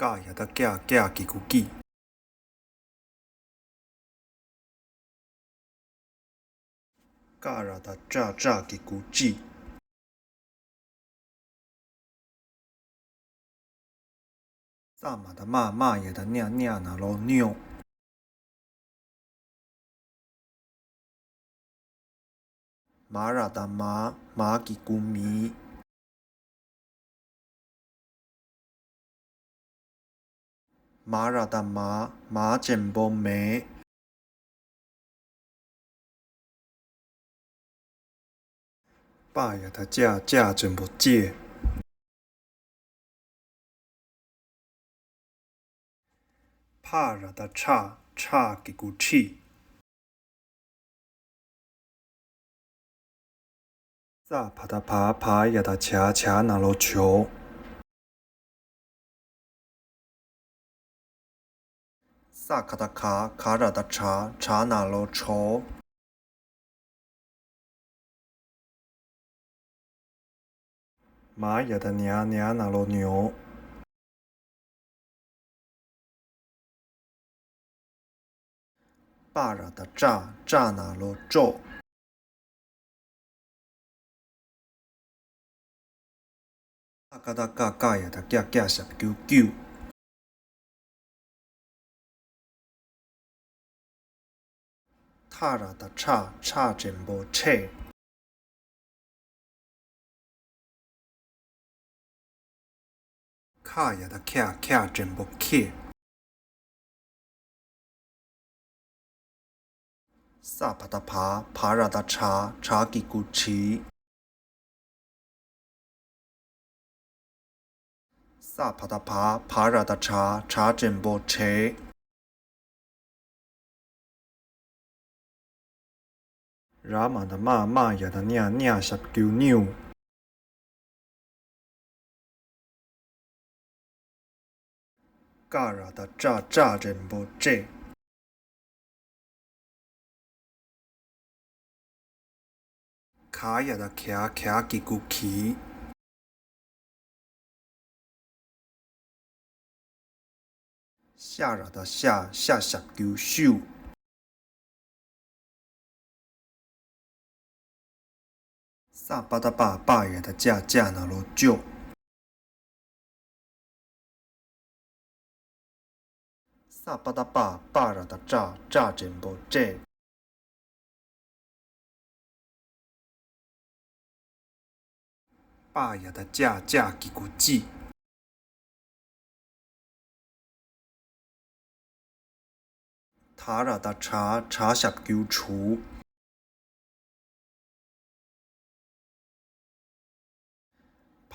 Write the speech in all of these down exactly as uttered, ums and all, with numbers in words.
ཀ་ཡ་བཏགས་ཀྱ་ཀྱ་གི་གུ་ཀྱི། ཀ་ར་བཏགས་ཀྲ་ཀྲ་གི་གུ་ཀྱི། ཙ་མ་བཏགས་མ་མ་ཡ་བཏགས་ཉ་ཉ་ན་རོ་སྨྱོ། མ་ར་བཏགས་མ་མ་གི་གུ་མི། མ་ར་བཏགས་མ་མ་ཅན་པོ་མེ། པ་ཡ་བཏགས་པྱ་པྱ་ཅན་པོ་པྱེ། ཕ་ར་བཏགས་ཕྲ་ཕྲ་གི་གུ་ཕྲི། ཙ་བ་བཏགས་བ་བ་ཡ་བཏགས་བྱ་བྱ་ན་རོ་བྱོ། ས་ག་བཏགས་སྒ་སྒ་ར་བཏགས་སྒྲ་སྒྲ་ན་རོ་སྒྲོ། མ་ཡ་བཏགས་མྱ་མྱ་ན་རོ་མྱོ། པ་ར་བཏགས་པྲ་པྲ་ན་རོ་པྲོ། ཀ་ག་བཏགས་ཀ་ཀ་ཡ་བཏགས་ཀྱ་ཀྱ་ཞབས་ཀྱུ་ཀྱུ། ཐ་ར་བཏགས་ཐྲ་ཐྲ་ཅན་པོ་ཐྲེ། ཁ་ཡ་བཏགས་ཁྱ་ཁྱ་ཅན་པོ་ཁྱེ། ས་བ་བཏགས་བ་བ་ར་བཏགས་བྲ་བྲ་གི་གུ་བྲི། ས་བ་བཏགས་བ་བ་ར་བཏགས་བྲ་བྲ་ཅན་པོ་བྲེ། ར་མ་བཏགས་རྨ་རྨ་ཡ་བཏགས་རྨྱ་རྨྱ་ཞབས་ཀྱུ་རྨྱུ། ཀ་ར་བཏགས་ཀྲ་ཀྲ་ཅན་པོ་ཀྲེ། ག་ཡ་བཏགས་གྱ་གྱ་གི་གུ་གྱི། ཤ་ར་བཏགས་ཤ་ཤ་ཞབས་ཀྱུ་ཤུ། ས་པ་བཏགས་པ་པ་ཡ་བཏགས་པྱ་པྱ་ན་རོ་པྱོ། ས་པ་བཏགས་པ་པ་ར་བཏགས་པྲ་པྲ་ཅན་པོ་པྲེ། པ་ཡ་བཏགས་པྱ་པྱ་གི་གུ་པྱི། ཐ་ར་བཏགས་ཐྲ་ཐྲ་ཞབས་ཀྱུ་ཐྲུ།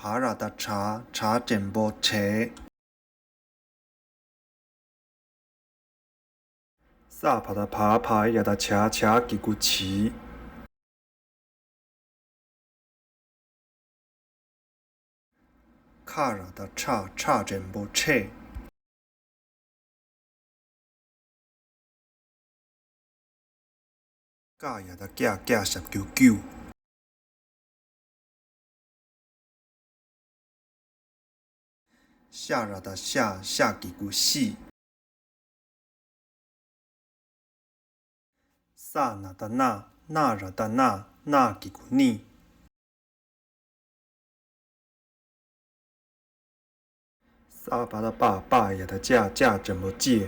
བ་ར་བཏགས་བྲ་བྲ་ཅན་པོ་བྲེ། ས་བ་བཏགས་བ་བ་ཡ་བཏགས་བྱ་བྱ་གི་གུ་བྱི། ཁ་ར་བཏགས་ཁྲ་ཁྲ་ཅན་པོ་ཁྲེ། ཀ་ཡ་བཏགས་ཀྱ་ཀྱ་ཞབས་ཀྱུ་ཀྱུ། ཤ་ར་བཏགས་ཤ་ཤ་གི་གུ་ཤི། ས་ན་བཏགས་སྣ་སྣ་ར་བཏགས་སྣ་སྣ་གི་གུ་སྣི། ས་པ་བཏགས་པ་པ་ཡ་བཏགས་པྱ་པྱ་ཅན་པོ་པྱེ།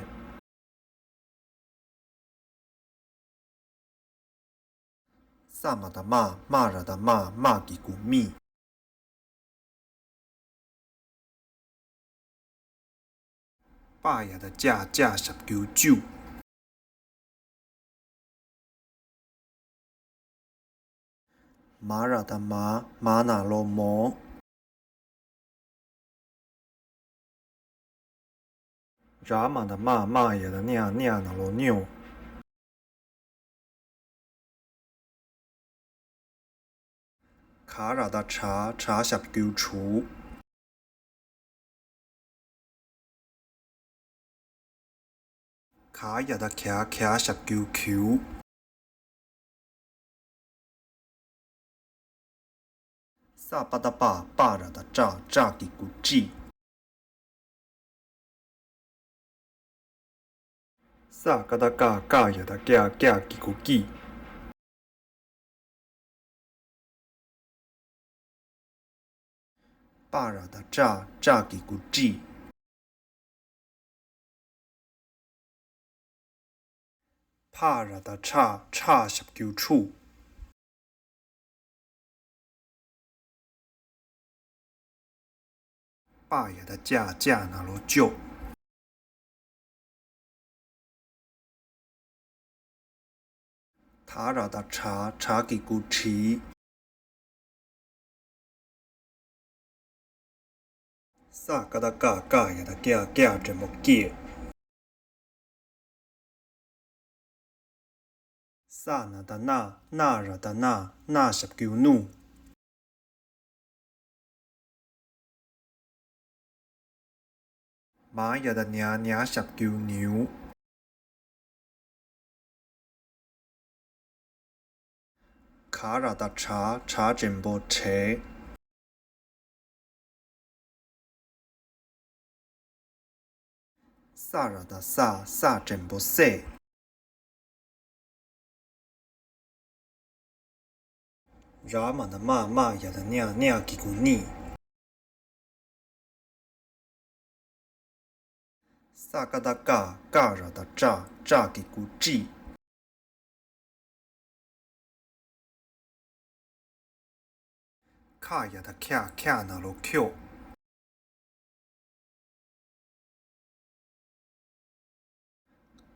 ས་མ་བཏགས་སྨ་སྨ་ར་བཏགས་སྨ་སྨ་གི་གུ་སྨི། པ་ཡ་བཏགས་པྱ་པྱ་ཞབས་ཀྱུ་པྱུ། མ་ར་བཏགས་མ་མ་ན་རོ་མོ། ར་མ་བཏགས་རྨ་རྨ་ཡ་བཏགས་རྨྱ་རྨྱ་ན་རོ་རྨྱོ། ག་ར་བཏགས་གྲ་གྲ་ཞབས་ཀྱུ་གྲུ། ག་ཡ་བཏགས་གྱ་གྱ་ཞབས་ཀྱུ་གྱུ། ས་པ་བཏགས་སྤ་སྤ་ར་བཏགས་སྤྲ་སྤྲ་གི་གུ་སྤྲི། ཙ་ཀ་བཏགས་ཀ། ཀ་ཡ་བཏགས་ཀྱ། ཀྱ་གི་གུ་ཀྱི། པ་ར་བཏགས་པྲ། པྲ་གི་གུ་པྲི། ཕ་ར་བཏགས་ཕྲ། ཕྲ་ཞབས་ཀྱུ་ཕྲུ། པ་ཡ་བཏགས་པྱ། པྱ་ན་རོ་པྱོ། ཐ་ར་བཏགས་ཐྲ། ཐྲ་གི་གུ་ཐྲི། ས་ཀ་བཏགས་སྐ། སྐ་ཡ་བཏགས་སྐྱ། སྐྱ་འགྲེང་བུ་སྐྱེ། ས་ན་བཏགས་སྣ། སྣ་ར་བཏགས་སྣ། སྣ་ཞབས་ཀྱུ་སྣུ། མ་ཡ་བཏགས་མྱ། མྱ་ཞབས་ཀྱུ་མྱུ། ག་ར་བཏགས་གྲ། གྲ་འགྲེང་བུ་གྲེ། ས་ར་བཏགས་སྲ། སྲ་འགྲེང་བུ་སྲེ། ར་མ་བཏགས་རྨ། རྨ་ཡ་བཏགས་རྨྱ། རྨྱ་གི་གུ་རྨྱི། ས་ཀ་བཏགས་སྐ། སྐ་ར་བཏགས་སྐྲ། སྐྲ་གི་གུ་སྐྲི། ཁ་ཡ་བཏགས་ཁྱ། ཁྱ་ན་རོ་ཁྱོ།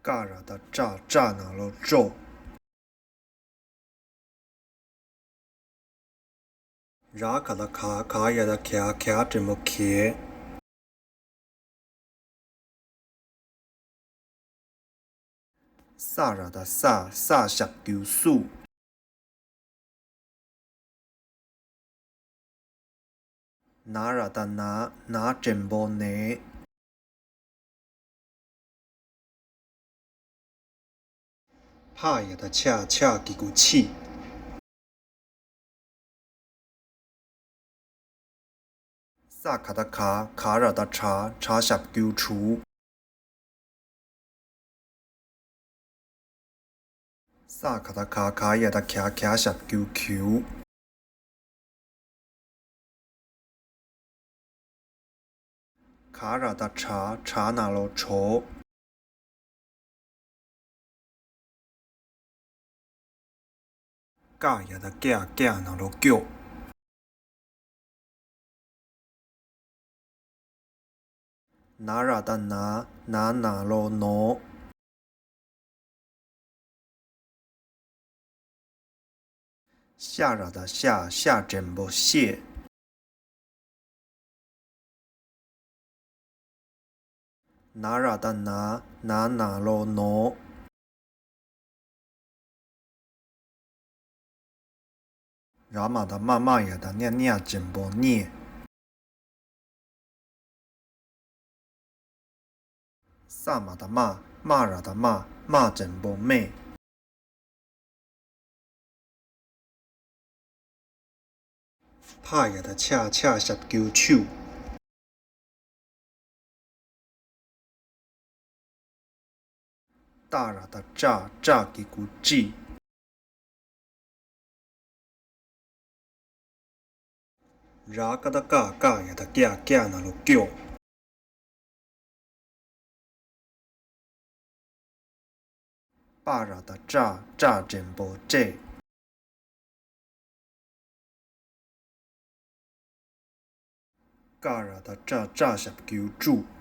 ཀ་ར་བཏགས་ཀྲ། ཀྲ་ན་རོ་ཀྲོ། ར་ག་བཏགས་ག། ག་ཡ་བཏགས་གྱ། གྱ་འགྲེང་བུ་གྱེ། ས་ར་བཏགས་སྲ། སྲ་ཞབས་ཀྱུ་སྲུ། ན་ར་བཏགས་ན། ན་འགྲེང་བུ་ནས། ཕ་ཡ་བཏགས་ཕྱ། ཕྱ་གི་གུ་ཕྱི། ས་ག་བཏགས་ག། ག་ར་བཏགས་གྲ། གྲ་ཞབས་ཀྱུ་གྲུ། ས་ག་བཏགས་ག། ག་ཡ་བཏགས་གྱ། གྱ་ཞབས་ཀྱུ་གྱུ། ག་ར་བཏགས་གྲ། གྲ་ན་རོ་གྲོ། ཀ་ཡ་བཏགས་ཀྱ། ཀྱ་ན་རོ་ཀྱོ། ན་ར་བཏགས་ན། ན་ན་རོ་ནོ། ཤ་ར་བཏགས་ཤ། ཤ་འགྲེང་བུ་ཤེ། ན་ར་བཏགས་ན། ན་ན་རོ་ནོ། ར་མ་བཏགས་རྨ། རྨ་ཡ་བཏགས་རྨྱ། རྨྱ་འགྲེང་བུ་རྨྱེ། ས་མ་བཏགས་སྨ། སྨ་ར་བཏགས་རྨ། རྨ་འགྲེང་བུ་རྨེ། ཕ་ཡ་བཏགས་ཕྱ། ཕྱ་ཞབས་ཀྱུ་ཕྱུ། ཏ་ར་བཏགས་ཏྲ། ཏྲ་གི་གུ་ཏྲི། ར་ཀ་བཏགས་ཀ། ཀ་ཡ་བཏགས་ཀྱ། ཀྱ་ན་རོ་ཀྱོ། པ་ར་བཏགས་པྲ། པྲ་འགྲེང་བུ་པྲེ། ཀ་ར་བཏགས་ཀྲ། ཀྲ་ཞབས་ཀྱུ་ཀྲུ།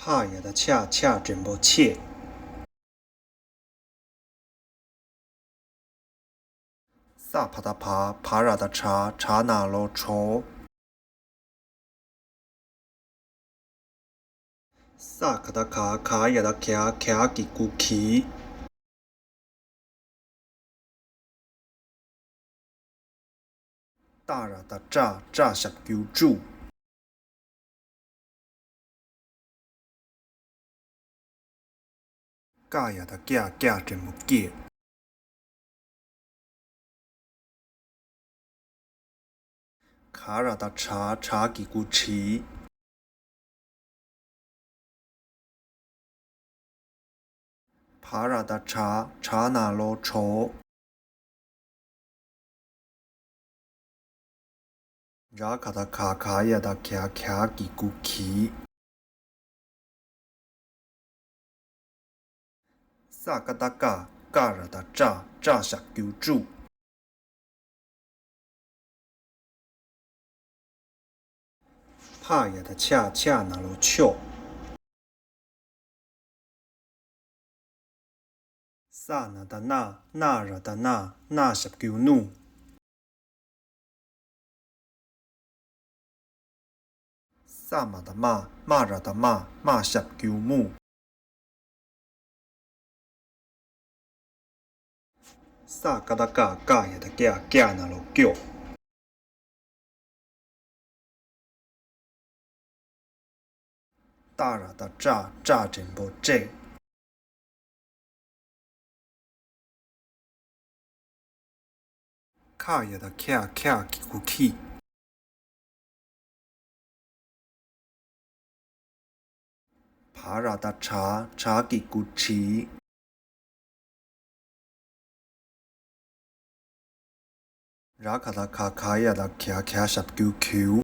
ཕ་ཡ་བཏགས་ཕྱ། ཕྱ་འགྲེང་བུ་ཕྱེ། ས་ཕ་བཏགས་ཕ། ཕ་ར་བཏགས་ཕྲ། ཕྲ་ན་རོ་ཕྲོ། ས་ག་བཏགས་ག། ག་ཡ་བཏགས་གྱ། གྱ་གི་གུ་གྱི། ཏ་ར་བཏགས་ཏྲ། ཏྲ་ཞབས་ཀྱུ་ཏྲུ། ཀ་ཡ་བཏགས་ཀྱ། ཀྱ་འགྲེང་བུ་ཀྱེ། ག་ར་བཏགས་གྲ། གྲ་གི་གུ་གྲི། བ་ར་བཏགས་བྲ། བྲ་ན་རོ་བྲོ། ར་ག་བཏགས་ག། ག་ཡ་བཏགས་གྱ། གྱ་གི་གུ་གྱིས། ས་ཀ་བཏགས་སྐ། སྐ་ར་བཏགས་སྐྲ། སྐྲ་ཞབས་ཀྱུ་བཀྲུ། ཕ་ཡ་བཏགས་ཕྱ། ཕྱ་ན་རོ་ཕྱོགས། ས་ན་བཏགས་སྣ། སྣ་ར་བཏགས་སྣ། སྣ་ཞབས་ཀྱུ་སྣུ། ས་མ་བཏགས་སྨ། སྨ་ར་བཏགས་སྨ། སྨ་ཞབས་ཀྱུ་སྨུ། ས་ཀ་བཏགས་སྐ། སྐ་ཡ་བཏགས་སྐྱ། སྐྱ་ན་རོ་སྐྱོ། ཏ་ར་བཏགས་ཏྲ། ཏྲ་འགྲེང་བུ་སྤྲེ། ཁ་ཡ་བཏགས་ཁྱ། ཁྱ་གི་གུ་ཁྱིས། བ་ར་བཏགས་བྲ། བྲ་གི་གུ་བྲིས། ར་ག་བཏགས་ག། ག་ཡ་བཏགས་གྱ། གྱ་ཞབས་ཀྱུ་གྱུ།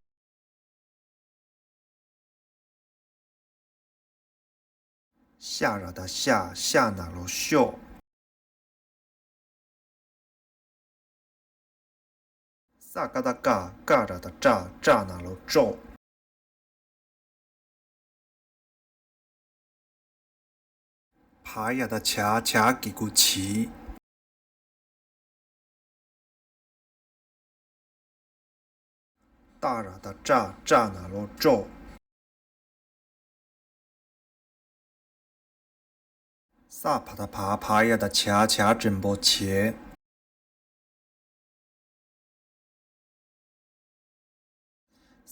ཤ་ར་བཏགས་ཤ། ཤ་ན་རོ་ཤོ། ས་ཀ་བཏགས་སྐ། སྐ་ར་བཏགས་སྐྲ། སྐྲ་ན་རོ་སྐྲོ། བ་ཡ་བཏགས་བྱ། བྱ་གི་གུ་བྱིས། ཏ་ར་བཏགས་ཏྲ། ཏྲ་ན་རོ་སྟྲོ། ས་བ་བཏགས་བ། བ་ཡ་བཏགས་བྱ། བྱ་འགྲེང་བུ་བྱེ།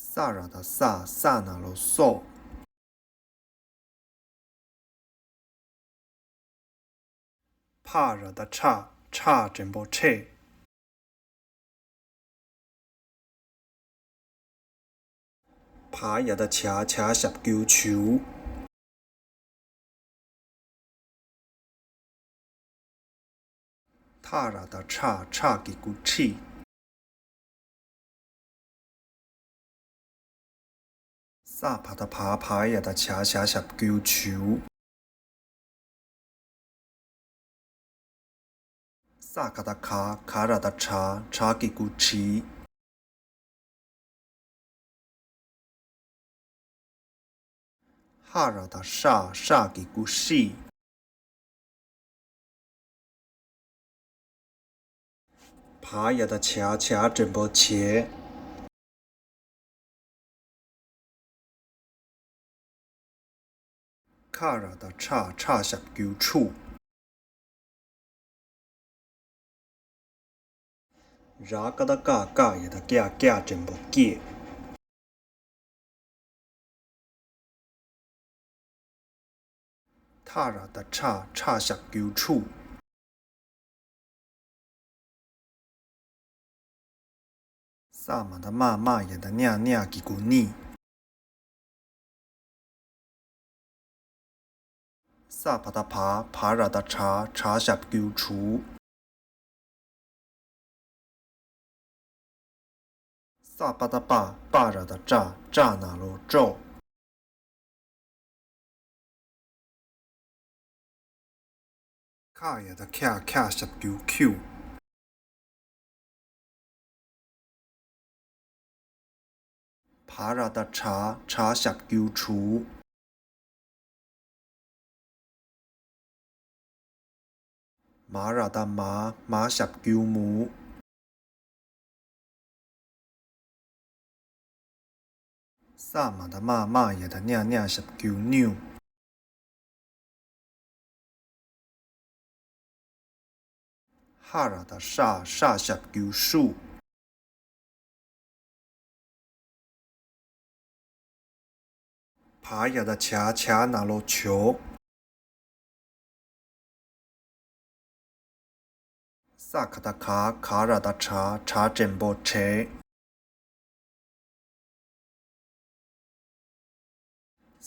ས་ར་བཏགས་སྲ། སྲ་ན་རོ་སྲོ། ཕ་ར་བཏགས་ཕྲ། ཕྲ་འགྲེང་བུ་ཕྲེ། བ་ཡ་བཏགས་བྱ། བྱ་ཞབས་ཀྱུ་བྱུ། ཐ་ར་བཏགས་ཐྲ། ཐྲ་གི་གུ་ཐྲིས། ས་བ་བཏགས་བ། བ་ཡ་བཏགས་བྱ། བྱ་ཞབས་ཀྱུ་བྱུ། ས་ག་བཏགས་ག། ག་ར་བཏགས་གྲ། གྲ་གི་གུ་གྲིས། ཧ་ར་བཏགས་ཧྲ། ཧྲ་གི་གུ་ཧྲིས། བ་ཡ་བཏགས་བྱ། བྱ་འགྲེང་བུ་བྱེ། ཁ་ར་བཏགས་ཁྲ། ཁྲ་ཞབས་ཀྱུ་ཁྲུ། ར་ཀ་བཏགས་རྐ། རྐ་ཡ་བཏགས་རྐྱ། རྐྱ་འགྲེང་བུ་རྐྱེ། ཐ་ར་བཏགས་ཐྲ། ཐྲ་ཞབས་ཀྱུ་ཐྲུ། ས་མ་བཏགས་སྨ། སྨ་ཡ་བཏགས་སྨྱ། སྨྱ་གི་གུ་སྨྱིས། ས་བ་བཏགས་བ། བ་ར་བཏགས་བྲ། བྲ་ཞབས་ཀྱུ་བྲུ། ས་པ་བཏགས་སྤ། སྤ་ར་བཏགས་སྤྲ། སྤྲ་ན་རོ་སྤྲོ། ཁ་ཡ་བཏགས་ཁྱ། ཁྱ་ཞབས་ཀྱུ་ཁྱུ། བ་ར་བཏགས་བྲ། བྲ་ཞབས་ཀྱུ་བྲུ། མ་ར་བཏགས་མ། མ་ཞབས་ཀྱུ་མུ། ས་མ་བཏགས་སྨ། སྨ་ཡ་བཏགས་སྨྱ། སྨྱ་ཞབས་ཀྱུ་སྨྱུ། ཧ་ར་བཏགས་ཧྲ། ཧྲ་ཞབས་ཀྱུ་ཧྲུ། བ་ཡ་བཏགས་བྱ། བྱ་ན་རོ་བྱོ། ས་ག་བཏགས་ག། ག་ར་བཏགས་གྲ། གྲ་འགྲེང་བུ་གྲེ།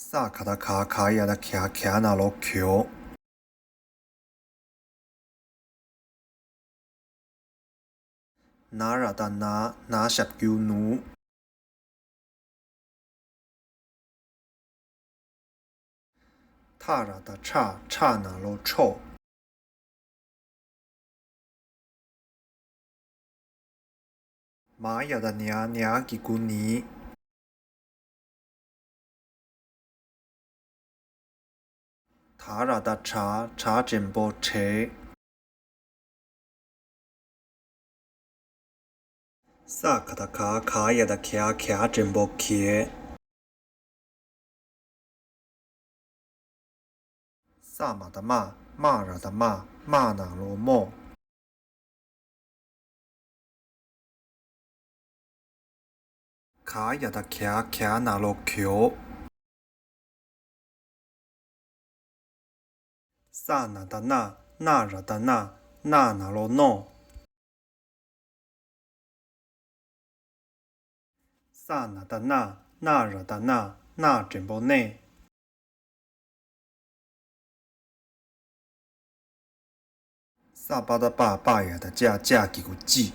ས་ག་བཏགས་ག། ག་ཡ་བཏགས་གྱ། གྱ་ན་རོ་གྱོ། ན་ར་བཏགས་ན། ན་ཞབས་ཀྱུ་ནུ། ཐ་ར་བཏགས་ཐྲ། ཐྲ་ན་རོ་ཐྲོ། མ་ཡ་བཏགས་མྱ། མྱ་གི་གུ་མྱི། ད་ར་བཏགས་དྲ། དྲ་འགྲེང་བུ་དྲེ། ས་ག་བཏགས་སྒ། སྒ་ཡ་བཏགས་སྒྱ། སྒྱ་འགྲེང་བུ་སྒྱེ། ས་མ་བཏགས་སྨ། སྨ་ར་བཏགས་སྨ། སྨ་ན་རོ་སྨོ། ག་ཡ་བཏགས་གྱ། གྱ་ན་རོ་གྱོ། ས་ན་བཏགས་སྣ། སྣ་ར་བཏགས་སྣ། སྣ་ན་རོ་སྣོ། ས་ན་བཏགས་སྣ། སྣ་ར་བཏགས་སྣ། སྣ་འགྲེང་བུ་སྣེ། ས་པ་བཏགས་སྤ། སྤ་ཡ་བཏགས་སྤྱ། སྤྱ་གི་གུ་སྤྱི།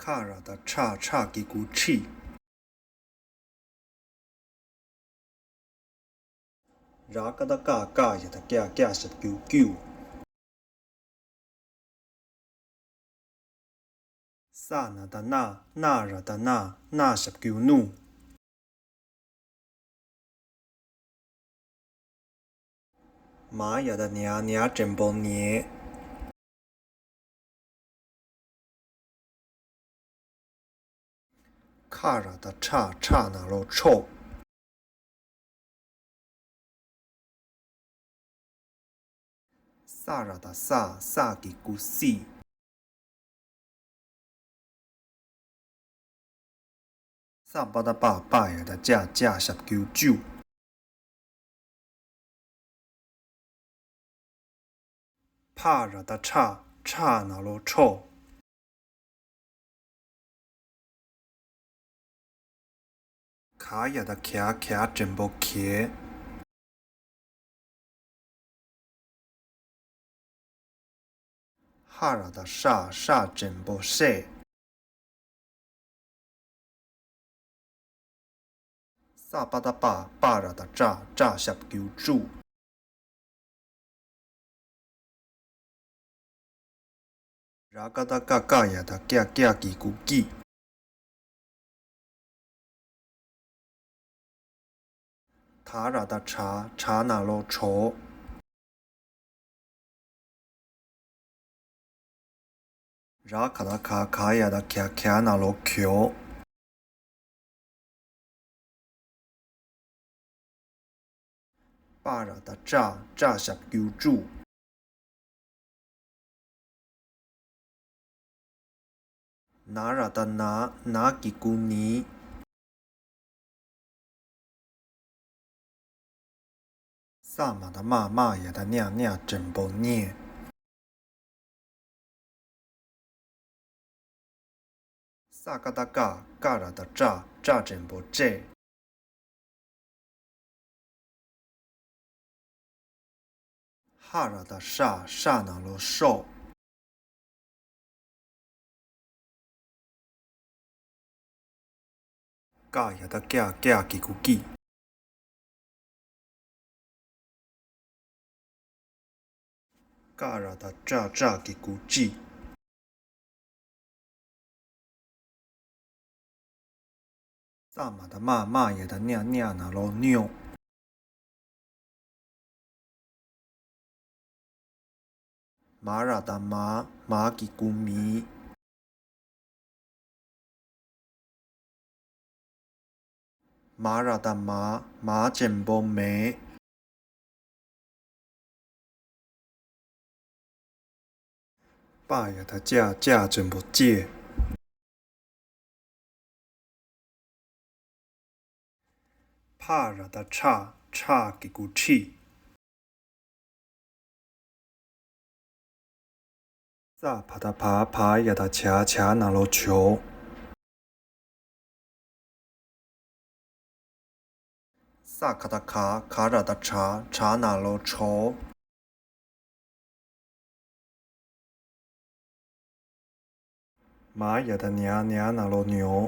ཁ་ར་བཏགས་ཁྲ། ཁྲ་གི་གུ་ཁྲིད། ར་ཀ་བཏགས་རྐ། རྐ་ཡ་བཏགས་རྐྱ། རྐྱ་ཞབས་ཀྱུ་བསྐྱུ། ས་ན་བཏགས་སྣ། སྣ་ར་བཏགས་སྣ། སྣ་ཞབས་ཀྱུ་བསྣུ། མ་ཡ་བཏགས་མྱ། མྱ་འགྲེང་བུ་མྱེ། ཁ་ར་བཏགས་ཁྲ། ཁྲ་ན་རོ་ཁྲོ། ས་ར་བཏགས་སྲ། སྲ་གི་གུ་སྲིད། ས་པ་བཏགས་སྤ། སྤ་ཡ་བཏགས་སྤྱ། སྤྱ་ཞབས་ཀྱུ་བསྐྱུ། ཕ་ར་བཏགས་ཕྲ། ཕྲ་ན་རོ་ཕྲོ། ག་ཡ་བཏགས་གྱ། གྱ་འགྲེང་བུ་གྱེ། ཧ་ར་བཏགས་ཧྲ། ཧྲ་འགྲེང་བུ་ཧྲེ། ས་པ་བཏགས་སྤ། སྤ་ར་བཏགས་སྤྲ། སྤྲ་ཞབས་ཀྱུ་བཀྲུ། ར་ཀ་བཏགས་རྐ། རྐ་ཡ་བཏགས་རྐྱ། རྐྱ་གི་གུ་བཀྱིད། ད་ར་བཏགས་དྲ། དྲ་ན་རོ་དྲོ། ར་ག་བཏགས་ག། ག་ཡ་བཏགས་གྱ། གྱ་ན་རོ་གྱོ། པ་ར་བཏགས་པྲ། པྲ་ཞབས་ཀྱུ་བཀྲུ། ན་ར་བཏགས་ན། ན་གི་གུ་ནི། ས་མ་བཏགས་སྨ། སྨ་ཡ་བཏགས་སྨྱ། སྨྱ་འགྲེང་བུ་སྨྱེ། ས་ཀ་བཏགས་སྐ། སྐ་ར་བཏགས་སྐྲ། སྐྲ་འགྲེང་བུ་སྐྲེ། ཧ་ར་བཏགས་ཧྲ། ཧྲ་ན་རོ་ཧྲོ། ཀ་ཡ་བཏགས་ཀྱ། ཀྱ་གི་གུ་ཀྱི། ཀ་ར་བཏགས་ཀྲ། ཀྲ་གི་གུ་ཀྲི། ས་མ་བཏགས་སྨ། སྨ་ཡ་བཏགས་སྨྱ། སྨྱ་ན་རོ་སྨྱོ། མ་ར་བཏགས་མ། མ་གི་གུ་མི། མ་ར་བཏགས་མ། མ་འགྲེང་བུ་མེ། པ་ཡ་བཏགས་པྱ། པྱ་འགྲེང་བུ་པྱེ། ཕ་ར་བཏགས་ཕྲ། ཕྲ་གི་གུ་ཕྲི། ཙ་བ་བཏགས་ཙ། ཙ་ཡ་བཏགས་ཙ། ཙ་ན་རོ་ཙོ། ས་ག་བཏགས་སྐ། སྐ་ར་བཏགས་སྐྲ། སྐྲ་ན་རོ་སྐྲོ། མ་ཡ་བཏགས་མྱ། མྱ་ན་རོ་མྱོ།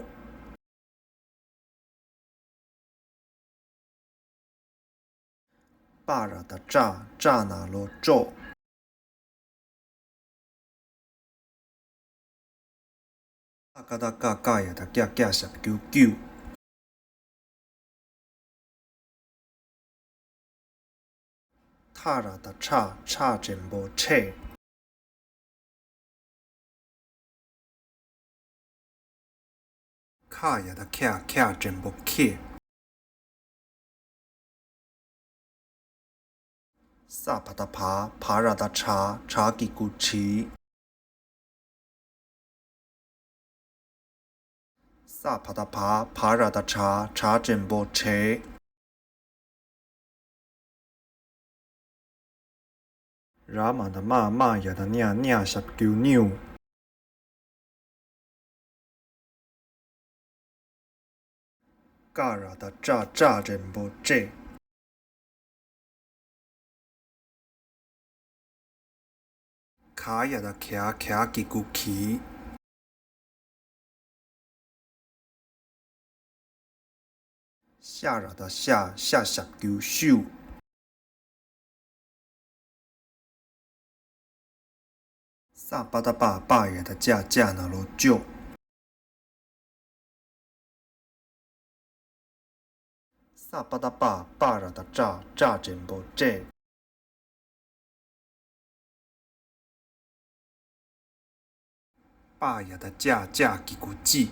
པ་ར་བཏགས་པྲ། པྲ་ན་རོ་པྲོ། ཀ་བཏགས་ཀ། ཀ་ཡ་བཏགས་ཀྱ། ཀྱ་ཞབས་ཀྱུ་ཀྱུ། ཐ་ར་བཏགས་ཐྲ། ཐྲ་འགྲེང་བུ་ཐྲེ། ཁ་ཡ་བཏགས་ཁྱ། ཁྱ་འགྲེང་བུ་ཁྱེ། ས་བ་བཏགས་བྷ། བ་ར་བཏགས་བྲ། བྲ་གི་གུ་བྲི། ས་བ་བཏགས་བྷ། བ་ར་བཏགས་བྲ། བྲ་འགྲེང་བུ་བྲེ། ར་མ་བཏགས་རྨ། རྨ་ཡ་བཏགས་རྨྱ། རྨྱ་ཞབས་ཀྱུ་རྨྱུ། ཀ་ར་བཏགས་ཀྲ། ཀྲ་འགྲེང་བུ་ཀྲེ། ག་ཡ་བཏགས་གྱ། གྱ་གི་གུ་གྱི། ཤ་ར་བཏགས་ཤ། ཤ་ཞབས་ཀྱུ་ཤུ། ས་པ་བཏགས་སྤ། སྤ་ཡ་བཏགས་སྤྱ། སྤྱ་ན་རོ་སྤྱོ། ས་པ་བཏགས་སྤ། སྤ་ར་བཏགས་སྤྲ། སྤྲ་འགྲེང་བུ་སྤྲེ། པ་ཡ་བཏགས་པྱ། པྱ་གི་གུ་པྱི།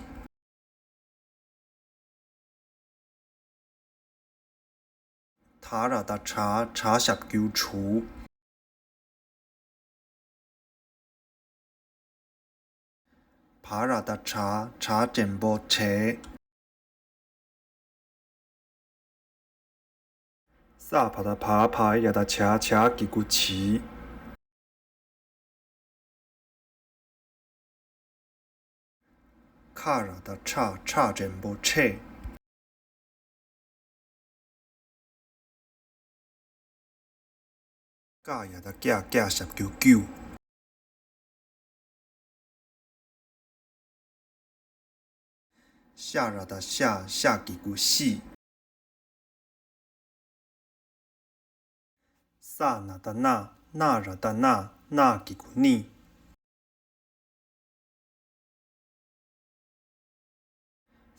ད་ར་བཏགས་དྲ། དྲ་ཞབས་ཀྱུ་དྲུ། བ་ར་བཏགས་བྲ། བྲ་འགྲེང་བུ་བྲེ། ས་བ་བཏགས་བ། བ་ཡ་བཏགས་བྱ། བྱ་གི་གུ་བྱི། ཁ་ར་བཏགས་ཁྲ། ཁྲ་འགྲེང་བུ་ཁྲེ། ཀ་ཡ་བཏགས་ཀྱ། ཀྱ་ཞབས་ཀྱུ་ཀྱུ། ཤ་ར་བཏགས་ཤ། ཤ་གི་གུ་ཤི། ས་ན་བཏགས་སྣ། སྣ་ར་བཏགས་སྣ། སྣ་གི་གུ་སྣི།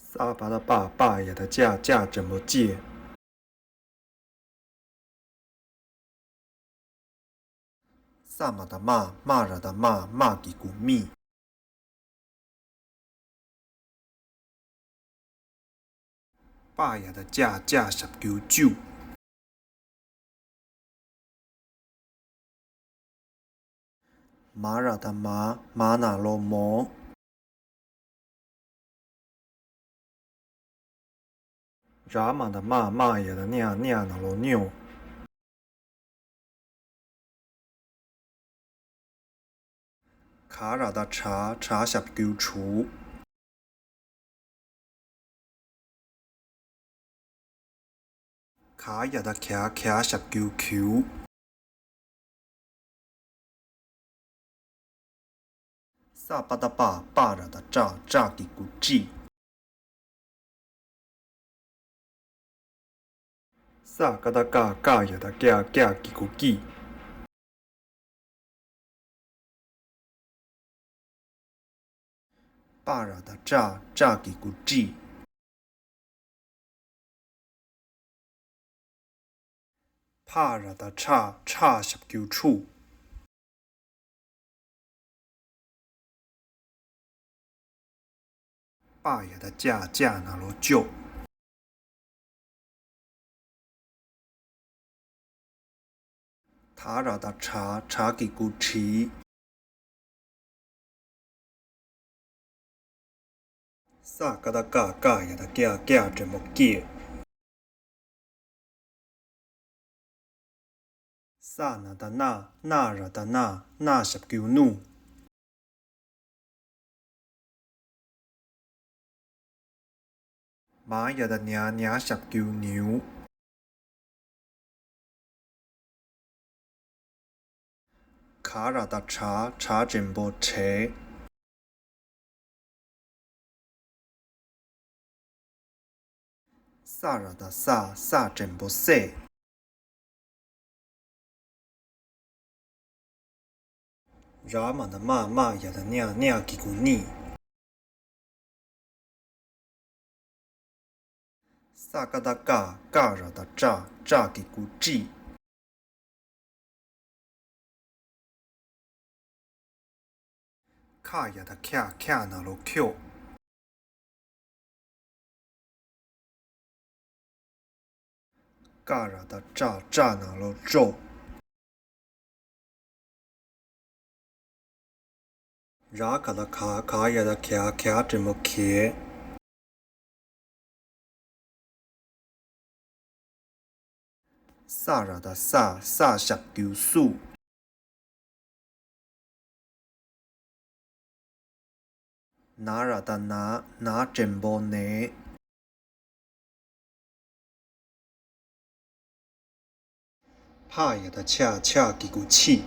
ས་བ་བཏགས་སྤ། སྤ་ཡ་བཏགས་སྤྱ། སྤྱ་འགྲེང་བུ་སྤྱི། ས་མ་བཏགས་སྨ། སྨ་ར་བཏགས་སྨ། སྨ་གི་གུ་སྨི། པ་ཡ་བཏགས་པྱ། པྱ་ཞབས་ཀྱུ་པྱུ། མ་ར་བཏགས་མ། མ་ན་རོ་མོ། ར་མ་བཏགས་རྨ། རྨ་ཡ་བཏགས་རྨྱ། རྨྱ་ན་རོ་རྨྱོ། ག་ར་བཏགས་གྲ། གྲ་ཞབས་ཀྱུ་གྲུ། ག་ཡ་བཏགས་གྱ། གྱ་ཞབས་ཀྱུ་གྱུ། ས་པ་བཏགས་སྤ། སྤ་ར་བཏགས་སྤྲ། སྤྲ་གི་གུ་སྤྲི། ས་ཀ་བཏགས་སྐ། སྐ་ཡ་བཏགས་སྐྱ། སྐྱ་གི་གུ་སྐྱི། པ་ར་བཏགས་པྲ། པྲ་གི་གུ་སྤྲི། ཕ་ར་བཏགས་ཕྲ། ཕྲ་ཞབས་ཀྱུ་ཕྲུ། པ་ཡ་བཏགས་པྱ། པྱ་ན་རོ་པྱོ། ད་ར་བཏགས་དྲ། དྲ་གི་གུ་དྲི། ས་ཀ་བཏགས་སྐ། སྐ་ཡ་བཏགས་སྐྱ། སྐྱ་འགྲེང་བུ་སྐྱེ། ས་ན་བཏགས་སྣ། སྣ་ར་བཏགས་སྣ། སྣ་ཞབས་ཀྱུ་སྣུ། མ་ཡ་བཏགས་མྱ། མྱ་ཞབས་ཀྱུ་མྱུ། ག་ར་བཏགས་གྲ། གྲ་འགྲེང་བུ་གྲེ། ས་ར་བཏགས་སྲ། སྲ་འགྲེང་བུ་སྲེ། ར་མ་བཏགས་རྨ། རྨ་ཡ་བཏགས་རྨྱ། རྨྱ་གི་གུ་རྨྱི། ས་ཀ་བཏགས་སྐ། སྐ་ར་བཏགས་སྐྲ། སྐྲ་གི་གུ་སྐྲིད། ཁ་ཡ་བཏགས་ཁྱ། ཁྱ་ན་རོ་ཁྱོ། ཀ་ར་བཏགས་ཀྲ། ཀྲ་ན་རོ་ཀྲོ། ར་ག་བཏགས་ག། ག་ཡ་བཏགས་གྱ། གྱ་འགྲེང་བུ་གྱེ། ས་ར་བཏགས་སྲ། སྲ་ཞབས་ཀྱུ་སྲུ། ན་ར་བཏགས་ན། ན་འགྲེང་བུ་ནེ། ཕ་ཡ་བཏགས་ཕྱ། ཕྱ་གི་གུ་ཕྱིད།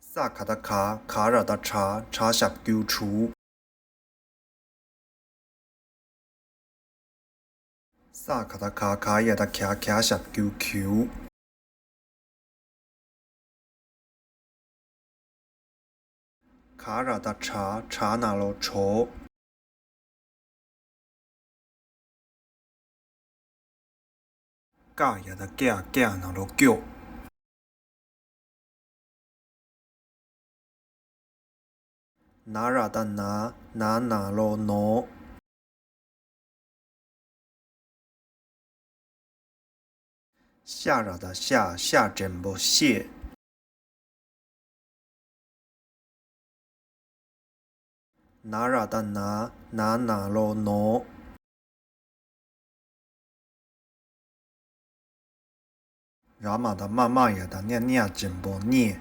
ས་ག་བཏགས་ག། ག་ར་བཏགས་གྲ། གྲ་ཞབས་ཀྱུ་གྲུ། ས་ག་བཏགས་ག། ག་ཡ་བཏགས་གྱ། གྱ་ཞབས་ཀྱུ་གྱུ། ག་ར་བཏགས་གྲ། གྲ་ན་རོ་གྲོ། ཀ་ཡ་བཏགས་ཀྱ། ཀྱ་ན་རོ་ཀྱོ། ན་ར་བཏགས་ན། ན་ན་རོ་ནོ། ཤ་ར་བཏགས་ཤ། ཤ་འགྲེང་བུ་ཤེད། ན་ར་བཏགས་ན། ན་ན་རོ་ནོ། ར་མ་བཏགས་རྨ། རྨ་ཡ་བཏགས་རྨྱ། རྨྱ་འགྲེང་བུ་རྨྱེད།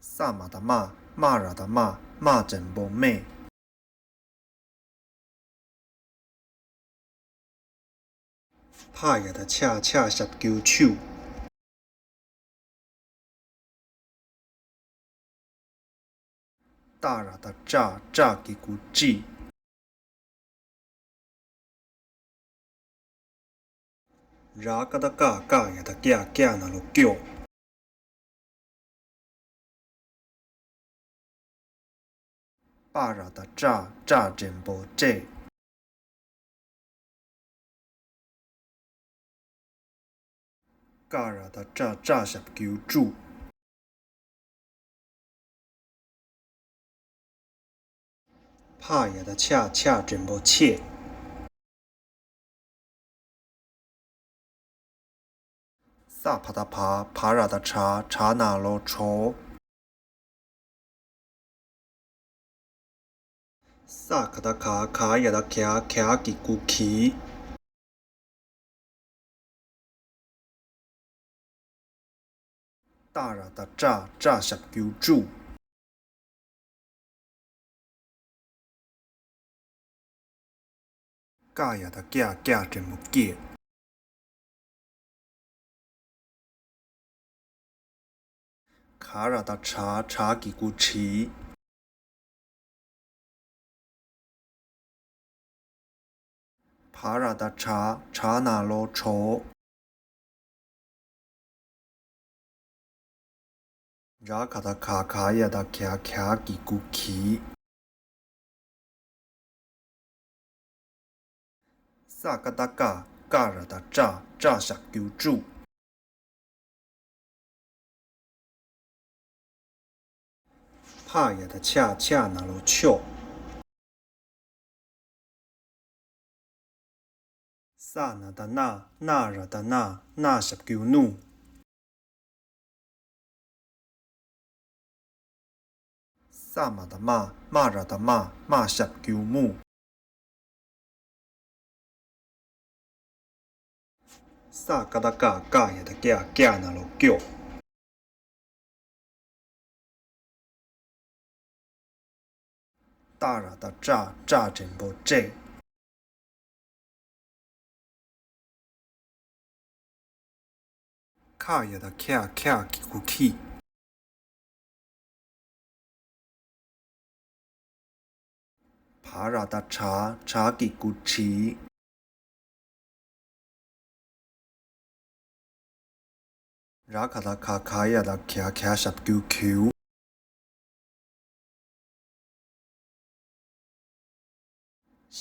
ས་མ་བཏགས་སྨ། སྨ་ར་བཏགས་སྨ། སྨ་འགྲེང་བུ་སྨད། ཕ་ཡ་བཏགས་ཕྱ། ཕྱ་ཞབས་ཀྱུ་ཕྱུ། ཏ་ར་བཏགས་ཏྲ། ཏྲ་གི་གུ་ཏྲི། ར་ཀ་བཏགས་རྐ། རྐ་ཡ་བཏགས་རྐྱ། རྐྱ་ན་རོ་རྐྱོ། པ་ར་བཏགས་པྲ། པྲ་འགྲེང་བུ་པྲད། ཀ་ར་བཏགས་ཀྲ། ཀྲ་ཞབས་ཀྱུ་ཀྲུ། ཕ་ཡ་བཏགས་ཕྱ། ཕྱ་འགྲེང་བུ་ཕྱེད། ས་བ་བཏགས་བ། བ་ར་བཏགས་བྲ། བྲ་ན་རོ་བྲོ། ས་ག་བཏགས་ག། ག་ཡ་བཏགས་གྱ། གྱ་གི་གུ་གྱི། ཏ་ར་བཏགས་ཏྲ། ཏྲ་ཞབས་ཀྱུ་ཏྲུ། ཀ་ཡ་བཏགས་ཀྱ། ཀྱ་འགྲེང་བུ་ཀྱེད། ག་ར་བཏགས་གྲ། གྲ་གི་གུ་གྲི། བ་ར་བཏགས་བྲ། བྲ་ན་རོ་བྲོ། ར་ག་བཏགས་ག། ག་ཡ་བཏགས་གྱ། གྱ་གི་གུ་གྱི། ས་ཀ་བཏགས་སྐ། སྐ་ར་བཏགས་སྐྲ། སྐྲ་ཞབས་ཀྱུ་སྐྲུ། ཕ་ཡ་བཏགས་ཕྱ། ཕྱ་ན་རོ་ཕྱོ། ས་ན་བཏགས་སྣ། སྣ་ར་བཏགས་སྣ། སྣ་ཞབས་ཀྱུ་སྣུ། ས་མ་བཏགས་སྨ། སྨ་ར་བཏགས་སྨ། སྨ་ཞབས་ཀྱུ་སྨུ། ས་ཀ་བཏགས་སྐ། སྐ་ཡ་བཏགས་སྐྱ། སྐྱ་ན་རོ་སྐྱོ། ཏ་ར་བཏགས་ཏྲ། ཏྲ་འགྲེང་བུ་ཏྲེད། ཁ་ཡ་བཏགས་ཁྱ། ཁྱ་གི་གུ་ཁྱི། བ་ར་བཏགས་བྲ། བྲ་གི་གུ་བྲིས། ར་ག་བཏགས་ག། ག་ཡ་བཏགས་གྱ། གྱ་ཞབས་ཀྱུ་གྱུ།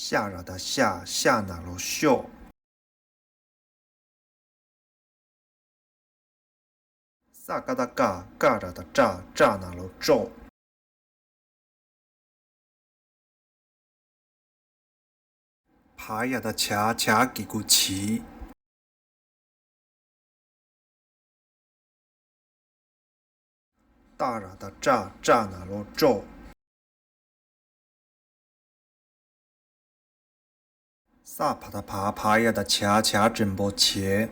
ཤ་ར་བཏགས་ཤ། ཤ་ན་རོ་ཤོག་ས་ཀ་བཏགས་སྐ། སྐ་ར་བཏགས་སྐྲ། སྐྲ་ན་རོ་སྐྲོག་བ་ཡ་བཏགས་བྱ། བྱ་གི་གུ་བྱི། ཏ་ར་བཏགས་ཏྲ། ཏྲ་ན་རོ་སྤྲོ། ས་བ་བཏགས་བ། བ་ཡ་བཏགས་བྱ། བྱ་འགྲེང་བུ་བྱེ།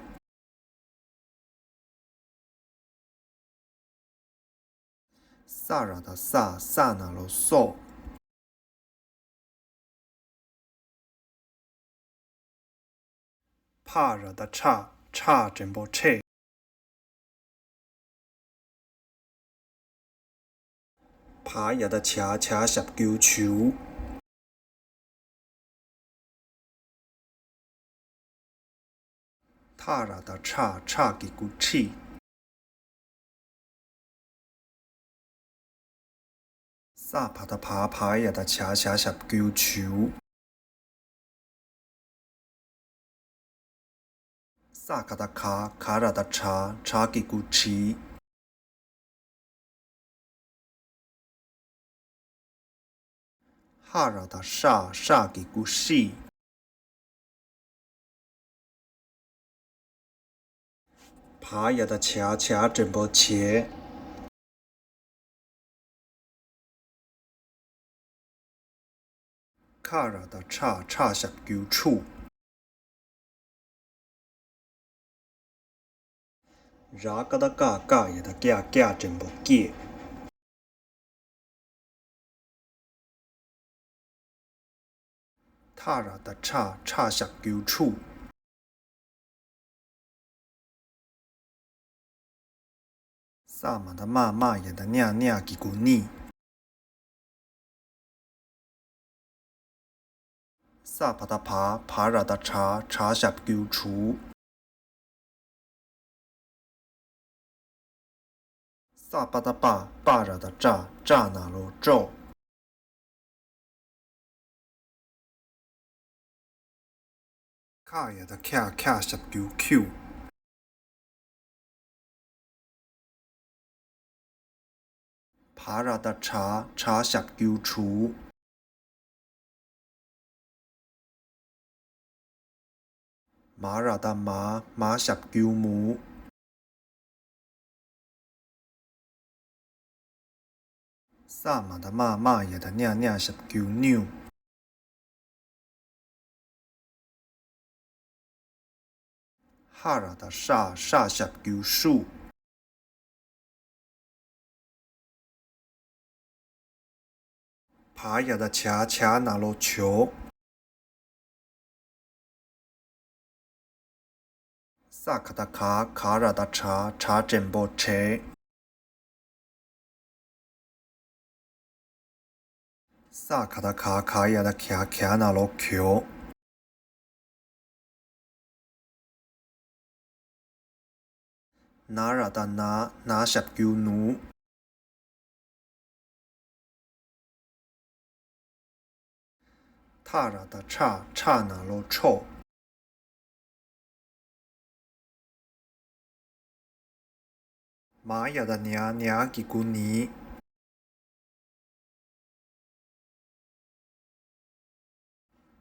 ས་ར་བཏགས་ས། ས་ན་རོ་སྲོ། ཕ་ར་བཏགས་ཕྲ། ཕྲ་འགྲེང་བུ་ཕྲེ། བ་ཡ་བཏགས་བྱ། བྱ་ཞབས་ཀྱུ་བྱུ། ཐ་ར་བཏགས་ཐྲ། ཐྲ་གི་གུ་ཐྲི། ས་བ་བཏགས་བ། བ་ཡ་བཏགས་བྱ། བྱ་ཞབས་ཀྱུ་བྱུ། ས་ག་བཏགས་ག། ག་ར་བཏགས་གྲ། གྲ་གི་གུ་གྲི། ཧ་ར་བཏགས་ཧྲ། ཧྲ་གི་གུ་ཧྲི། བ་ཡ་བཏགས་བྱ། བྱ་འགྲེང་བུ་བྱེ། ཁ་ར་བཏགས་ཁྲ། ཁྲ་ཞབས་ཀྱུ་ཁྲུ། ར་ཀ་བཏགས་ཀ། ཀ་ཡ་བཏགས་ཀྱ། ཀྱ་འགྲེང་བུ་ཀྱེ། ཐ་ར་བཏགས་ཐྲ། ཐྲ་ཞབས་ཀྱུ་ཐྲུ། ས་མ་བཏགས་སྨ། སྨ་ཡ་བཏགས་སྨྱ། སྨྱ་གི་གུ་སྨྱི། ས་བ་བཏགས་བ། བ་ར་བཏགས་བྲ། བྲ་ཞབས་ཀྱུ་བྲུ། ས་པ་བཏགས་སྤ། སྤ་ར་བཏགས་སྤྲ། སྤྲ་ན་རོ་སྤྲོ། ཁ་ཡ་བཏགས་ཁྱ། ཁྱ་ཞབས་ཀྱུ་ཁྱུ། བ་ར་བཏགས་བྲ། བྲ་ཞབས་ཀྱུ་བྲུ། མ་ར་བཏགས་མ། མ་ཞབས་ཀྱུ་མུ། ས་མ་བཏགས་སྨ། སྨ་ཡ་བཏགས་སྨྱ། སྨྱ་ཞབས་ཀྱུ་སྨྱུ། ཧ་ར་བཏགས་ཧྲ། ཧྲ་ཞབས་ཀྱུ་ཧྲུ། བ་ཡ་བཏགས་བྱ། བྱ་ན་རོ་བྱོ། ས་ག་བཏགས་ག། ག་ར་བཏགས་གྲ། གྲ་འགྲེང་བུ་བྲེ། ས་ག་བཏགས་ག། ག་ཡ་བཏགས་གྱ། གྱ་ན་རོ་གྱོ། ན་ར་བཏགས་ན། ན་ཞབས་ཀྱུ་ནུ། ཐ་ར་བཏགས་ཐྲ། ཐྲ་ན་རོ་ཐྲོ། མ་ཡ་བཏགས་མྱ། མྱ་གི་གུ་མྱི།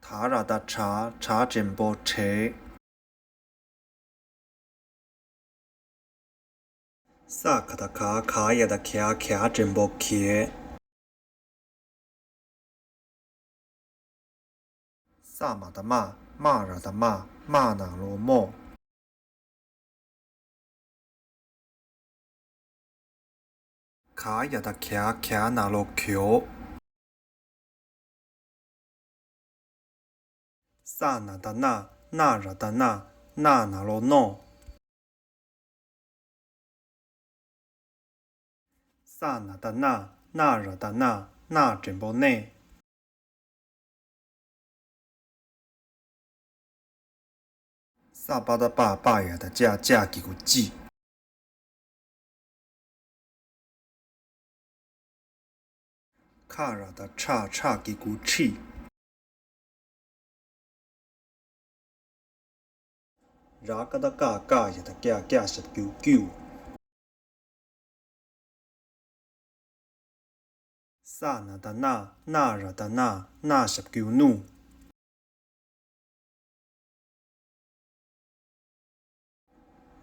ད་ར་བཏགས་དྲ། དྲ་འགྲེང་བུ་དྲེ། ས་ག་བཏགས་ག། ག་ཡ་བཏགས་གྱ། གྱ་འགྲེང་བུ་གྱེ། ས་མ་བཏགས་སྨ། སྨ་ར་བཏགས་སྨྲ། སྨྲ་ན་རོ་སྨྲོ། ག་ཡ་བཏགས་གྱ། གྱ་ན་རོ་གྱོ། ས་ན་བཏགས་སྣ། སྣ་ར་བཏགས་སྣ། སྣ་ན་རོ་སྣོ། ས་ན་བཏགས་སྣ། སྣ་ར་བཏགས་སྣ། སྣ་འགྲེང་བུ་སྣེ། ས་པ་བཏགས་སྤ་སྤ་ཡ་བཏགས་སྤྱ་སྤྱ་གི་གུ་སྤྱི། ཁ་ར་བཏགས་ཁྲ་ཁྲ་གི་གུ་ཁྲིད། ར་ཀ་བཏགས་རྐ་རྐ་ཡ་བཏགས་རྐྱ་རྐྱ་ཞབས་ཀྱུ་རྐྱུད། ས་ན་བཏགས་སྣ་སྣ་ར་བཏགས་སྣ་སྣ་ཞབས་ཀྱུ་སྣུད།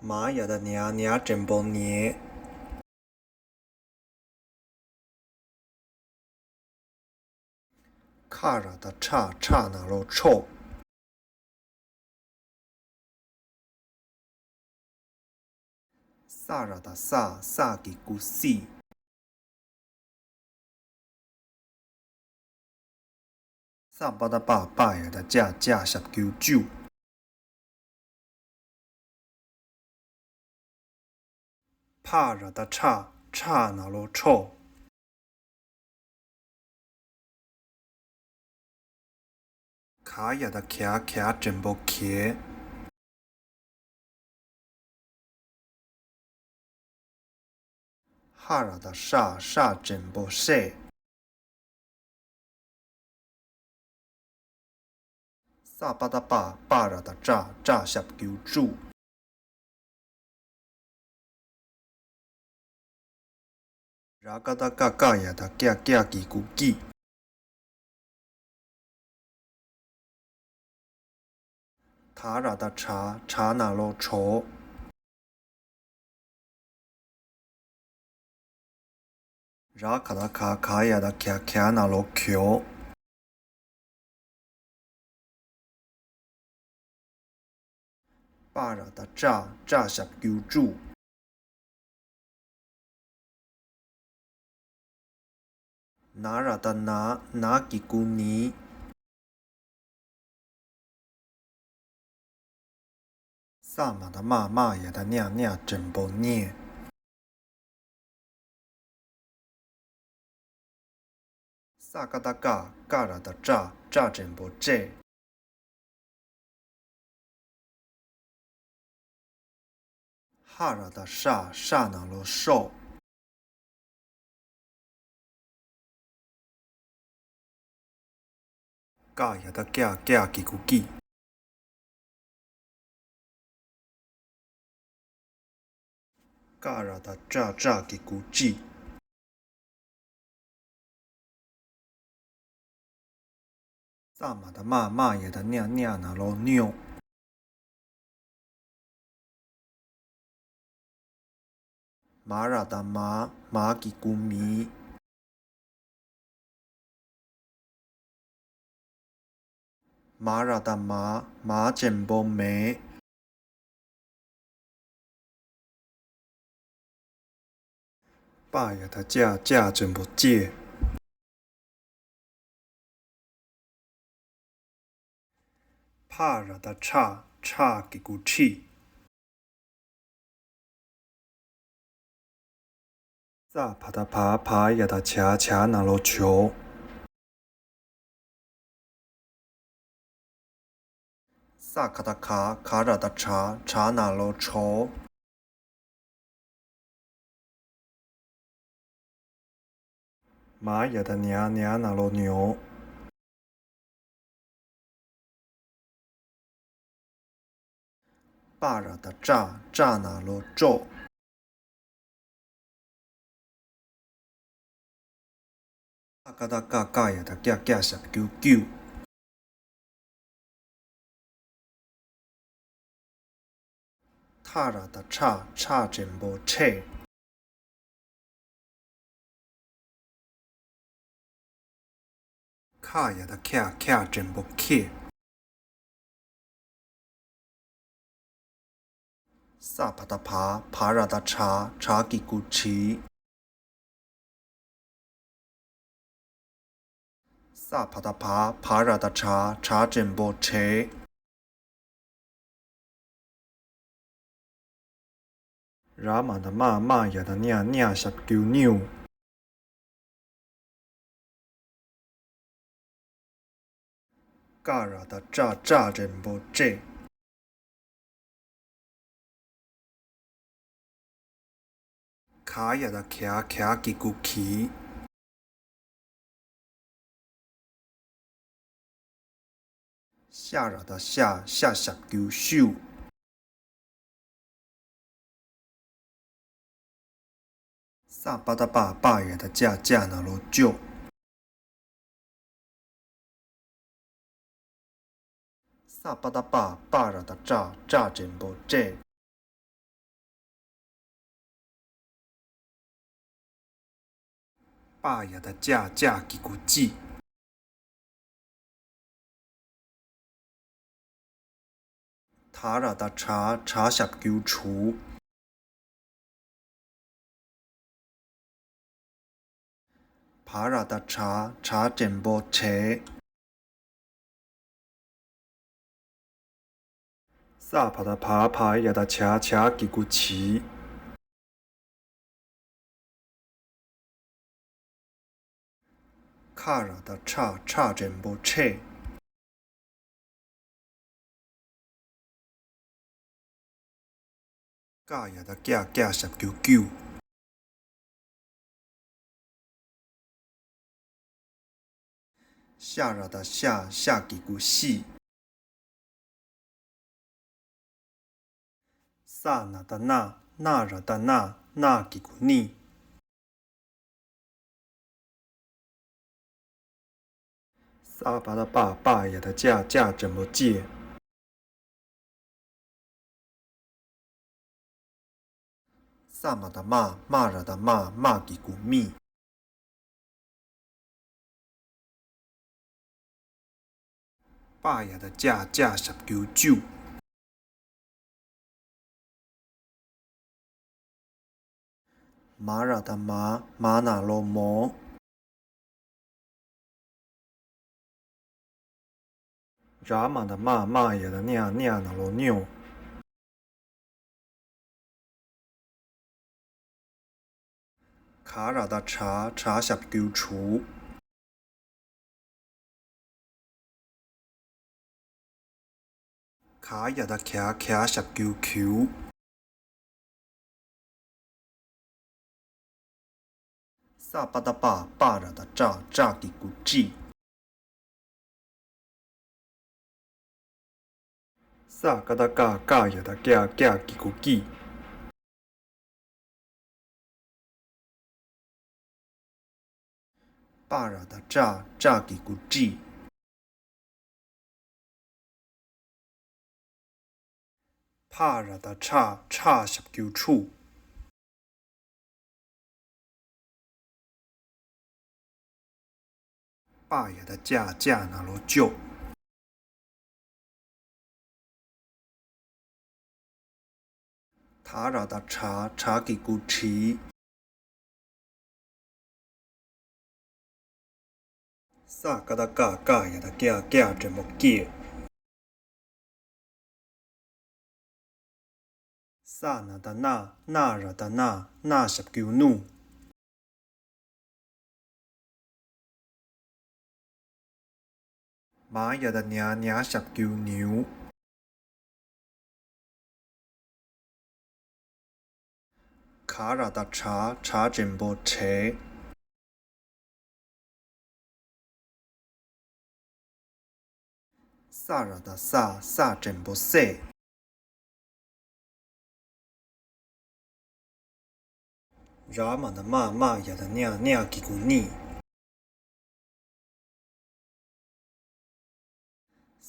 མ་ཡ་བཏགས་མྱ་མྱ་འགྲེང་བུ་མྱེ། ཁ་ར་བཏགས་ཁྲ་ཁྲ་ན་རོ་ཁྲོ། ས་ར་བཏགས་སྲ་སྲ་གི་གུ་སྲིད། ས་པ་བཏགས་སྤ་སྤ་ཡ་བཏགས་སྤྱ་སྤྱ་ཞབས་ཀྱུ་སྤྱུད། ཕ་ར་བཏགས་ཕྲ་ཕྲ་ན་རོ་ཕྲོ། ག་ཡ་བཏགས་གྱ་གྱ་འགྲེང་བུ་གྱེ། ཧ་ར་བཏགས་ཧྲ་ཧྲ་འགྲེང་བུ་ཧྲེ། ས་པ་བཏགས་སྤ་སྤ་ར་བཏགས་སྤྲ་སྤྲ་ཞབས་ཀྱུ་སྤྲུག། ར་ཀ་བཏགས་རྐ་རྐ་ཡ་བཏགས་རྐྱ་རྐྱ་གི་གུ་རྐྱིད། ད་ར་བཏགས་དྲ་དྲ་ན་རོ་དྲོ། ར་ག་བཏགས་ག་ག་ཡ་བཏགས་གྱ་གྱ་ན་རོ་གྱོ། པ་ར་བཏགས་པྲ་པྲ་ཞབས་ཀྱུ་པྲུག། ན་ར་བཏགས་ན་ན་གི་གུ་ནི། ས་མ་བཏགས་སྨ་སྨ་ཡ་བཏགས་སྨྱ་སྨྱ་འགྲེང་བུ་སྨྱེ། ས་ཀ་བཏགས་སྐ་སྐ་ར་བཏགས་སྐྲ་སྐྲ་འགྲེང་བུ་སྐྲེ། ཧ་ར་བཏགས་ཧྲ་ཧྲ་ན་རོ་ཧྲོ། ཀ་ཡ་བཏགས་ཀྱ་ཀྱ་གི་གུ་ཀྱི། ཀ་ར་བཏགས་ཀྲ་ཀྲ་གི་གུ་ཀྲི། ས་མ་བཏགས་སྨ་སྨ་ཡ་བཏགས་སྨྱ་སྨྱ་ན་རོ་སྨྱོ། མ་ར་བཏགས་མ་མ་གི་གུ་མི། མ་ར་བཏགས་མ་མ་འགྲེང་བུ་མེ། པ་ཡ་བཏགས་པྱ་པྱ་འགྲེང་བུ་པྱེ། ཕ་ར་བཏགས་ཕྲ་ཕྲ་གི་གུ་ཕྲི། ཙ་བ་བཏགས་ཙ་བ་ཡ་བཏགས་ཙ་ཙ་ན་རོ་ཙོ། ས་ག་བཏགས་སྐ་སྐ་ར་བཏགས་སྐྲ་སྐྲ་ན་རོ་སྐྲོ། མ་ཡ་བཏགས་མྱ་མྱ་ན་རོ་མྱོ། པ་ར་བཏགས་པྲ་པྲ་ན་རོ་པྲོ། ཀ་ཀ་བཏགས་ཀ་ཀ་ཡ་བཏགས་ཀྱ་ཀྱ་ཞབས་ཀྱུ་ཀྱུ། ཐ་ར་བཏགས་ཐྲ་ཐྲ་འགྲེང་བུ་ཐྲེ། ཁ་ཡ་བཏགས་ཁྱ་ཁྱ་འགྲེང་བུ་ཁྱེ། ས་བ་བཏགས་བ་བ་ར་བཏགས་བྲ་བྲ་གི་གུ་བྲི། ས་བ་བཏགས་བ་བ་ར་བཏགས་བྲ་བྲ་འགྲེང་བུ་བྲེ། ར་མ་བཏགས་རྨ་རྨ་ཡ་བཏགས་རྨྱ་རྨྱ་ཞབས་ཀྱུ་རྨྱུ། ཀ་ར་བཏགས་ཀྲ་ཀྲ་འགྲེང་བུ་ཀྲེ། ག་ཡ་བཏགས་གྱ་གྱ་གི་གུ་གྱིས། ཤ་ར་བཏགས་ཤ་ཤ་ཞབས་ཀྱུ་ཤུ། ས་པ་བཏགས་སྤ་སྤ་ཡ་བཏགས་སྤྱ་སྤྱ་ན་རོ་སྤྱོ། ས་པ་བཏགས་སྤ་སྤ་ར་བཏགས་སྤྲ་སྤྲ་འགྲེང་བུ་སྤྲས། པ་ཡ་བཏགས་པྱ་པྱ་གི་གུ་པྱི། ད་ར་བཏགས་དྲ་དྲ་ཞབས་ཀྱུ་དྲུ། བ་ར་བཏགས་བྲ་བྲ་འགྲེང་བུ་བྲེས། ས་བ་བཏགས་བ་བ་ཡ་བཏགས་བྱ་བྱ་གི་གུ་བྱིས། ཁ་ར་བཏགས་ཁྲ་ཁྲ་འགྲེང་བུ་ཁྲེས། ཀ་ཡ་བཏགས་ཀྱ་ཀྱ་ཞབས་ཀྱུ་ཀྱུ། ཤ་ར་བཏགས་ཤ་ཤ་གི་གུ་ཤྱི། ས་ན་བཏགས་སྣ་སྣ་ར་བཏགས་སྣ་སྣ་གི་གུ་སྣྱི། ས་པ་བཏགས་སྤ་སྤ་ཡ་བཏགས་སྤྱ་སྤྱ་འགྲེང་བུ་སྤྱེ། ས་མ་བཏགས་སྨ་སྨ་ར་བཏགས་སྨ་སྨ་གི་གུ་སྨྱི། པ་ཡ་བཏགས་པྱ་པྱ་ཞབས་ཀྱུ་པྱུ། མ་ར་བཏགས་མ་མ་ན་རོ་མོ། ར་མ་བཏགས་རྨ་རྨ་ཡ་བཏགས་རྨྱ་རྨྱ་ན་རོ་རྨྱོ། ག་ར་བཏགས་གྲ་གྲ་ཞབས་ཀྱུ་གྲུ། ག་ཡ་བཏགས་གྱ་གྱ་ཞབས་ཀྱུ་གྱུ། ས་པ་བཏགས་སྤ་སྤ་ར་བཏགས་སྤྲ་སྤྲ་གི་གུ་སྤྲི། ས་ཀ་བཏགས་སྐ་སྐ་ཡ་བཏགས་སྐྱ་སྐྱ་གི་གུ་སྐྱི། པ་ར་བཏགས་པྲ་པྲ་གི་གུ་པྲི། ཕ་ར་བཏགས་ཕྲ་ཕྲ་ཞབས་ཀྱུ་ཕྲུ། པ་ཡ་བཏགས་པྱ་པྱ་ན་རོ་པྱོ། ད་ར་བཏགས་དྲ་དྲ་གི་གུ་དྲི། ས་ཀ་བཏགས་སྐ་སྐ་ཡ་བཏགས་སྐྱ་སྐྱ་འགྲེང་བུ་སྐྱེ། ས་ན་བཏགས་སྣ་སྣ་ར་བཏགས་སྣ་སྣ་ཞབས་ཀྱུ་སྣུ། མ་ཡ་བཏགས་མྱ་མྱ་ཞབས་ཀྱུ་མྱུ། ག་ར་བཏགས་གྲ་གྲ་འགྲེང་བུ་གྲེ། ས་ར་བཏགས་སྲ་སྲ་འགྲེང་བུ་སྲེ། ར་མ་བཏགས་རྨ་རྨ་ཡ་བཏགས་རྨྱ་རྨྱ་གི་གུ་རྨྱི།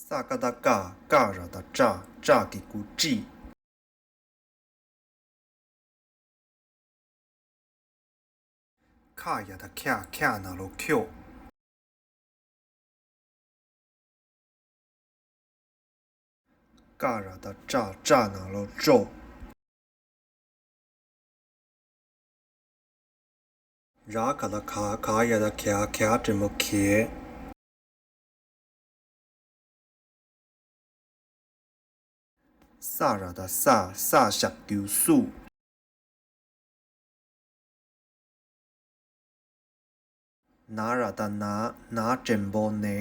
ས་ཀ་བཏགས་སྐ་སྐ་ར་བཏགས་སྐྲ་སྐྲ་གི་གུ་སྐྲི། ཁ་ཡ་བཏགས་ཁྱ་ཁྱ་ན་རོ་ཁྱོ། ཀ་ར་བཏགས་ཀྲ་ཀྲ་ན་རོ་ཀྲོ། ར་ག་བཏགས་ག་ག་ཡ་བཏགས་གྱ་གྱ་འགྲེང་བུ་གྱེ། ས་ར་བཏགས་སྲ་སྲ་ཞབས་ཀྱུ་སྲུ། ན་ར་བཏགས་ན་ན་འགྲེང་བུ་ནེ།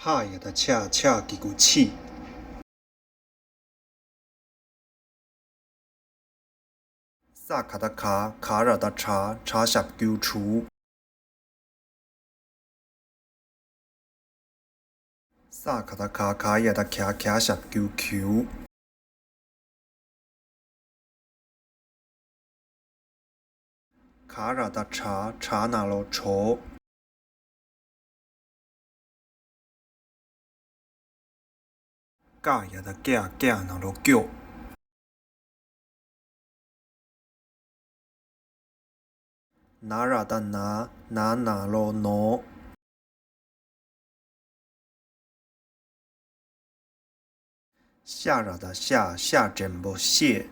ཕ་ཡ་བཏགས་ཕྱ་ཕྱ་གི་གུ་ཕྱི། ས་ག་བཏགས་སྒ། སྒ་ར་བཏགས་སྒྲ། སྒྲ་ཞབས་ཀྱུ་སྒྲུ། ས་ག་བཏགས་སྒ། སྒ་ཡ་བཏགས་སྒྱ། སྒྱ་ཞབས་ཀྱུ་སྒྱུ། ག་ར་བཏགས་གྲ། གྲ་ན་རོ་གྲོ། ཀ་ཡ་བཏགས་ཀྱ། ཀྱ་ན་རོ་ཀྱོ། ན་ར་བཏགས་ན། ན་ན་རོ་ནོ། ཤ་ར་བཏགས་ཤ། ཤ་འགྲེང་བུ་ཤེས།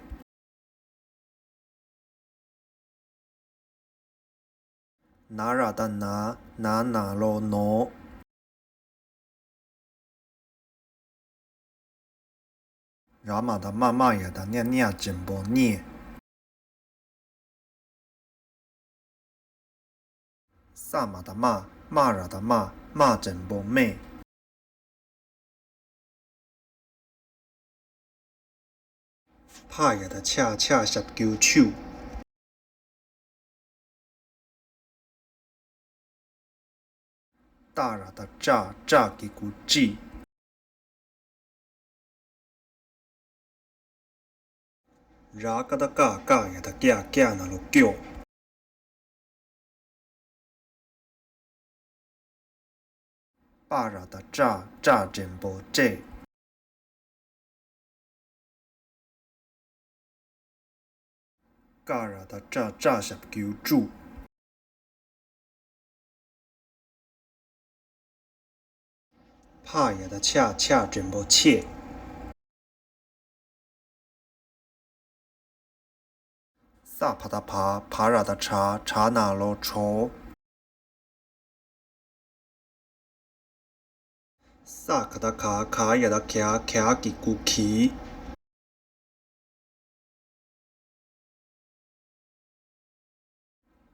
ན་ར་བཏགས་ན། ན་ན་རོ་ནོ། ར་མ་བཏགས་རྨ། རྨ་ཡ་བཏགས་རྨྱ། རྨྱ་འགྲེང་བུ་རྨྱེ། ས་མ་བཏགས་སྨ། སྨ་ར་བཏགས་སྨ། སྨ་འགྲེང་བུ་སྨྲེ། ཕ་ཡ་བཏགས་ཕྱ། ཕྱ་ཞབས་ཀྱུ་ཕྱུ། ཏ་ར་བཏགས་ཏྲ། ཏྲ་གི་གུ་ཏྲི། ར་ཀ་བཏགས་རྐ། རྐ་ཡ་བཏགས་རྐྱ། རྐྱ་ན་རོ་རྐྱོ། པ་ར་བཏགས་པྲ། པྲ་འགྲེང་བུ་སྤྲེལ། ཀ་ར་བཏགས་ཀྲ། ཀྲ་ཞབས་ཀྱུ་ཀྲུ། ཕ་ཡ་བཏགས་ཕྱ། ཕྱ་འགྲེང་བུ་ཕྱེད། ས་བ་བཏགས་སྦ། བ་ར་བཏགས་བྲ། བྲ་ན་རོ་བྲོ། ས་ག་བཏགས་སྒ། སྒ་ཡ་བཏགས་སྒྱ། སྒྱ་གི་གུ་གྱི།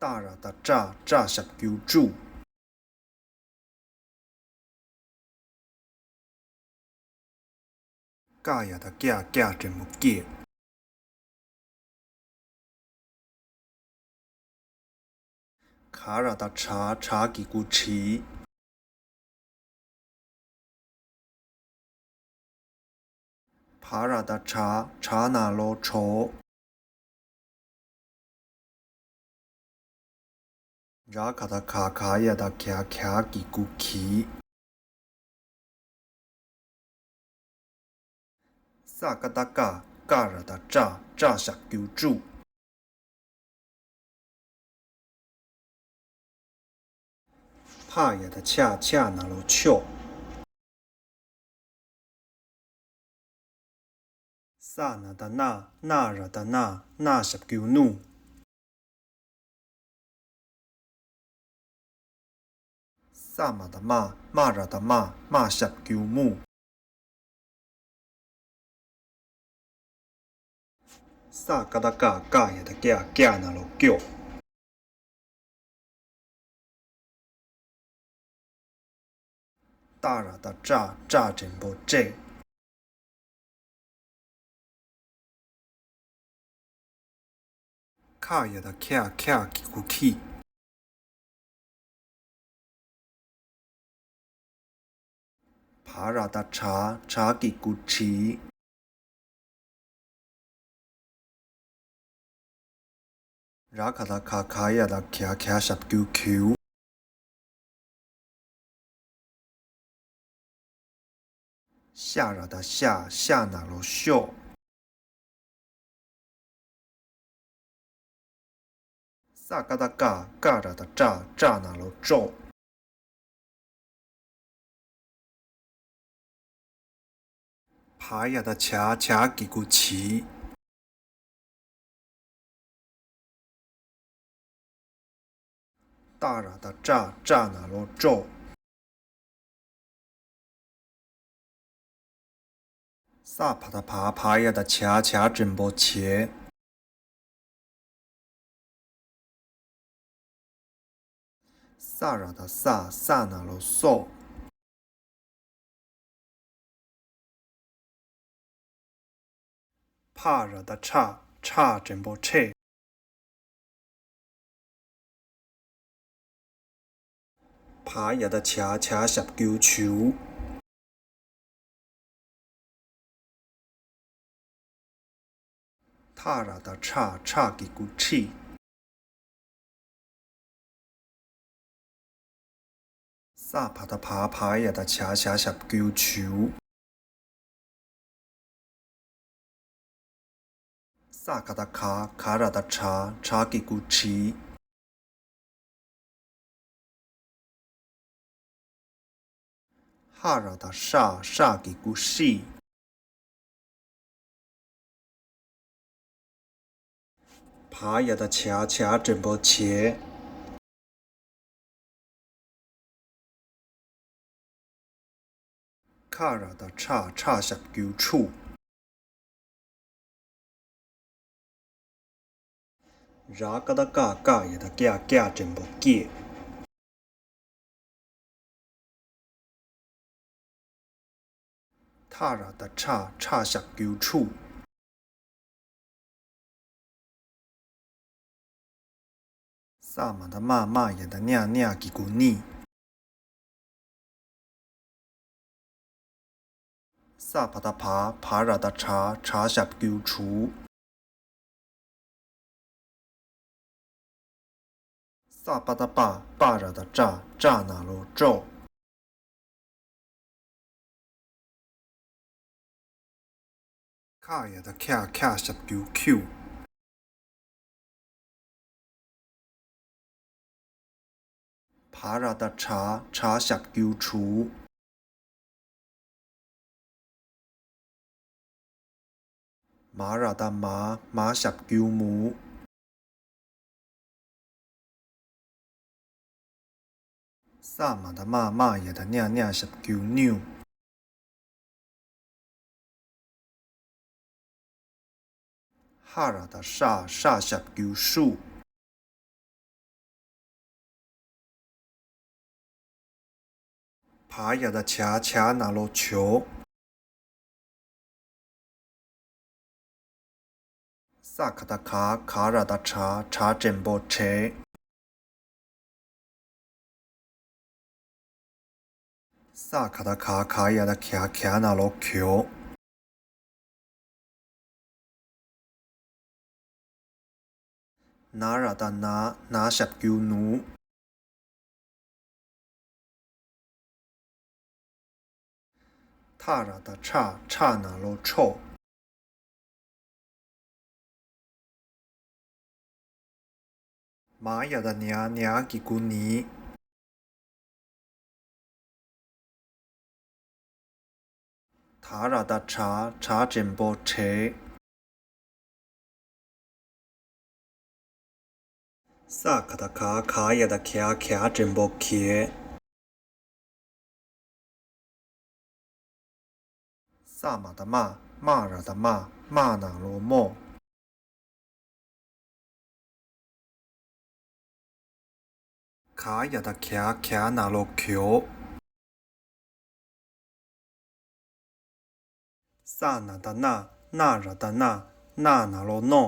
ཏ་ར་བཏགས་ཏྲ། ཏྲ་ཞབས་ཀྱུ་ཏྲུ། ཀ་ཡ་བཏགས་ཀྱ། ཀྱ་འགྲེང་བུ་ཀྱེ། ག་ར་བཏགས་གྲ། གྲ་གི་གུ་གྲི། བ་ར་བཏགས་བྲ། བྲ་ན་རོ་བྲོ། ར་ག་བཏགས་རྒ། རྒ་ཡ་བཏགས་རྒྱ། རྒྱ་གི་གུ་གྱི། ས་ཀ་བཏགས་སྐ། སྐ་ར་བཏགས་སྐྲ། སྐྲ་ཞབས་ཀྱུ་སྐྲུ། ཕ་ཡ་བཏགས་ཕྱ། ཕྱ་ན་རོ་ཕྱོགས། ས་ན་བཏགས་སྣ། སྣ་ར་བཏགས་སྣ། སྣ་ཞབས་ཀྱུ་སྣུ། ས་མ་བཏགས་སྨ། སྨ་ར་བཏགས་སྨ། སྨ་ཞབས་ཀྱུ་སྨུ། ས་ཀ་བཏགས་སྐ། སྐ་ཡ་བཏགས་སྐྱ། སྐྱ་ན་རོ་སྐྱོ། ཏ་ར་བཏགས་ཏྲ། ཏྲ་འགྲེང་བུ་སྤྲེལ། ཁ་ཡ་བཏགས་ཁྱ། ཁྱ་གི་གུ་ཁྱི། བ་ར་བཏགས་བྲ། བྲ་གི་གུ་བྲི། ར་ག་བཏགས་རྒ། རྒ་ཡ་བཏགས་རྒྱ། རྒྱ་ཞབས་ཀྱུ་རྒྱུ། ཤ་ར་བཏགས་ཤ། ཤ་ན་རོ་ཤོ། ས་ཀ་བཏགས་སྐ། སྐ་ར་བཏགས་སྐྲ། སྐྲ་ན་རོ་སྐྲོ། བ་ཡ་བཏགས་བྱ། བྱ་གི་གུ་བྱི། ཏ་ར་བཏགས་ཏྲ། ཏྲ་ན་རོ་སྟྲོ། ས་བ་བཏགས་སྦ། སྦ་ཡ་བཏགས་སྦྱ། སྦྱ་འགྲེང་བུ་བྱེ། ས་ར་བཏགས་ས། ས་ན་རོ་སོ། ཕ་ར་བཏགས་ཕྲ། ཕྲ་འགྲེང་བུ་ཕྲེ། བ་ཡ་བཏགས་བྱ་བྱ་ཞབས་ཀྱུ་བྱུ། ཐ་ར་བཏགས་ཐྲ་ཐྲ་གི་གུ་ཁྲི། ས་བ་བཏགས་བ་བ་ཡ་བཏགས་བྱ་བྱ་ཞབས་ཀྱུ་བྱུ། ས་ག་བཏགས་ག་ག་ར་བཏགས་གྲ་གྲ་གི་གུ་གྲི། ཧ་ར་བཏགས་ཧྲ་ཧྲ་གི་གུ་ཧྲི། བ་ཡ་བཏགས་བྱ་བྱ་འགྲེང་བུ་བྱེ། ཁ་ར་བཏགས་ཁྲ་ཁྲ་ཞབས་ཀྱུ་ཁྲུ། ར་ཀ་བཏགས་རྐ་རྐ་ཡ་བཏགས་རྐྱ་རྐྱ་འགྲེང་བུ་རྐྱེ། ཐ་ར་བཏགས་ཐྲ་ཐྲ་ཞབས་ཀྱུ་ཐྲུ། ས་མ་བཏགས་སྨ་སྨ་ཡ་བཏགས་སྨྱ་སྨྱ་གི་གུ་སྨྱི། ས་བ་བཏགས་བ་བ་ར་བཏགས་བྲ་བྲ་ཞབས་ཀྱུ་བྲུ། ས་པ་བཏགས་སྤ་སྤ་ར་བཏགས་སྤྲ་སྤྲ་ན་རོ་སྤྲོ། ཁ་ཡ་བཏགས་ཁྱ་ཁྱ་ཞབས་ཀྱུ་ཁྱུ། བ་ར་བཏགས་བྲ་བྲ་ཞབས་ཀྱུ་བྲུ། མ་ར་བཏགས་མ་མ་ཞབས་ཀྱུ་མུ། ས་མ་བཏགས་སྨ་སྨ་ཡ་བཏགས་སྨྱ་སྨྱ་ཞབས་ཀྱུ་སྨྱུ། ཧ་ར་བཏགས་ཧྲ་ཧྲ་ཞབས་ཀྱུ་ཧྲུ། བ་ཡ་བཏགས་བྱ་བྱ་ན་རོ་བྱོ། ས་ག་བཏགས་ག་ག་ར་བཏགས་གྲ་གྲ་འགྲེང་བུ་བྲེ། ས་ག་བཏགས་ག་ག་ཡ་བཏགས་གྱ་གྱ་ན་རོ་གྱོ། ན་ར་བཏགས་ན་ན་ཞབས་ཀྱུ་ནུ། ཐ་ར་བཏགས་ཐྲ་ཐྲ་ན་རོ་ཐྲོ། མ་ཡ་བཏགས་མྱ་མྱ་གི་གུ་མྱི། ད་ར་བཏགས་དྲ་དྲ་འགྲེང་བུ་དྲེ། ས་ག་བཏགས་ག་ག་ཡ་བཏགས་གྱ་གྱ་འགྲེང་བུ་གྱེ། ས་མ་བཏགས་སྨ་སྨ་ར་བཏགས་སྨ་སྨ་ན་རོ་སྨོ། ག་ཡ་བཏགས་གྱ་གྱ་ན་རོ་གྱོ། ས་ན་བཏགས་སྣ་སྣ་ར་བཏགས་སྣ་སྣ་ན་རོ་སྣོ།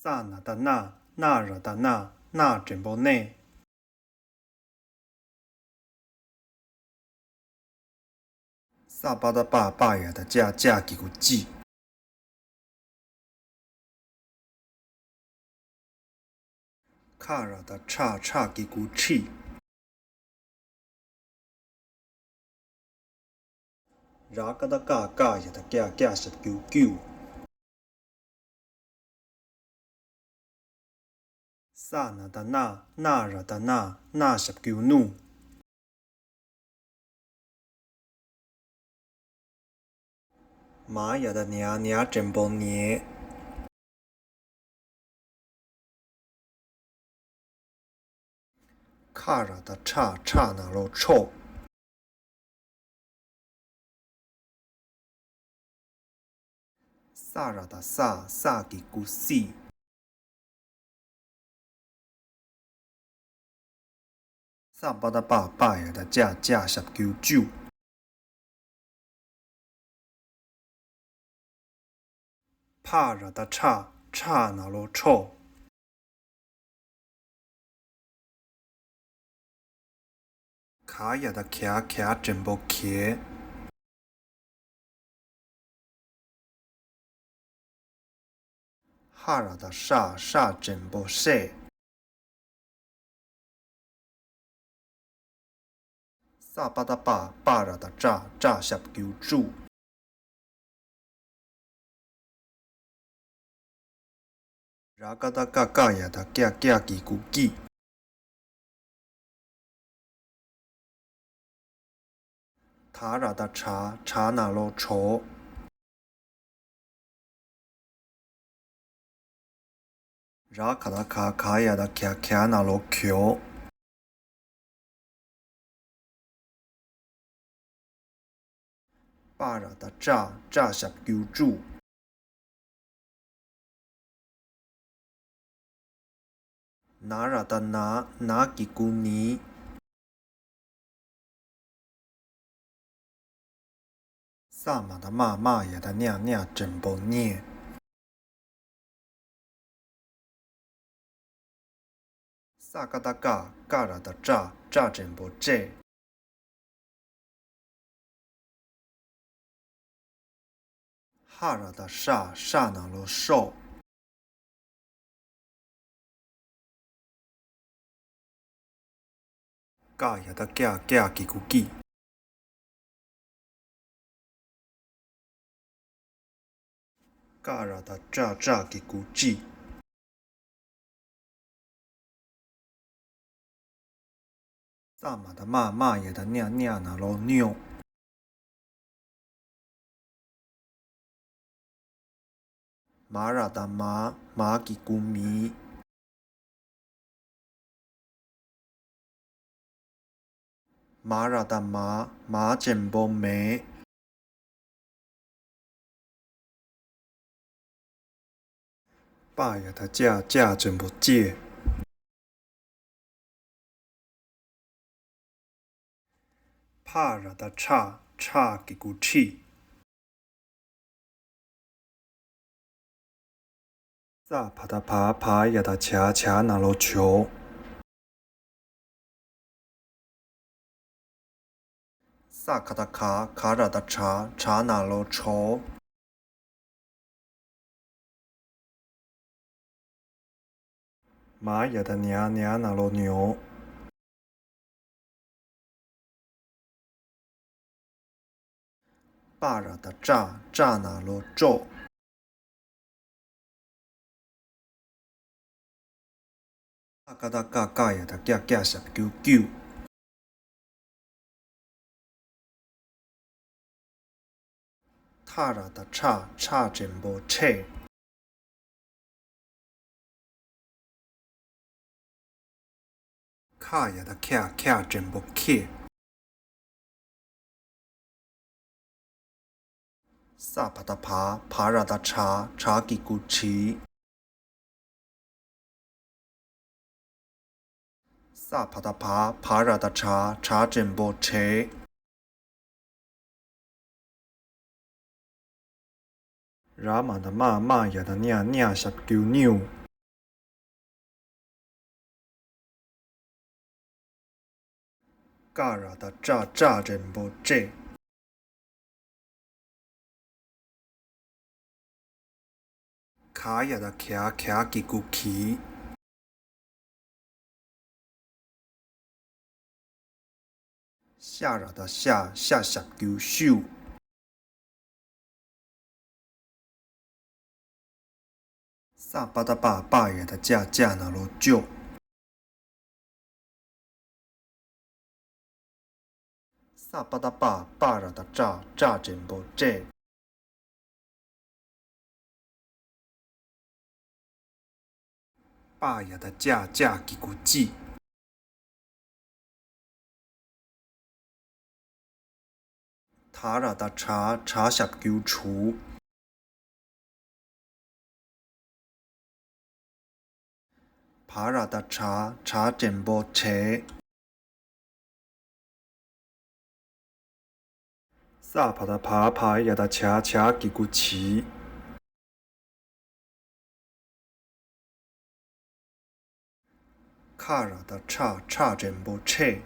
ས་ན་བཏགས་སྣ་སྣ་ར་བཏགས་སྣ་སྣ་འགྲེང་བུ་སྣེ། ས་པ་བཏགས་སྤ་སྤ་ཡ་བཏགས་སྤྱ་སྤྱ་གི་གུ་སྤྱི། ཁ་ར་བཏགས་ཁྲ་ཁྲ་གི་གུ་ཁྲི། ར་ཀ་བཏགས་རྐ་རྐ་ཡ་བཏགས་རྐྱ་རྐྱ་ཞབས་ཀྱུ་རྐྱུ། ས་ན་བཏགས་སྣ་སྣ་ར་བཏགས་སྣ་སྣ་ཞབས་ཀྱུ་སྣུ། མ་ཡ་བཏགས་མྱ་མྱ་འགྲེང་བུ་མྱེ། ཁ་ར་བཏགས་ཁྲ་ཁྲ་ན་རོ་ཁྲོ། ས་ར་བཏགས་སྲ་སྲ་གི་གུ་སྲི། ས་པ་བཏགས་སྤ་སྤ་ཡ་བཏགས་སྤྱ་སྤྱ་ཞབས་ཀྱུ་སྤྱུ། ཕ་ར་བཏགས་ཕྲ་ཕྲ་ན་རོ་ཕྲོ། ག་ཡ་བཏགས་གྱ་གྱ་འགྲེང་བུ་གྱེ། ཧ་ར་བཏགས་ཧྲ་ཧྲ་འགྲེང་བུ་ཧྲེ། ས་པ་བཏགས་སྤ་སྤ་ར་བཏགས་སྤྲ་སྤྲ་ཞབས་ཀྱུ་སྤྲུ། ར་ཀ་བཏགས་རྐ་རྐ་ཡ་བཏགས་རྐྱ་རྐྱ་གི་གུ་རྐྱི། ད་ར་བཏགས་དྲ་དྲ་ན་རོ་དྲོ། ར་ག་བཏགས་ག་ག་ཡ་བཏགས་གྱ་གྱ་ན་རོ་གྱོ། པ་ར་བཏགས་པྲ་པྲ་ཞབས་ཀྱུ་པྲུ། ན་ར་བཏགས་ན་ན་གི་གུ་ནི། ས་མ་བཏགས་སྨ་སྨ་ཡ་བཏགས་སྨྱ་སྨྱ་འགྲེང་བུ་སྨྱེ། ས་ཀ་བཏགས་སྐ་སྐ་ར་བཏགས་སྐྲ་སྐྲ་འགྲེང་བུ་སྐྲེ། ཧ་ར་བཏགས་ཧྲ་ཧྲ་ན་རོ་ཧྲོ། ཀ་ཡ་བཏགས་ཀྱ་ཀྱ་གི་གུ་ཀྱི། ཀ་ར་བཏགས་ཀྲ་ཀྲ་གི་གུ་ཀྲི། ས་མ་བཏགས་སྨ་སྨ་ཡ་བཏགས་སྨྱ་སྨྱ་ན་རོ་སྨྱོ། མ་ར་བཏགས་མ་མ་གི་གུ་མི། མ་ར་བཏགས་མ་མ་འགྲེང་བུ་མེ། པ་ཡ་བཏགས་པྱ་པྱ་འགྲེང་བུ་པྱེ། ཕ་ར་བཏགས་ཕྲ་ཕྲ་གི་གུ་ཕྲི། ས་བ་བཏགས་བ་བ་ཡ་བཏགས་བྱ་བྱ་ན་རོ་བྱོ། ས་ག་བཏགས་ག་ག་ར་བཏགས་གྲ་གྲ་ན་རོ་གྲོ། མ་ཡ་བཏགས་མྱ་མྱ་ན་རོ་མྱོ། པ་ར་བཏགས་པྲ་པྲ་ན་རོ་པྲོ། ཀ་ཀ་བཏགས་ཀ་ཀ་ཡ་བཏགས་ཀྱ་ཀྱ་ཞབས་ཀྱུ་ཀྱུ། ཐ་ར་བཏགས་ཐྲ་ཐྲ་འགྲེང་བུ་ཐྲེ། ཁ་ཡ་བཏགས་ཁྱ་ཁྱ་འགྲེང་བུ་ཁྱེ། ས་བ་བཏགས་བ་བ་ར་བཏགས་བྲ་བྲ་གི་གུ་བྲི། ས་བ་བཏགས་བ་བ་ར་བཏགས་བྲ་བྲ་འགྲེང་བུ་བྲེ། ར་མ་བཏགས་རྨ་རྨ་ཡ་བཏགས་རྨྱ་རྨྱ་ཞབས་ཀྱུ་རྨྱུ། ཀ་ར་བཏགས་ཀྲ་ཀྲ་འགྲེང་བུ་ཀྲེ། ག་ཡ་བཏགས་གྱ་གྱ་གི་གུ་གྱི། ཤ་ར་བཏགས་ཤ་ཤ་ཞབས་ཀྱུ་ཤུ། ས་པ་བཏགས་སྤ་སྤ་ཡ་བཏགས་སྤྱ་སྤྱ་ན་རོ་སྤྱོ། ས་པ་བཏགས་སྤ་སྤ་ར་བཏགས་སྤྲ་སྤྲ་འགྲེང་བུ་སྤྲེ། པ་ཡ་བཏགས་པྱ་པྱ་གི་གུ་པྱི། ད་ར་བཏགས་དྲ་དྲ་ཞབས་ཀྱུ་དྲུ། བ་ར་བཏགས་བྲ་བྲ་འགྲེང་བུ་བྲེ། ས་བ་བཏགས་བ་བ་ཡ་བཏགས་བྱ་བྱ་གི་གུ་བྱི། ཁ་ར་བཏགས་ཁྲ་ཁྲ་འགྲེང་བུ་ཁྲེ།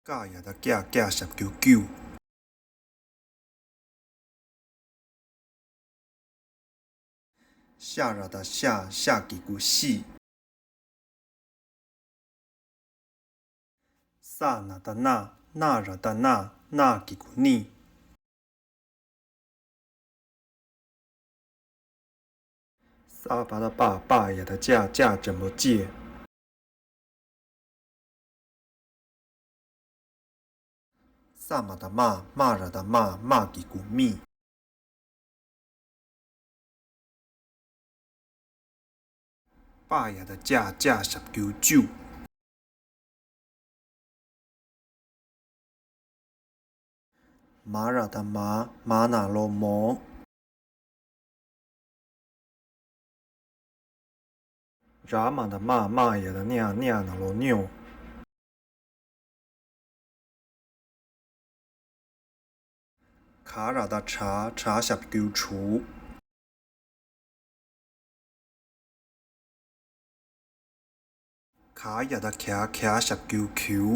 ཀ་ཡ་བཏགས་ཀྱ་ཀྱ་ཞབས་ཀྱུ་ཀྱུ། ཤ་ར་བཏགས་ཤ་ཤ་གི་གུ་ཤི། ས་ན་བཏགས་སྣ་སྣ་ར་བཏགས་སྣ་སྣ་གི་གུ་སྣི། ས་པ་བཏགས་སྤ་སྤ་ཡ་བཏགས་སྤྱ་སྤྱ་འགྲེང་བུ་སྤྱི། ས་མ་བཏགས་སྨ་སྨ་ར་བཏགས་སྨ་སྨ་གི་གུ་སྨི། པ་ཡ་བཏགས་པྱ་པྱ་ཞབས་ཀྱུ་པྱུ། མ་ར་བཏགས་མ་མ་ན་རོ་མོ། ར་མ་བཏགས་རྨ་རྨ་ཡ་བཏགས་རྨྱ་རྨྱ་ན་རོ་རྨྱོ། ག་ར་བཏགས་གྲ་གྲ་ཞབས་ཀྱུ་གྲུ། ག་ཡ་བཏགས་གྱ་གྱ་ཞབས་ཀྱུ་གྱུ།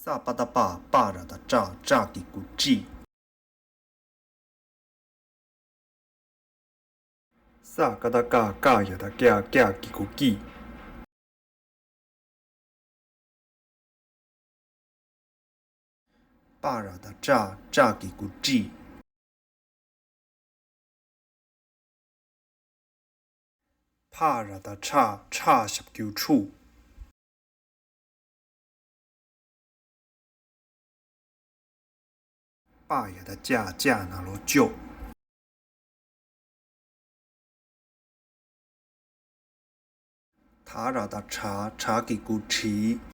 ས་པ་བཏགས་སྤ་སྤ་ར་བཏགས་སྤྲ་སྤྲ་གི་གུ་སྤྲི། ས་ཀ་བཏགས་སྐ་སྐ་ཡ་བཏགས་སྐྱ་སྐྱ་གི་གུ་སྐྱི། པ་ར་བཏགས་པྲ་པྲ་གི་གུ་སྤྲིས། ཕ་ར་བཏགས་ཕྲ་ཕྲ་ཞབས་ཀྱུ་ཕྲུག། པ་ཡ་བཏགས་པྱ་པྱ་ན་རོ་པྱོ། ད་ར་བཏགས་དྲ་དྲ་གི་གུ་དྲི།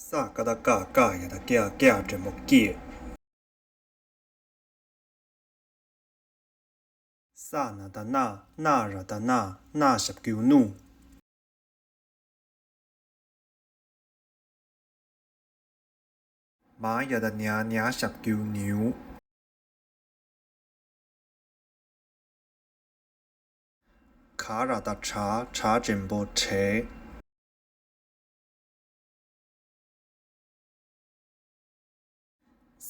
ས་ཀ་བཏགས་སྐ་སྐ་ཡ་བཏགས་སྐྱ་སྐྱ་འགྲེང་བུ་སྐྱེ། ས་ན་བཏགས་སྣ་སྣ་ར་བཏགས་སྣ་སྣ་ཞབས་ཀྱུ་སྣུ། མ་ཡ་བཏགས་མྱ་མྱ་ཞབས་ཀྱུ་མྱུ། ག་ར་བཏགས་གྲ་གྲ་འགྲེང་བུ་གྲེ།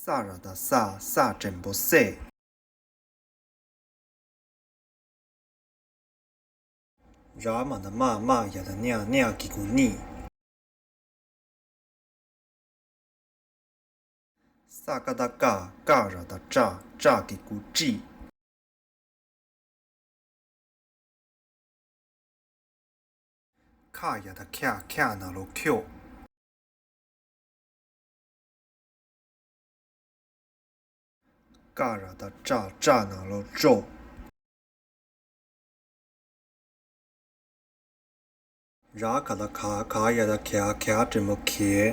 ས་ར་བཏགས་སྲ་སྲ་འགྲེང་བུ་སྲེ། ར་མ་བཏགས་རྨ་རྨ་ཡ་བཏགས་རྨྱ་རྨྱ་གི་གུ་རྨྱི། ས་ཀ་བཏགས་སྐ་སྐ་ར་བཏགས་སྐྲ་སྐྲ་གི་གུ་སྐྲིས། ཁ་ཡ་བཏགས་ཁྱ་ཁྱ་ན་རོ་ཁྱོ། ཀ་ར་བཏགས་ཀྲ་ཀྲ་ན་རོ་ཀྲོ། ར་ག་བཏགས་ག་ག་ཡ་བཏགས་གྱ་གྱ་འགྲེང་བུ་གྱེ།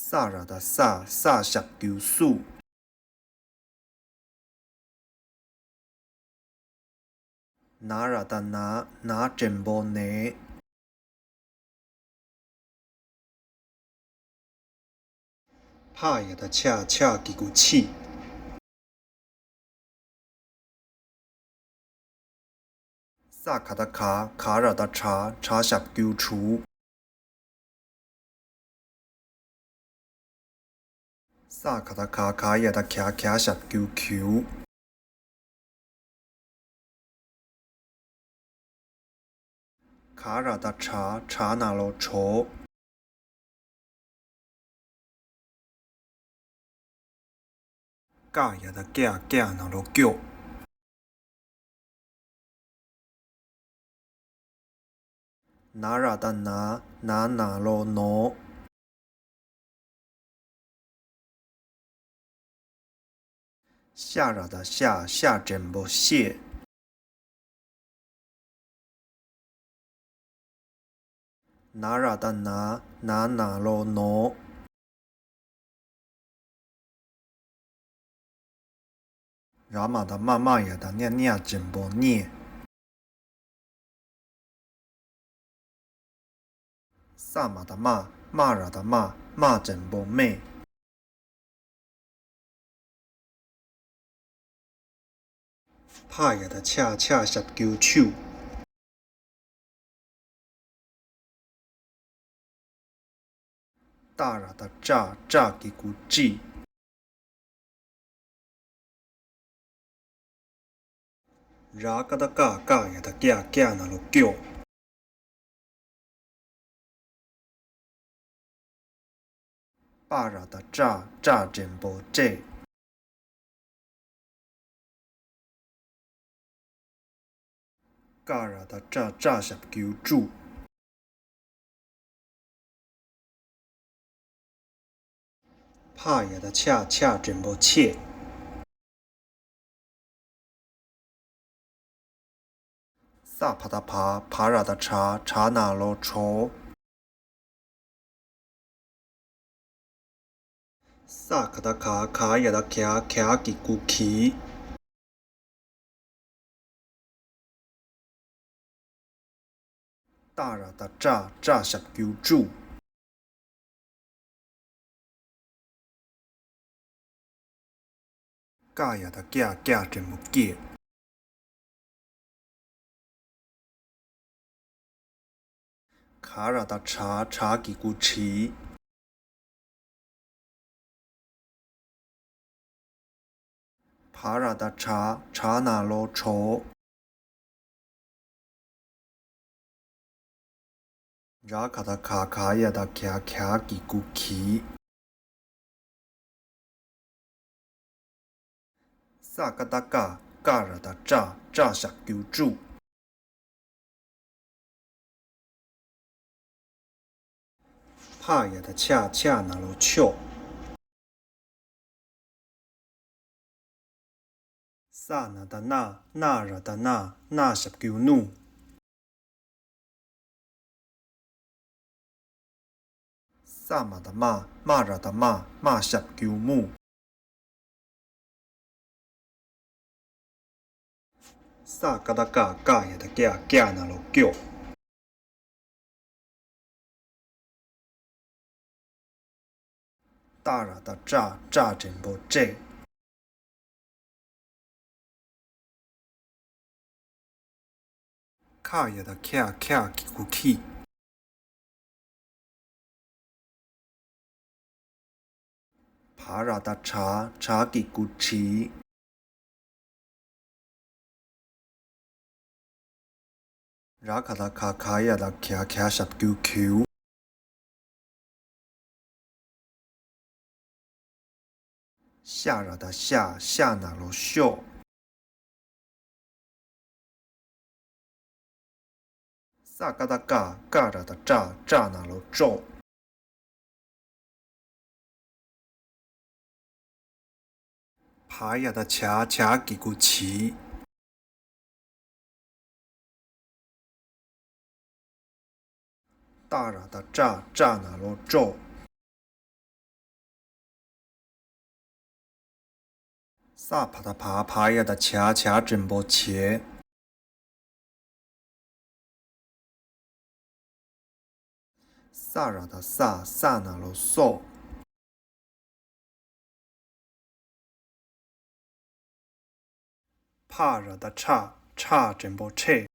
ས་ར་བཏགས་སྲ་སྲ་ཞབས་ཀྱུ་སྲུ། ན་ར་བཏགས་ན་ན་འགྲེང་བུ་ནེ། ཕ་ཡ་བཏགས་ཕྱ་ཕྱ་གི་གུ་ཕྱི། ས་ག་བཏགས་ག་ག་ར་བཏགས་གྲ་གྲ་ཞབས་ཀྱུ་གྲུ། ས་ག་བཏགས་ག་ག་ཡ་བཏགས་གྱ་གྱ་ཞབས་ཀྱུ་གྱུ། ག་ར་བཏགས་གྲ་གྲ་ན་རོ་གྲོ། ཀ་ཡ་བཏགས་ཀྱ་ཀྱ་ན་རོ་ཀྱོ། ན་ར་བཏགས་ན་ན་ན་རོ་ནོ། ཤ་ར་བཏགས་ཤ་ཤ་འགྲེང་བུ་ཤེ། ན་ར་བཏགས་ན་ན་ན་རོ་ནོ། ར་མ་བཏགས་རྨ་རྨ་ཡ་བཏགས་རྨྱ་རྨྱ་འགྲེང་བུ་རྨྱེ། ས་མ་བཏགས་སྨ་སྨ་ར་བཏགས་སྨ་སྨ་འགྲེང་བུ་སྨྲེ། ཕ་ཡ་བཏགས་ཕྱ་ཕྱ་ཞབས་ཀྱུ་ཕྱུ། ཏ་ར་བཏགས་ཏྲ་ཏྲ་གི་གུ་ཏྲི། ར་ཀ་བཏགས་ཀ་ཀ་ཡ་བཏགས་ཀྱ་ཀྱ་ན་རོ་ཀྱོ། པ་ར་བཏགས་པྲ་པྲ་འགྲེང་བུ་པྲེ། ཀ་ར་བཏགས་ཀྲ་ཀྲ་ཞབས་ཀྱུ་ཀྲུ། ཕ་ཡ་བཏགས་ཕྱ་ཕྱ་འགྲེང་བུ་ཕྱེ། ས་བ་བཏགས་བ་བ་ར་བཏགས་བྲ་བྲ་ན་རོ་བྲོ། ས་ག་བཏགས་ག་ག་ཡ་བཏགས་གྱ་གྱ་གི་གུ་གྱི། ཏ་ར་བཏགས་ཏྲ་ཏྲ་ཞབས་ཀྱུ་ཏྲུ། ཀ་ཡ་བཏགས་ཀྱ་ཀྱ་འགྲེང་བུ་ཀྱེ། ག་ར་བཏགས་གྲ་གྲ་གི་གུ་གྲི། བ་ར་བཏགས་བྲ་བྲ་ན་རོ་བྲོ། ར་ག་བཏགས་ག་ག་ཡ་བཏགས་གྱ་གྱ་གི་གུ་གྱི། ས་ཀ་བཏགས་སྐ་སྐ་ར་བཏགས་སྐྲ་སྐྲ་ཞབས་ཀྱུ་སྐྲུ། ཕ་ཡ་བཏགས་ཕྱ་ཕྱ་ན་རོ་ཕྱོ། ས་ན་བཏགས་སྣ་སྣ་ར་བཏགས་སྣ་སྣ་ཞབས་ཀྱུ་སྣུ། ས་མ་བཏགས་སྨ་སྨ་ར་བཏགས་སྨ་སྨ་ཞབས་ཀྱུ་སྨུ། ས་ཀ་བཏགས་སྐ་སྐ་ཡ་བཏགས་སྐྱ་སྐྱ་ན་རོ་སྐྱོ། ཏ་ར་བཏགས་ཏྲ་ཏྲ་འགྲེང་བུ་སྤྲེ། ཁ་ཡ་བཏགས་ཁྱ་ཁྱ་གི་གུ་ཁྱི། བ་ར་བཏགས་བྲ་བྲ་གི་གུ་བྲི། ར་ག་བཏགས་ག་ག་ཡ་བཏགས་གྱ་གྱ་ཞབས་ཀྱུ་གྱུ། ཤ་ར་བཏགས་ཤ་ཤ་ན་རོ་ཤོ། ས་ཀ་བཏགས་སྐ་སྐ་ར་བཏགས་སྐྲ་སྐྲ་ན་རོ་སྐྲོ། བ་ཡ་བཏགས་བྱ་བྱ་གི་གུ་བྱི། ཏ་ར་བཏགས་ཏྲ་ཏྲ་ན་རོ་ཏྲོ། ས་བ་བཏགས་བ་བ་ཡ་བཏགས་བྱ་བྱ་འགྲེང་བུ་བྱེ། ས་ར་བཏགས་ས་ས་ན་རོ་སོ། ཕ་ར་བཏགས་ཕྲ་ཕྲ་འགྲེང་བུ་ཕྲེ།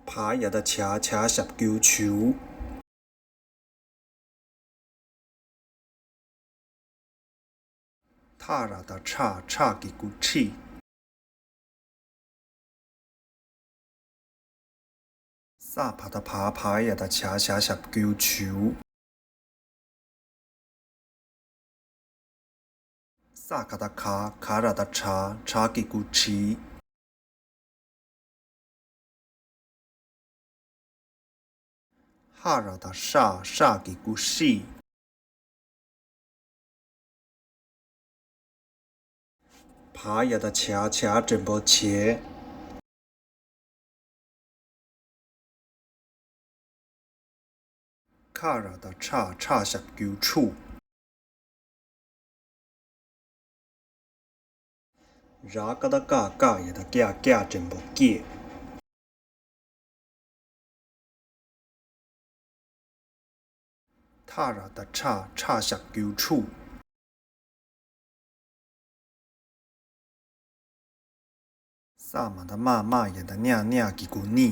བ་ཡ་བཏགས་བྱ་བྱ་ཞབས་ཀྱུ་བྱུ། ཐ་ར་བཏགས་ཐྲ་ཐྲ་གི་གུ་ཐྲི། ས་བ་བཏགས་བ་བ་ཡ་བཏགས་བྱ་བྱ་ཞབས་ཀྱུ་བྱུ། ས་ག་བཏགས་ག་ག་ར་བཏགས་གྲ་གྲ་གི་གུ་གྲི། ཧ་ར་བཏགས་ཧྲ་ཧྲ་གི་གུ་ཧྲི། བ་ཡ་བཏགས་བྱ་བྱ་འགྲེང་བུ་བྱེ། ཁ་ར་བཏགས་ཁྲ་ཁྲ་ཞབས་ཀྱུ་ཁྲུ། ར་ཀ་བཏགས་ཀ་ཀ་ཡ་བཏགས་ཀྱ་ཀྱ་འགྲེང་བུ་ཀྱེ། ཐ་ར་བཏགས་ཐྲ་ཐྲ་ཞབས་ཀྱུ་ཐྲུ། ས་མ་བཏགས་སྨ། སྨ་ཡ་བཏགས་སྨྱ། སྨྱ་གི་གུ་སྨྱི།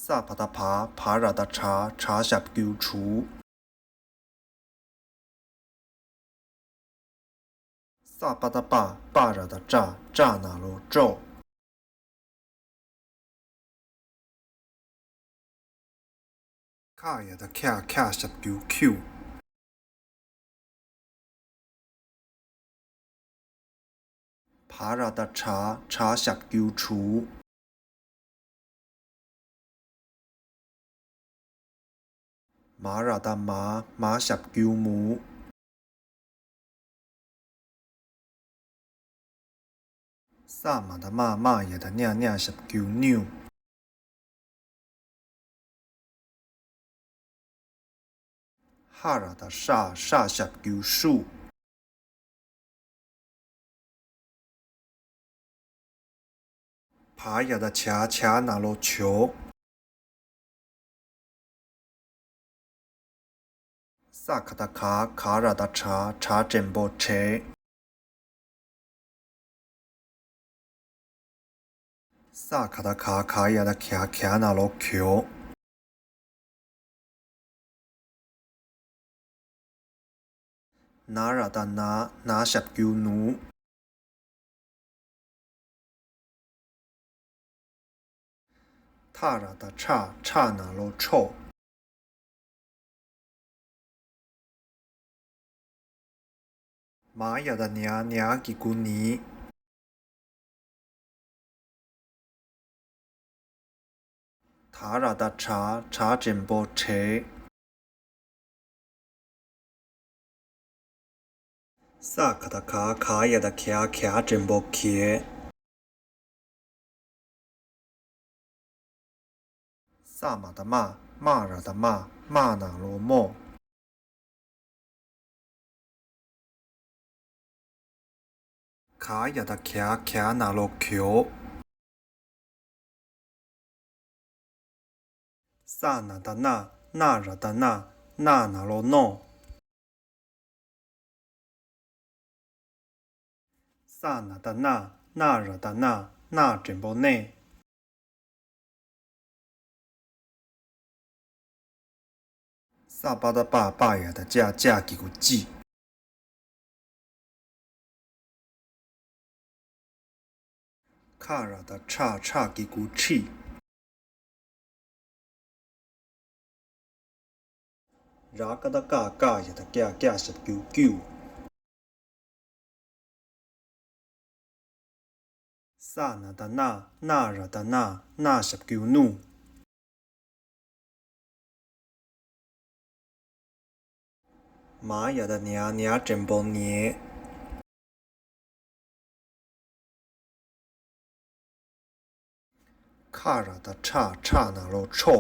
ས་བ་བཏགས་སྦ། བ་ར་བཏགས་སྦྲ། སྦྲ་ཞབས་ཀྱུ་སྦྲུ། ས་པ་བཏགས་སྤ། སྤ་ར་བཏགས་སྤྲ། སྤྲ་ན་རོ་སྤྲོ། ཁ་ཡ་བཏགས་ཁྱ། ཁྱ་ཞབས་ཀྱུ་ཁྱུ། བ་ར་བཏགས་བྲ། བྲ་ཞབས་ཀྱུ་བྲུ། མ་ར་བཏགས་མ། མ་ཞབས་ཀྱུ་མུ། ས་མ་བཏགས་སྨ། སྨ་ཡ་བཏགས་སྨྱ། སྨྱ་ཞབས་ཀྱུ་སྨྱུ། ཧ་ར་བཏགས་ཧྲ། ཧྲ་ཞབས་ཀྱུ་ཧྲུ། བ་ཡ་བཏགས་བྱ། བྱ་ན་རོ་བྱོ། ས་ག་བཏགས་སྒ། སྒ་ར་བཏགས་སྒྲ། སྒྲ་འགྲེང་བུ་སྒྲེ། ས་ག་བཏགས་ག། ག་ཡ་བཏགས་གྱ། གྱ་ན་རོ་གྱོ། ན་ར་བཏགས་ན། ན་ཞབས་ཀྱུ་ནུ། ཐ་ར་བཏགས་ཐྲ། ཐྲ་ན་རོ་ཐྲོ། མ་ཡ་བཏགས་མྱ། མྱ་གི་གུ་མྱི། ད་ར་བཏགས་དྲ། དྲ་འགྲེང་བུ་དྲེ། ས་ག་བཏགས་ག། ག་ཡ་བཏགས་གྱ། གྱ་འགྲེང་བུ་གྱེ། ས་མ་བཏགས་སྨ། སྨ་ར་བཏགས་སྨ། སྨ་ན་རོ་སྨོ། ག་ཡ་བཏགས་གྱ། གྱ་ན་རོ་གྱོ། ས་ན་བཏགས་སྣ། སྣ་ར་བཏགས་སྣ། སྣ་ན་རོ་སྣོ། ས་ན་བཏགས་སྣ། སྣ་ར་བཏགས་སྣ། སྣ་འགྲེང་བུ་སྣེ། ས་པ་བཏགས་སྤ། སྤ་ཡ་བཏགས་སྤྱ། སྤྱ་གི་གུ་སྤྱི། ཁ་ར་བཏགས་ཁྲ། ཁྲ་གི་གུ་ཁྲིད། ར་ཀ་བཏགས་རྐ། རྐ་ཡ་བཏགས་རྐྱ། རྐྱ་ཞབས་ཀྱུ་རྐྱུ། ས་ན་བཏགས་སྣ། སྣ་ར་བཏགས་སྣ། སྣ་ཞབས་ཀྱུ་སྣུ། མ་ཡ་བཏགས་མྱ། མྱ་འགྲེང་བུ་མྱེ། ཁ་ར་བཏགས་ཁྲ། ཁྲ་ན་རོ་ཁྲོ།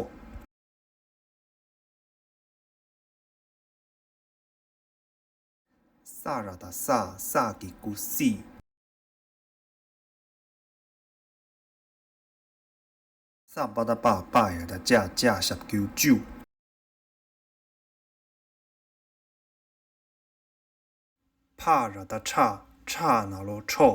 ས་ར་བཏགས་ས། ས་གི་གུ་སྲི། ས་པ་བཏགས་སྤ། སྤ་ཡ་བཏགས་སྤྱ། སྤྱ་ཞབས་ཀྱུ་སྤྱུ། ཕ་ར་བཏགས་ཕྲ། ཕྲ་ན་རོ་ཕྲོ།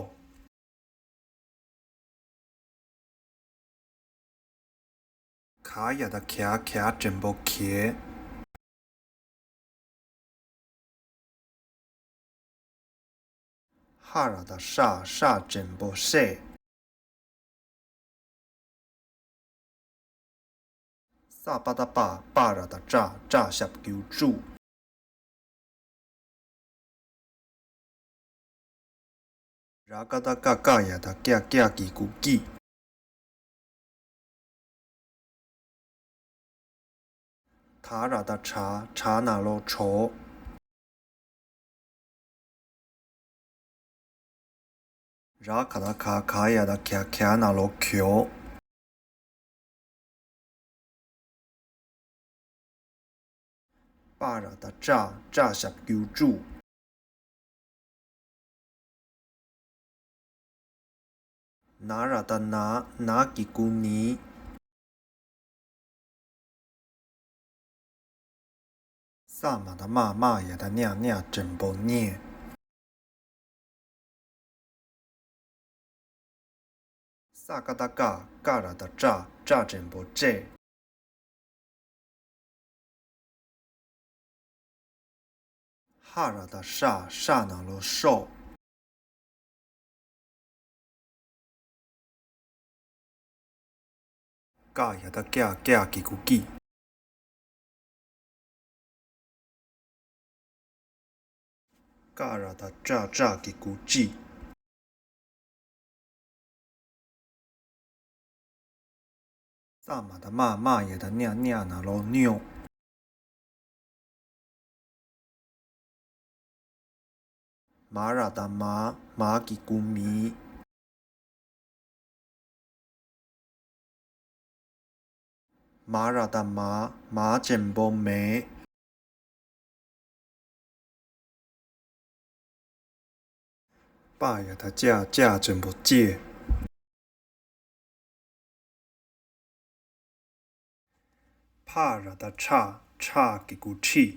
ག་ཡ་བཏགས་གྱ། གྱ་འགྲེང་བུ་གྱེ། ཧ་ར་བཏགས་ཧྲ། ཧྲ་འགྲེང་བུ་ཧྲེ། ས་པ་བཏགས་སྤ། སྤ་ར་བཏགས་སྤྲ། སྤྲ་ཞབས་ཀྱུ་སྤྲུ། ར་ཀ་བཏགས་རྐ། རྐ་ཡ་བཏགས་རྐྱ། རྐྱ་གི་གུ་རྐྱི། ད་ར་བཏགས་དྲ། དྲ་ན་རོ་དྲོ། ར་ག་བཏགས་ག། ག་ཡ་བཏགས་གྱ། གྱ་ན་རོ་གྱོ། པ་ར་བཏགས་པྲ། པྲ་ཞབས་ཀྱུ་པྲུ། ན་ར་བཏགས་ན། ན་གི་གུ་ནི། ས་མ་བཏགས་སྨ། སྨ་ཡ་བཏགས་སྨྱ། སྨྱ་འགྲེང་བུ་སྨྱེ། ཙ་ཀ་བཏགས་སྐ། སྐ་ར་བཏགས་སྐྲ། སྐྲ་འགྲེང་བུ་སྐྲས། ཧ་ར་བཏགས་ཧྲ། ཧྲ་ན་རོ་ཧྲོག་ཀ་ཡ་བཏགས་ཀྱ། ཀྱ་གི་གུ་ཀྱིས། ཀ་ར་བཏགས་ཀྲ། ཀྲ་གི་གུ་ཀྲིས། ཙ་མ་བཏགས་མ། མ་ཡ་བཏགས་མྱ། མྱ་ན་རོ་མྱོག་མ་ར་བཏགས་མ། མ་གི་གུ་མི། མ་ར་བཏགས་མ། མ་འགྲེང་བུ་མེ། པ་ཡ་བཏགས་པྱ། པྱ་འགྲེང་བུ་པྱེ། ཕ་ར་བཏགས་ཕྲ། ཕྲ་གི་གུ་ཕྲིས།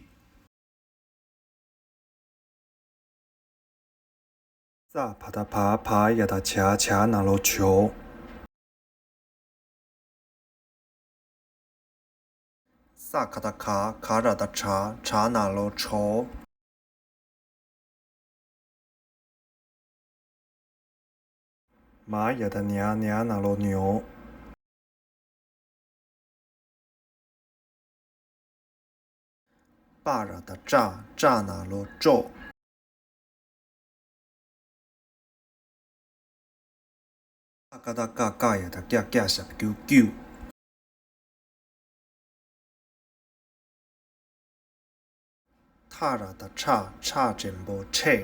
ཙ་བ་བཏགས་བ། བ་ཡ་བཏགས་བྱ། བྱ་ན་རོ་བྱོག་ས་ག་བཏགས་སྒ། སྒ་ར་བཏགས་སྒྲ། སྒྲ་ན་རོ་སྒྲོག་མ་ཡ་བཏགས་མྱ། མྱ་ན་རོ་མྱོག་པ་ར་བཏགས་པྲ། པྲ་ན་རོ་པྲོག་ཀ་བཏགས་ཀ། ཀ་ཡ་བཏགས་ཀྱ། ཀྱ་ཞབས་ཀྱུ་ཀྱུག་ཐ་ར་བཏགས་ཐྲ། ཐྲ་འགྲེང་བུ་ཐྲེག་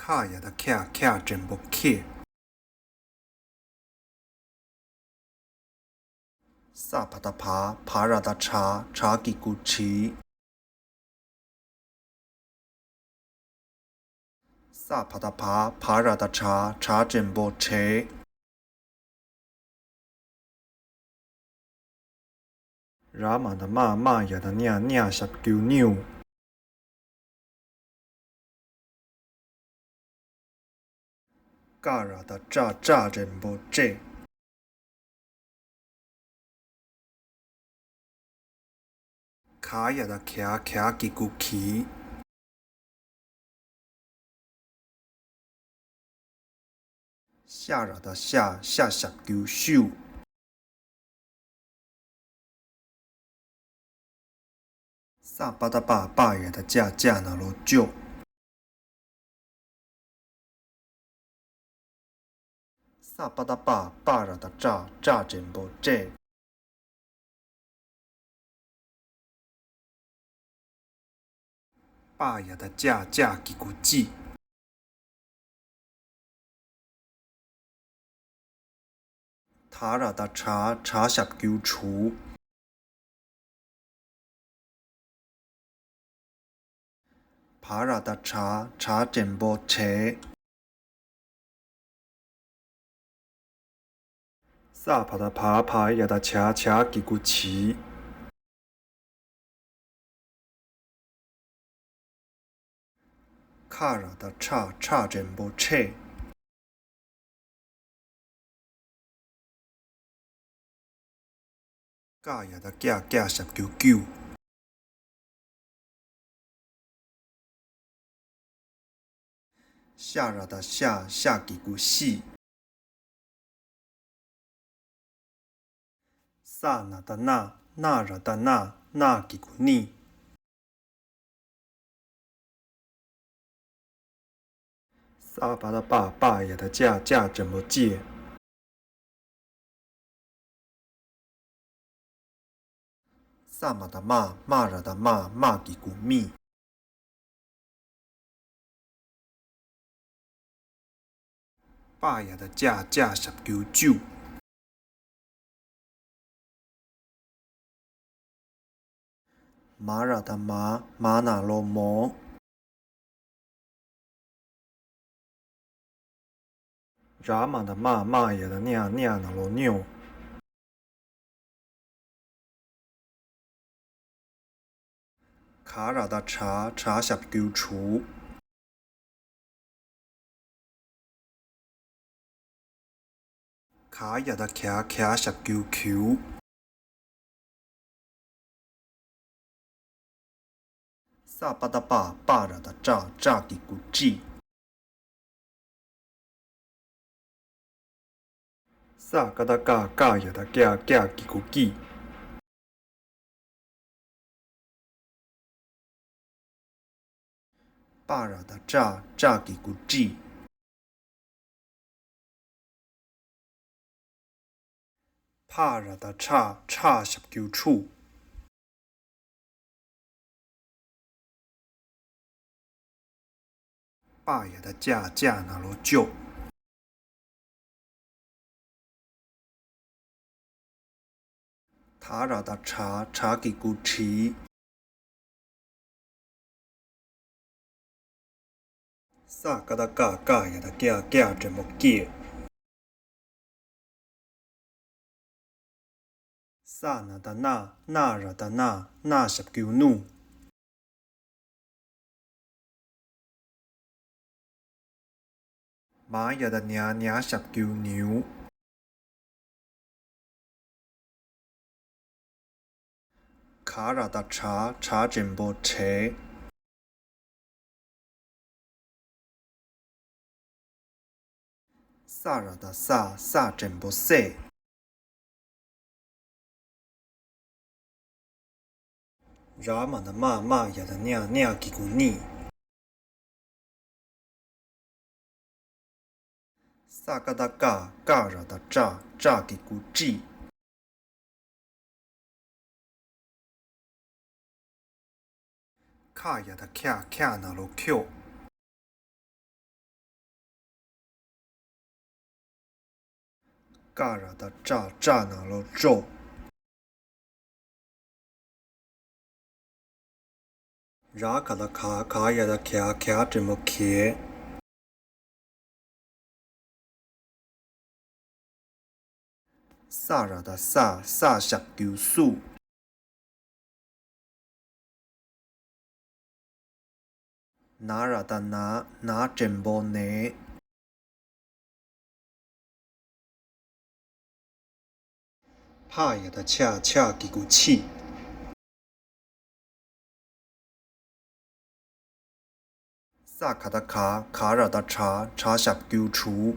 ཁ་ཡ་བཏགས་ཁྱ། ཁྱ་འགྲེང་བུ་ཁྱེག་ས་བ་བཏགས་བ། བ་ར་བཏགས་བྲ། བྲ་གི་གུ་བྲིས། ས་བ་བཏགས་བ། བ་ར་བཏགས་བྲ། བྲ་འགྲེང་བུ་བྲེག་ར་མ་བཏགས་རྨ། རྨ་ཡ་བཏགས་རྨྱ། རྨྱ་ཞབས་ཀྱུ་རྨྱུག་ཀ་ར་བཏགས་ཀྲ། ཀྲ་འགྲེང་བུ་ཀྲེག་ག་ཡ་བཏགས་གྱ། གྱ་གི་གུ་གྱིག་ཤ་ར་བཏགས་ཤ། ཤ་ཞབས་ཀྱུ་ཤུག་ས་པ་བཏགས་སྤ། སྤ་ཡ་བཏགས་སྤྱ། སྤྱ་ན་རོ་སྤྱོག་ས་པ་བཏགས་སྤ། སྤ་ར་བཏགས་སྤྲ། སྤྲ་འགྲེང་བུ་སྤྲེག་པ་ཡ་བཏགས་པྱ། པྱ་གི་གུ་པྱིག་ད་ར་བཏགས་དྲ། དྲ་ཞབས་ཀྱུ་དྲུག་བ་ར་བཏགས་བྲ། བྲ་འགྲེང་བུ་བྲེག་ས་བ་བཏགས་བ། བ་ཡ་བཏགས་བྱ། བྱ་གི་གུ་བྱིག་ཁ་ར་བཏགས་ཁྲ། ཁྲ་འགྲེང་བུ་ཁྲེག་ཀ་ཡ་བཏགས་ཀྱ། ཀྱ་ཞབས་ཀྱུ་ཀྱུག་ཤ་ར་བཏགས་ཤ། ཤ་གི་གུ་ཤིག་ས་ན་བཏགས་སྣ། སྣ་ར་བཏགས་སྣ། སྣ་གི་གུ་སྣིག་ས་བ་བཏགས་སྤ། སྤ་ཡ་བཏགས་སྤྱ། སྤྱ་འགྲེང་བུ་སྤྱེག་ས་མ་བཏགས་སྨ། སྨ་ར་བཏགས་སྨ། སྨ་གི་གུ་སྨིག་པ་ཡ་བཏགས་པྱ། པྱ་ཞབས་ཀྱུ་པྱུག་མ་ར་བཏགས་མ། མ་ན་རོ་མོ། ར་མ་བཏགས་རྨ། རྨ་ཡ་བཏགས་རྨྱ། རྨྱ་ན་རོ་རྨྱོག་ག་ར་བཏགས་གྲ། གྲ་ཞབས་ཀྱུ་གྲུག་ག་ཡ་བཏགས་གྱ་གྱ་ཞབས་ཀྱུ་གྱུ། ས་པ་བཏགས་སྤ་སྤ་ར་བཏགས་སྤྲ་སྤྲ་གི་གུ་སྤྲི། ས་ཀ་བཏགས་སྐ་སྐ་ཡ་བཏགས་སྐྱ་སྐྱ་གི་གུ་སྐྱི། པ་ར་བཏགས་པྲ་པྲ་གི་གུ་སྤྲི། ཕ་ར་བཏགས་ཕྲ་ཕྲ་ཞབས་ཀྱུ་ཕྲུ། པ་ཡ་བཏགས་པྱ་པྱ་ན་རོ་སྤྱོ། ད་ར་བཏགས་དྲ་དྲ་གི་གུ་དྲི། ས་ཀ་བཏགས་སྐ་སྐ་ཡ་བཏགས་སྐྱ་སྐྱ་འགྲེང་བུ་སྐྱེ། ས་ན་བཏགས་སྣ་སྣ་ར་བཏགས་སྣ་སྣ་ཞབས་ཀྱུ་སྣུ། མ་ཡ་བཏགས་མྱ་མྱ་ཞབས་ཀྱུ་མྱུ། ག་ར་བཏགས་གྲ་གྲ་འགྲེང་བུ་གྲེ། ས་ར་བཏགས་སྲ་སྲ་འགྲེང་བུ་སྲེ། ར་མ་བཏགས་རྨ་རྨ་ཡ་བཏགས་རྨྱ་རྨྱ་གི་གུ་རྨྱི། ས་ཀ་བཏགས་སྐ་སྐ་ར་བཏགས་སྐྲ་སྐྲ་གི་གུ་སྐྲི། ཁ་ཡ་བཏགས་ཁྱ་ཁྱ་ན་རོ་ཁྱོ། ཀ་ར་བཏགས་ཀྲ་ཀྲ་ན་རོ་ཀྲོ། ར་ག་བཏགས་ག་ག་ཡ་བཏགས་གྱ་གྱ་འགྲེང་བུ་གྱེ། ས་ར་བཏགས་སྲ་སྲ་ཞབས་ཀྱུ་སྲུ། ན་ར་བཏགས་ན་ན་འགྲེང་བུ་ནེ། ཕ་ཡ་བཏགས་ཕྱ་ཕྱ་གི་གུ་ཕྱི། ས་ག་བཏགས་ག་ག་ར་བཏགས་གྲ་གྲ་ཞབས་ཀྱུ་གྲུ།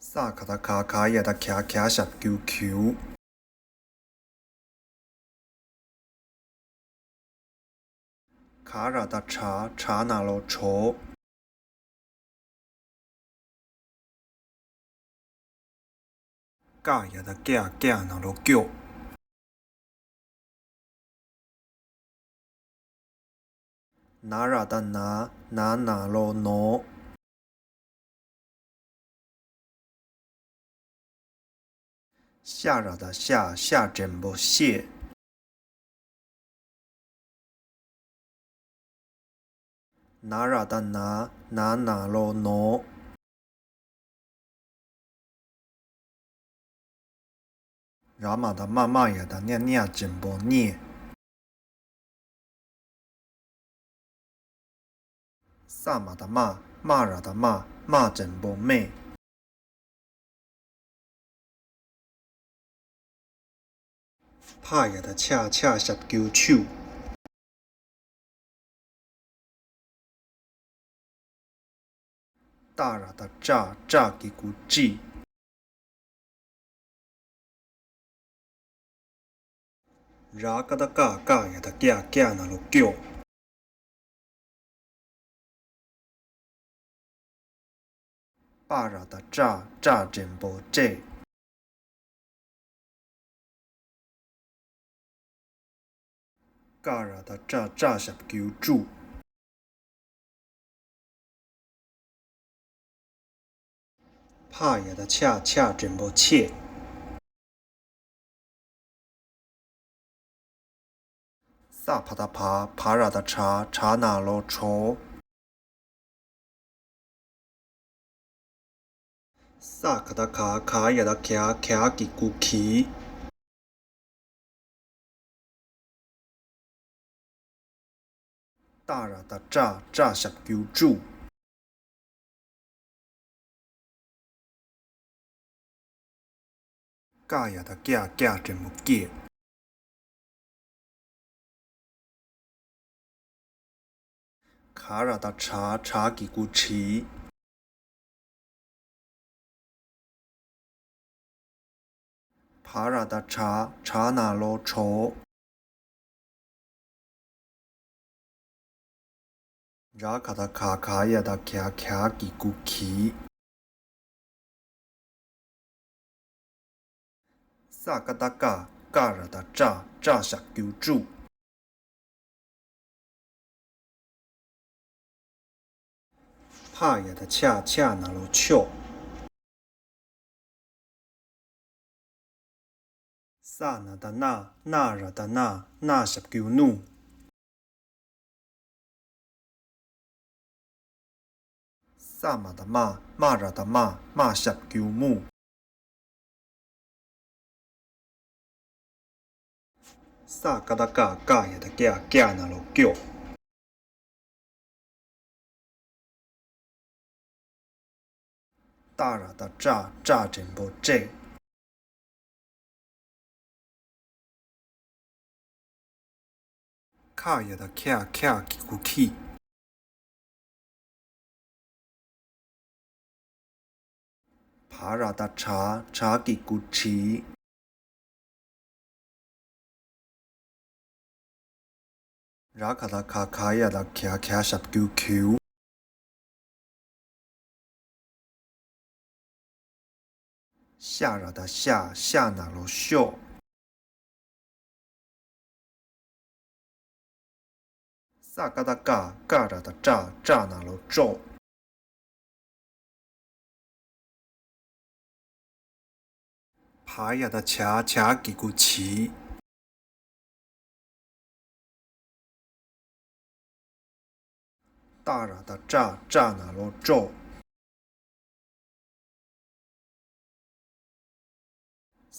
ས་ག་བཏགས་ག་ག་ཡ་བཏགས་གྱ་གྱ་ཞབས་ཀྱུ་གྱུ། ག་ར་བཏགས་གྲ་གྲ་ན་རོ་གྲོ། ཀ་ཡ་བཏགས་ཀྱ་ཀྱ་ན་རོ་ཀྱོ། ན་ར་བཏགས་ན་ན་ན་རོ་ནོ། ཤ་ར་བཏགས་ཤ་ཤ་འགྲེང་བུ་ཤེ། ན་ར་བཏགས་ན་ན་ན་རོ་ནོ། ར་མ་བཏགས་རྨ་རྨ་ཡ་བཏགས་རྨྱ་རྨྱ་འགྲེང་བུ་རྨྱེ། ས་མ་བཏགས་སྨ་སྨ་ར་བཏགས་སྨ་སྨ་འགྲེང་བུ་སྨེ། ཕ་ཡ་བཏགས་ཕྱ་ཕྱ་ཞབས་ཀྱུ་ཕྱུ། ཏ་ར་བཏགས་ཏྲ་ཏྲ་གི་གུ་ཏྲི། ར་ཀ་བཏགས་ཀ་ཀ་ཡ་བཏགས་ཀྱ་ཀྱ་ན་རོ་ཀྱོ། པ་ར་བཏགས་པྲ་པྲ་འགྲེང་བུ་པྲེ། ཀ་ར་བཏགས་ཀྲ་ཀྲ་ཞབས་ཀྱུ་ཀྲུ། ཕ་ཡ་བཏགས་ཕྱ་ཕྱ་འགྲེང་བུ་ཕྱེ། ས་བ་བཏགས་བ་བ་ར་བཏགས་བྲ་བྲ་ན་རོ་བྲོ། ས་ག་བཏགས་ག་ག་ཡ་བཏགས་གྱ་གྱ་གི་གུ་གྱི། ཏ་ར་བཏགས་ཏྲ་ཏྲ་ཞབས་ཀྱུ་ཏྲུ། ཀ་ཡ་བཏགས་ཀྱ། ཀྱ་འགྲེང་བུ་ཀྱེ། ག་ར་བཏགས་གྲ། གྲ་གི་གུ་གྲི། བ་ར་བཏགས་བྲ། བྲ་ན་རོ་བྲོ། ར་ག་བཏགས་ག། ག་ཡ་བཏགས་གྱ། གྱ་གི་གུ་གྱི། ས་ཀ་བཏགས་སྐ། སྐ་ར་བཏགས་སྐྲ། སྐྲ་ཞབས་ཀྱུ་སྐྲུ། ཕ་ཡ་བཏགས་ཕྱ། ཕྱ་ན་རོ་ཕྱོ། ས་ན་བཏགས་སྣ། སྣ་ར་བཏགས་སྣ། སྣ་ཞབས་ཀྱུ་སྣུ། ས་མ་བཏགས་སྨ། སྨ་ར་བཏགས་སྨྲ། སྨྲ་ཞབས་ཀྱུ་སྨྲུ། ས་ཀ་བཏགས་སྐ། སྐ་ཡ་བཏགས་སྐྱ། སྐྱ་ན་རོ་སྐྱོ། ཏ་ར་བཏགས་ཏྲ། ཏྲ་འགྲེང་བུ་སྤྲད། ཁ་ཡ་བཏགས་ཁྱ། ཁྱ་གི་གུ་ཁྱི། བ་ར་བཏགས་བྲ། བྲ་གི་གུ་བྲི། ར་ག་བཏགས་ག། ག་ཡ་བཏགས་གྱ། གྱ་ཞབས་ཀྱུ་གྱུ། ཤ་ར་བཏགས་ཤ། ཤ་ན་རོ་ཤོ། ས་ཀ་བཏགས་སྐ། སྐ་ར་བཏགས་སྐྲ། སྐྲ་ན་རོ་སྐྲོ། བ་ཡ་བཏགས་བྱ། བྱ་གི་གུ་བྱི། ཏ་ར་བཏགས་ཏྲ། ཏྲ་ན་རོ་སྤྲོ།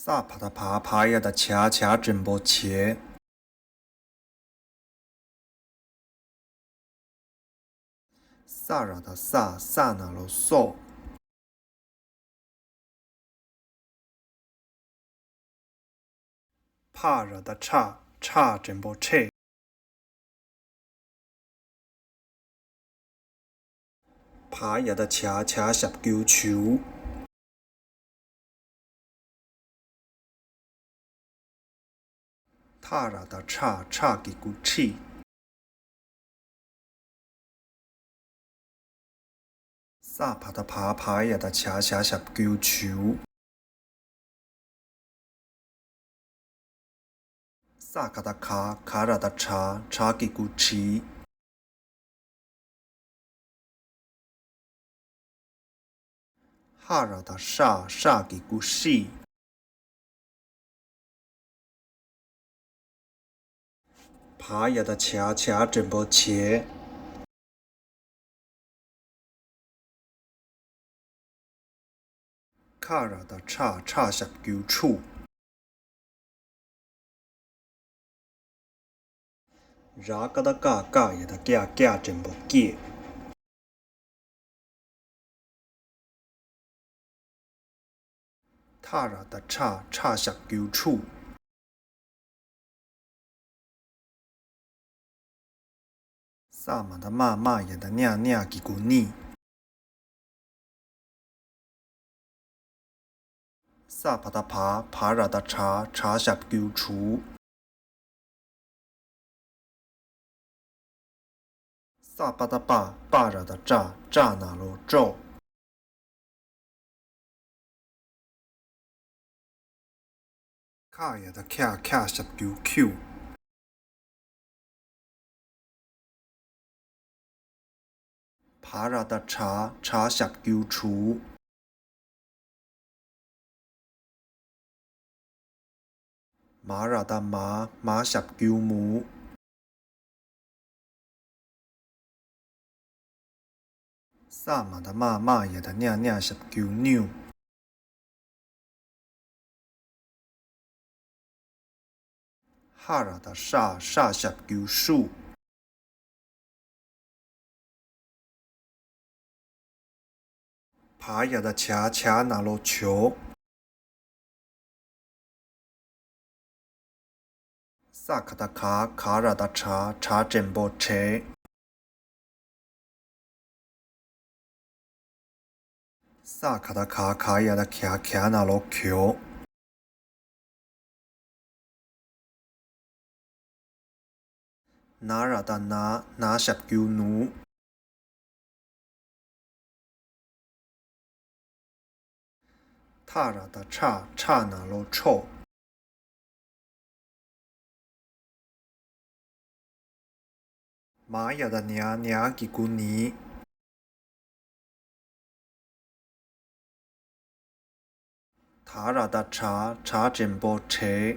ས་བ་བཏགས་བ། བ་ཡ་བཏགས་བྱ། བྱ་འགྲེང་བུ་བྱེ། ས་ར་བཏགས་ས། ས་ན་རོ་སོ། ཕ་ར་བཏགས་ཕྲ། ཕྲ་འགྲེང་བུ་ཕྲེ། བ་ཡ་བཏགས་བྱ། བྱ་ཞབས་ཀྱུ་བྱུ། ཐ་ར་བཏགས་ཐྲ། ཐྲ་གི་གུ་ཐྲི། ས་བ་བཏགས་བ། བ་ཡ་བཏགས་བྱ། བྱ་ཞབས་ཀྱུ་བྱུ། ས་ག་བཏགས་ག། ག་ར་བཏགས་གྲ། གྲ་གི་གུ་གྲི། ཧ་ར་བཏགས་ཧྲ། ཧྲ་གི་གུ་ཧྲི། བ་ཡ་བཏགས་བྱ། བྱ་འགྲེང་བུ་བྱེ། ཁ་ར་བཏགས་ཁྲ། ཁྲ་ཞབས་ཀྱུ་ཁྲུ། ར་ཀ་བཏགས་ཀ། ཀ་ཡ་བཏགས་ཀྱ། ཀྱ་འགྲེང་བུ་ཀྱེ། ཐ་ར་བཏགས་ཐྲ། ཐྲ་ཞབས་ཀྱུ་ཐྲུ། ས་མ་བཏགས་སྨ། སྨ་ཡ་བཏགས་སྨྱ། སྨྱ་གི་གུ་སྨྱི། ས་བ་བཏགས་བ། བ་ར་བཏགས་བྲ། བྲ་ཞབས་ཀྱུ་བྲུ། ས་པ་བཏགས་སྤ། སྤ་ར་བཏགས་སྤྲ། སྤྲ་ན་རོ་སྤྲོ། ཁ་ཡ་བཏགས་ཁྱ། ཁྱ་ཞབས་ཀྱུ་ཁྱུ། བ་ར་བཏགས་བྲ། བྲ་ཞབས་ཀྱུ་བྲུ། མ་ར་བཏགས་མ། མ་ཞབས་ཀྱུ་མུ། ས་མ་བཏགས་སྨ། སྨ་ཡ་བཏགས་སྨྱ། སྨྱ་ཞབས་ཀྱུ་སྨྱུ། ཧ་ར་བཏགས་ཧྲ། ཧྲ་ཞབས་ཀྱུ་ཧྲུ། བ་ཡ་བཏགས་བྱ། བྱ་ན་རོ་བྱོ། ས་ག་བཏགས་སྒ། སྒ་ར་བཏགས་སྒྲ། སྒྲ་འགྲེང་བུ་སྒྲེགས། ས་ག་བཏགས་སྒ། སྒ་ཡ་བཏགས་སྒྱ། སྒྱ་ན་རོ་སྒྱོགས། ན་ར་བཏགས་ན། ན་ཞབས་ཀྱུ་ནུ། ཐ་ར་བཏགས་ཐྲ། ཐྲ་ན་རོ་ཐྲོགས། མ་ཡ་བཏགས་མྱ། མྱ་གི་གུ་མྱི། ད་ར་བཏགས་དྲ། དྲ་འགྲེང་བུ་དྲེགས།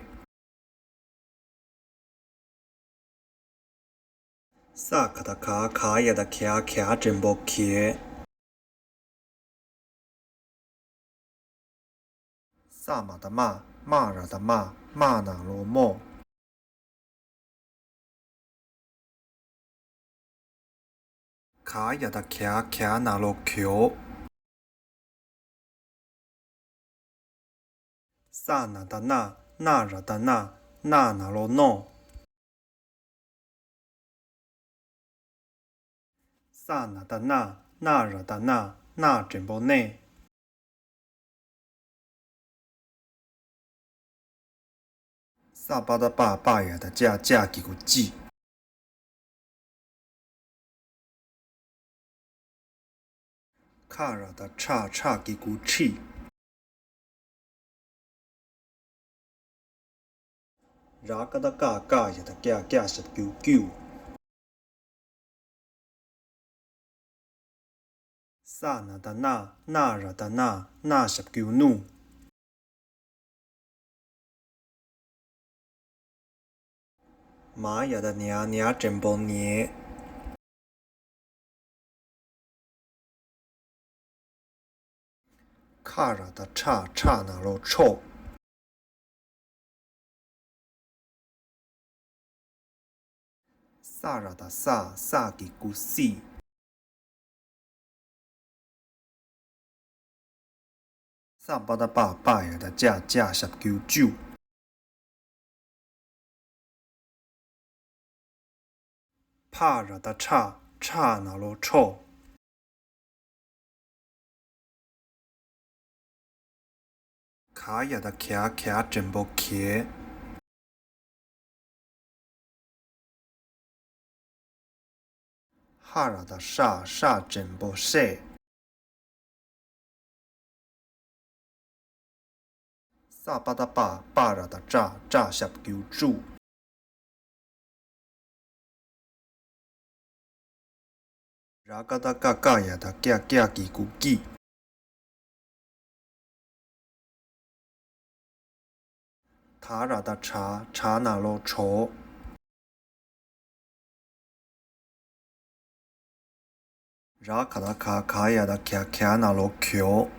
ས་ག་བཏགས་སྒ། སྒ་ཡ་བཏགས་སྒྱ། སྒྱ་འགྲེང་བུ་སྒྱེགས། ས་མ་བཏགས་སྨ། སྨ་ར་བཏགས་སྨྲ། སྨྲ་ན་རོ་སྨྲོགས། ག་ཡ་བཏགས་གྱ། གྱ་ན་རོ་གྱོགས། ས་ན་བཏགས་སྣ། སྣ་ར་བཏགས་སྣ། སྣ་ན་རོ་སྣོགས། ས་ན་བཏགས་སྣ། སྣ་ར་བཏགས་སྣ། སྣ་འགྲེང་བུ་སྣེགས། ས་པ་བཏགས་སྤ། སྤ་ཡ་བཏགས་སྤྱ། སྤྱ་གི་གུ་སྤྱིས། ཁ་ར་བཏགས་ཁྲ། ཁྲ་གི་གུ་ཁྲིས། ར་ཀ་བཏགས་རྐ། རྐ་ཡ་བཏགས་རྐྱ། རྐྱ་ཞབས་ཀྱུ་རྐྱུས། ས་ན་བཏགས་སྣ། སྣ་ར་བཏགས་སྣ། སྣ་ཞབས་ཀྱུ་སྣུས། མ་ཡ་བཏགས་མྱ། མྱ་འགྲེང་བུ་མྱེགས། ཁ་ར་བཏགས་ཁྲ། ཁྲ་ན་རོ་ཁྲོགས། ས་ར་བཏགས་སྲ། སྲ་གི་གུ་སྲིས། ས་པ་བཏགས་སྤ། སྤ་ཡ་བཏགས་སྤྱ། སྤྱ་ཞབས་ཀྱུ་སྤྱུས། ཕ་ར་བཏགས་ཕྲ། ཕྲ་ན་རོ་ཕྲོགས། ག་ཡ་བཏགས་གྱ། གྱ་འགྲེང་བུ་གྱེགས། ཧ་ར་བཏགས་ཧྲ། ཧྲ་འགྲེང་བུ་ཧྲེགས། ས་པ་བཏགས་སྤ། སྤ་ར་བཏགས་སྤྲ། སྤྲ་ཞབས་ཀྱུ་སྤྲུས། ར་ཀ་བཏགས་རྐ། རྐ་ཡ་བཏགས་རྐྱ། རྐྱ་གི་གུ་རྐྱིས། ད་ར་བཏགས་དྲ། དྲ་ན་རོ་དྲོགས། ར་ག་བཏགས་ག། ག་ཡ་བཏགས་གྱ། གྱ་ན་རོ་གྱོགས།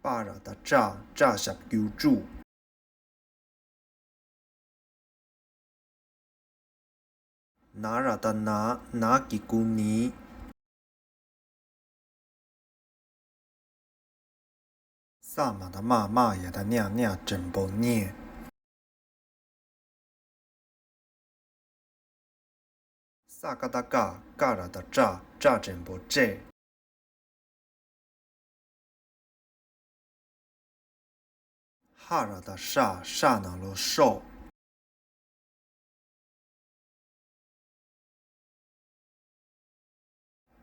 པ་ར་བཏགས་པྲ། པྲ་ཞབས་ཀྱུ་པྲུས། ན་ར་བཏགས་ན། ན་གི་གུ་ནི། ས་མ་བཏགས་སྨ། སྨ་ཡ་བཏགས་སྨྱ། སྨྱ་འགྲེང་བུ་སྨྱེགས། ས་ཀ་བཏགས་སྐ། སྐ་ར་བཏགས་སྐྲ། སྐྲ་འགྲེང་བུ་སྐྲེགས། ཧ་ར་བཏགས་ཧྲ། ཧྲ་ན་རོ་ཧྲོགས།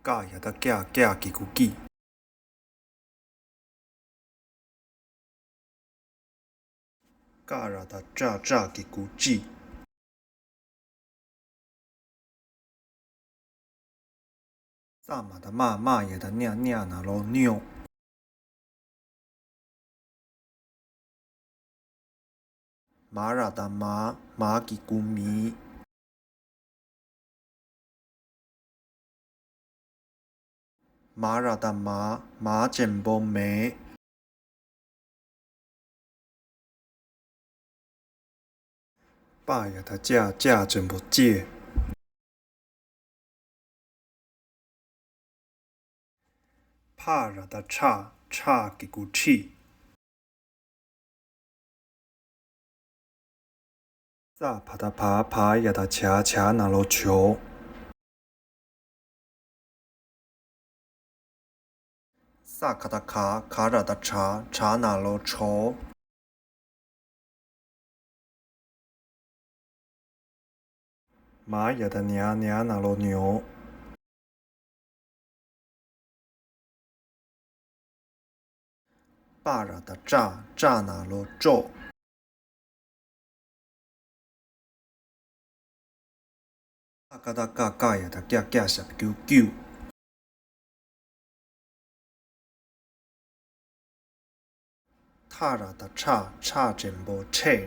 ཀ་ཡ་བཏགས་ཀྱ། ཀྱ་གི་གུ་ཀྱིས། ཀ་ར་བཏགས་ཀྲ། ཀྲ་གི་གུ་ཀྲིས། ས་མ་བཏགས་སྨ། སྨ་ཡ་བཏགས་སྨྱ། སྨྱ་ན་རོ་སྨྱོགས། མ་ར་བཏགས་མ། མ་གི་གུ་མི། མ་ར་བཏགས་མ། མ་འགྲེང་བུ་མེ། པ་ཡ་བཏགས་པྱ། པྱ་འགྲེང་བུ་པྱེགས། ཕ་ར་བཏགས་ཕྲ། ཕྲ་གི་གུ་ཕྲིས། ས་བ་བཏགས་བ། བ་ཡ་བཏགས་བྱ། བྱ་ན་རོ་བྱོག་ས་ག་བཏགས་ག། ག་ར་བཏགས་གྲ། གྲ་ན་རོ་གྲོགས། མ་ཡ་བཏགས་མྱ། མྱ་ན་རོ་མྱོག་པ་ར་བཏགས་པྲ། པྲ་ན་རོ་པྲོག་ཀ་བཏགས་ཀ། ཀ་ཡ་བཏགས་ཀྱ། ཀྱ་ཞབས་ཀྱུ་ཀྱུ། ཐ་ར་བཏགས་ཐྲ། ཐྲ་འགྲེང་བུ་ཐྲེག་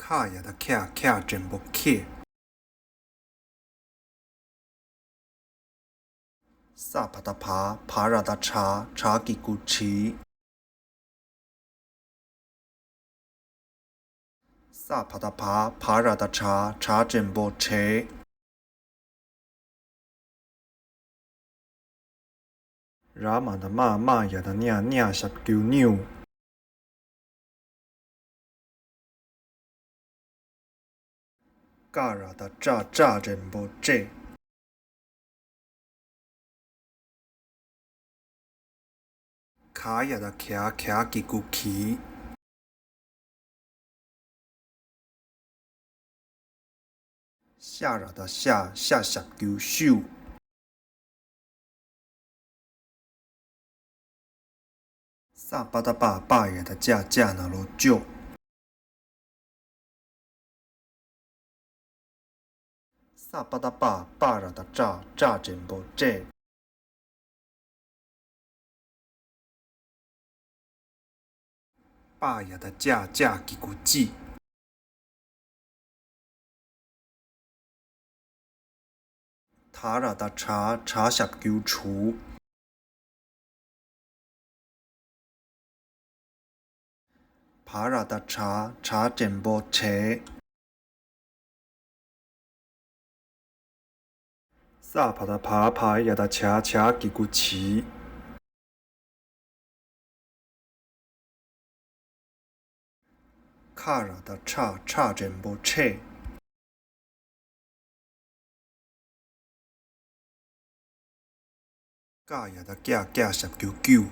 ཁ་ཡ་བཏགས་ཁྱ། ཁྱ་འགྲེང་བུ་ཁྱེག་ས་བ་བཏགས་བ། བ་ར་བཏགས་བྲ། བྲ་གི་གུ་བྲི། ས་བ་བཏགས་བ། བ་ར་བཏགས་བྲ། བྲ་འགྲེང་བུ་བྲེག་ར་མ་བཏགས་རྨ། རྨ་ཡ་བཏགས་རྨྱ། རྨྱ་ཞབས་ཀྱུ་རྨྱུག་ཀ་ར་བཏགས་ཀྲ། ཀྲ་འགྲེང་བུ་ཀྲེག་ག་ཡ་བཏགས་གྱ། གྱ་གི་གུ་གྱི། ཤ་ར་བཏགས་ཤ། ཤ་ཞབས་ཀྱུ་ཤུག་ས་པ་བཏགས་སྤ། སྤ་ཡ་བཏགས་སྤྱ། སྤྱ་ན་རོ་སྤྱོག་ས་པ་བཏགས་སྤ། སྤ་ར་བཏགས་སྤྲ། སྤྲ་འགྲེང་བུ་སྤྲེག་པ་ཡ་བཏགས་པྱ། པྱ་གི་གུ་པྱིག་ད་ར་བཏགས་དྲ། དྲ་ཞབས་ཀྱུ་དྲུག་བ་ར་བཏགས་བྲ། བྲ་འགྲེང་བུ་བྲེག་ས་བ་བཏགས་བ། བ་ཡ་བཏགས་བྱ། བྱ་གི་གུ་བྱིག་ཁ་ར་བཏགས་ཁྲ། ཁྲ་འགྲེང་བུ་ཁྲེག་ཀ་ཡ་བཏགས་ཀྱ། ཀྱ་ཞབས་ཀྱུ་ཀྱུག་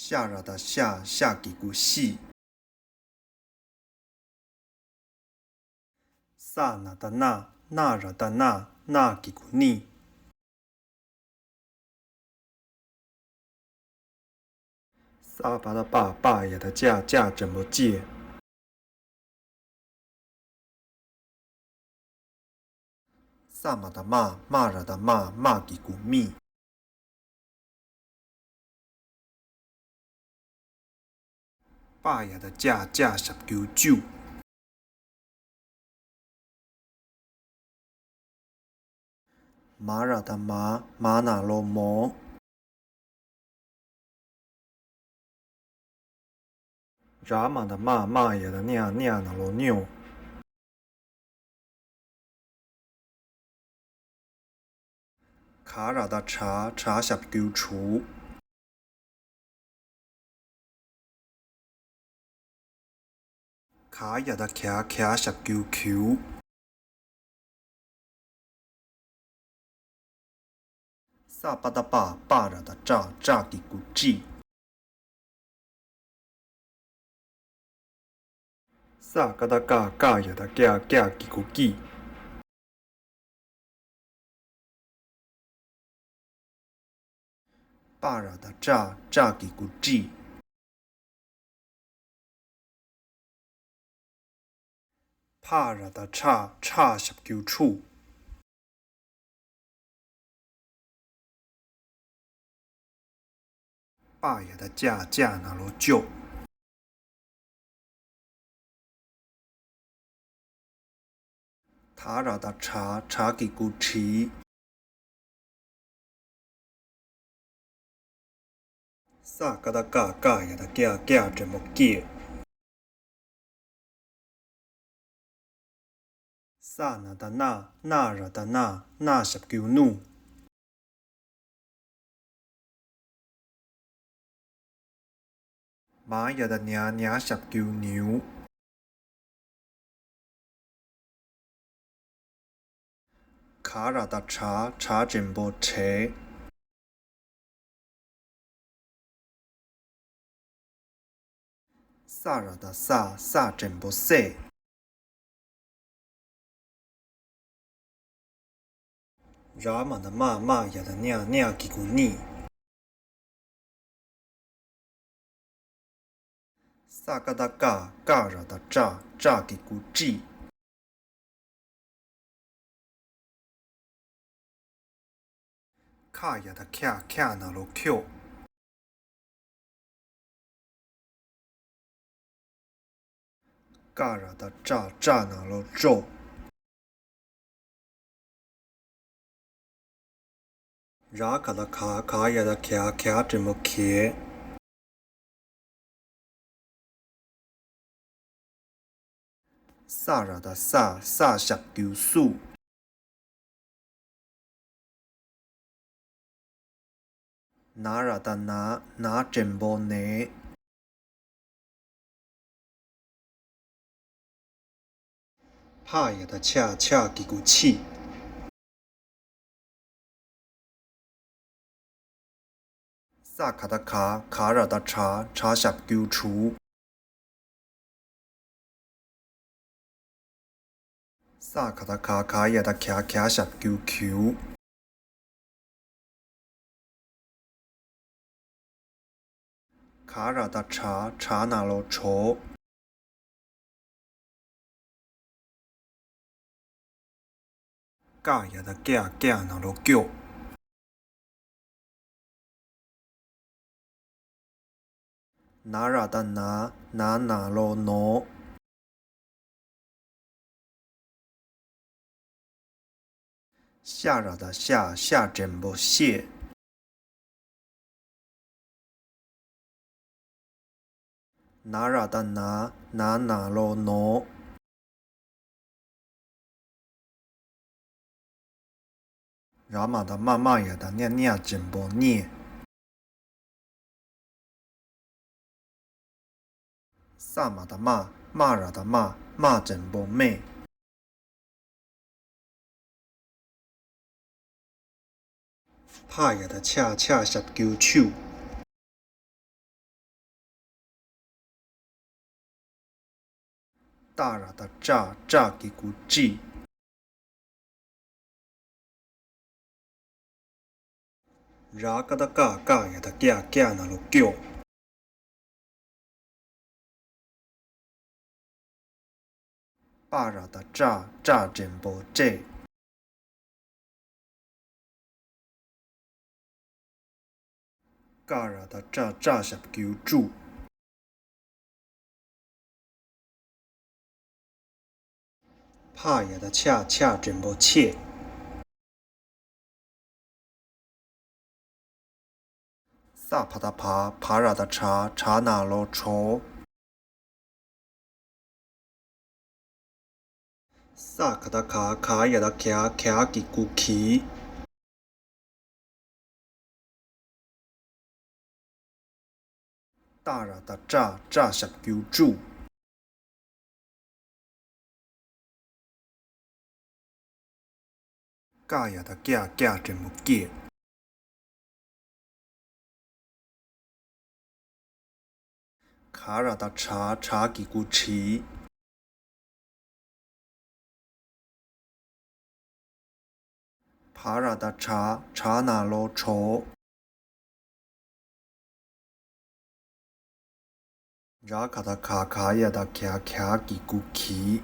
ཤ་ར་བཏགས་ཤ། ཤ་གི་གུ་ཤིག་ས་ན་བཏགས་སྣ། སྣ་ར་བཏགས་སྣ། སྣ་གི་གུ་སྣིག་ས་བ་བཏགས་སྤ། སྤ་ཡ་བཏགས་སྤྱ། སྤྱ་འགྲེང་བུ་སྤྱེག་ས་མ་བཏགས་སྨ། སྨ་ར་བཏགས་སྨ། སྨ་གི་གུ་སྨིག་པ་ཡ་བཏགས་པྱ། པྱ་ཞབས་ཀྱུ་པྱུག་མ་ར་བཏགས་མ། མ་ན་རོ་མོ། ར་མ་བཏགས་རྨ། རྨ་ཡ་བཏགས་རྨྱ། རྨྱ་ན་རོ་རྨྱོ། ག་ར་བཏགས་གྲ། གྲ་ཞབས་ཀྱུ་གྲུག་ག་ཡ་བཏགས་གྱ། གྱ་ཞབས་ཀྱུ་གྱུག་ས་པ་བཏགས་སྤ། སྤ་ར་བཏགས་སྤྲ། སྤྲ་གི་གུ་སྤྲིག་ས་ཀ་བཏགས་སྐ། སྐ་ཡ་བཏགས་སྐྱ། སྐྱ་གི་གུ་སྐྱིག་པ་ར་བཏགས་པྲ། པྲ་གི་གུ་པྲིག་ཕ་ར་བཏགས་ཕྲ། ཕྲ་ཞབས་ཀྱུ་ཕྲུག་པ་ཡ་བཏགས་པྱ། པྱ་ན་རོ་པྱོག་ད་ར་བཏགས་དྲ། དྲ་གི་གུ་དྲིག་ས་ཀ་བཏགས་སྐ། སྐ་ཡ་བཏགས་སྐྱ། སྐྱ་འགྲེང་བུ་སྐྱེག་ས་ན་བཏགས་སྣ། སྣ་ར་བཏགས་སྣ། སྣ་ཞབས་ཀྱུ་སྣུག་མ་ཡ་བཏགས་མྱ། མྱ་ཞབས་ཀྱུ་མྱུ། ག་ར་བཏགས་གྲ། གྲ་འགྲེང་པོ་བྲེ། ས་ར་བཏགས་སྲ། སྲ་འགྲེང་པོ་སྲེ། ར་མ་བཏགས་རྨ། རྨ་ཡ་བཏགས་རྨྱ། རྨྱ་གི་གུ་རྨྱི། ས་ཀ་བཏགས་སྐ། སྐ་ར་བཏགས་སྐྲ། སྐྲ་གི་གུ་སྐྲི། ཁ་ཡ་བཏགས་ཁྱ། ཁྱ་ན་རོ་ཁྱོ། ཀ་ར་བཏགས་ཀྲ། ཀྲ་ན་རོ་ཀྲོ། ར་ག་བཏགས་རྐ། རྐ་ཡ་བཏགས་རྐྱ། རྐྱ་འགྲེང་བུ་རྐྱེ། ས་ར་བཏགས་སྲ། སྲ་ཞབས་ཀྱུ་སྲུ། ན་ར་བཏགས་ན། ན་འགྲེང་བུ་ནེ། ཕ་ཡ་བཏགས་ཕྱ། ཕྱ་གི་གུ་ཕྱི། ས་ག་བཏགས་ཁ། ཁ་ར་བཏགས་ཁྲ། ཁྲ་ཞབས་ཀྱུ་ཁྲུ། ས་ག་བཏགས་སྒ། སྒ་ཡ་བཏགས་སྒྱ། སྒྱ་ཞབས་ཀྱུ་སྒྱུ། ག་ར་བཏགས་གྲ། གྲ་ན་རོ་གྲོ། ཀ་ཡ་བཏགས་ཀྱ། ཀྱ་ན་རོ་ཀྱོ། ན་ར་བཏགས་ན། ན་ན་རོ་ནོ། ཤ་ར་བཏགས་ཤ། ཤ་འགྲེང་བུ་ཤེ། ན་ར་བཏགས་ན། ན་ན་རོ་ནོ། ར་མ་བཏགས་རྨ། རྨ་ཡ་བཏགས་རྨྱ། རྨྱ་འགྲེང་བུ་རྨྱེ། ས་མ་བཏགས་སྨ། སྨ་ར་བཏགས་སྨ། སྨ་འགྲེང་བུ་སྨེ། ཕ་ཡ་བཏགས་ཕྱ། ཕྱ་ཞབས་ཀྱུ་ཕྱུ། ཏ་ར་བཏགས་ཏྲ། ཏྲ་གི་གུ་ཏྲི། ར་ཀ་བཏགས་རྐ། རྐ་ཡ་བཏགས་རྐྱ། རྐྱ་ན་རོ་རྐྱོ། པ་ར་བཏགས་པྲ། པྲ་འགྲེང་བུ་སྤྲེ། ཀ་ར་བཏགས་ཀྲ། ཀྲ་ཞབས་ཀྱུ་ཀྲུ། ཕ་ཡ་བཏགས་ཕྱ། ཕྱ་འགྲེང་བུ་ཕྱེ། ས་བ་བཏགས་བ། བ་ར་བཏགས་བྲ། བྲ་ན་རོ་བྲོ། ས་ག་བཏགས་ག། ག་ཡ་བཏགས་གྱ། གྱ་གི་གུ་གྱི། ཏ་ར་བཏགས་ཏྲ། ཏྲ་ཞབས་ཀྱུ་ཏྲུ། ཀ་ཡ་བཏགས་ཀྱ། ཀྱ་འགྲེང་བུ་ཀྱེ། ག་ར་བཏགས་གྲ། གྲ་གི་གུ་གྲི། བ་ར་བཏགས་བྲ། བྲ་ན་རོ་བྲོ། ར་ག་བཏགས་ག། ག་ཡ་བཏགས་གྱ། གྱ་གི་གུ་གྱི།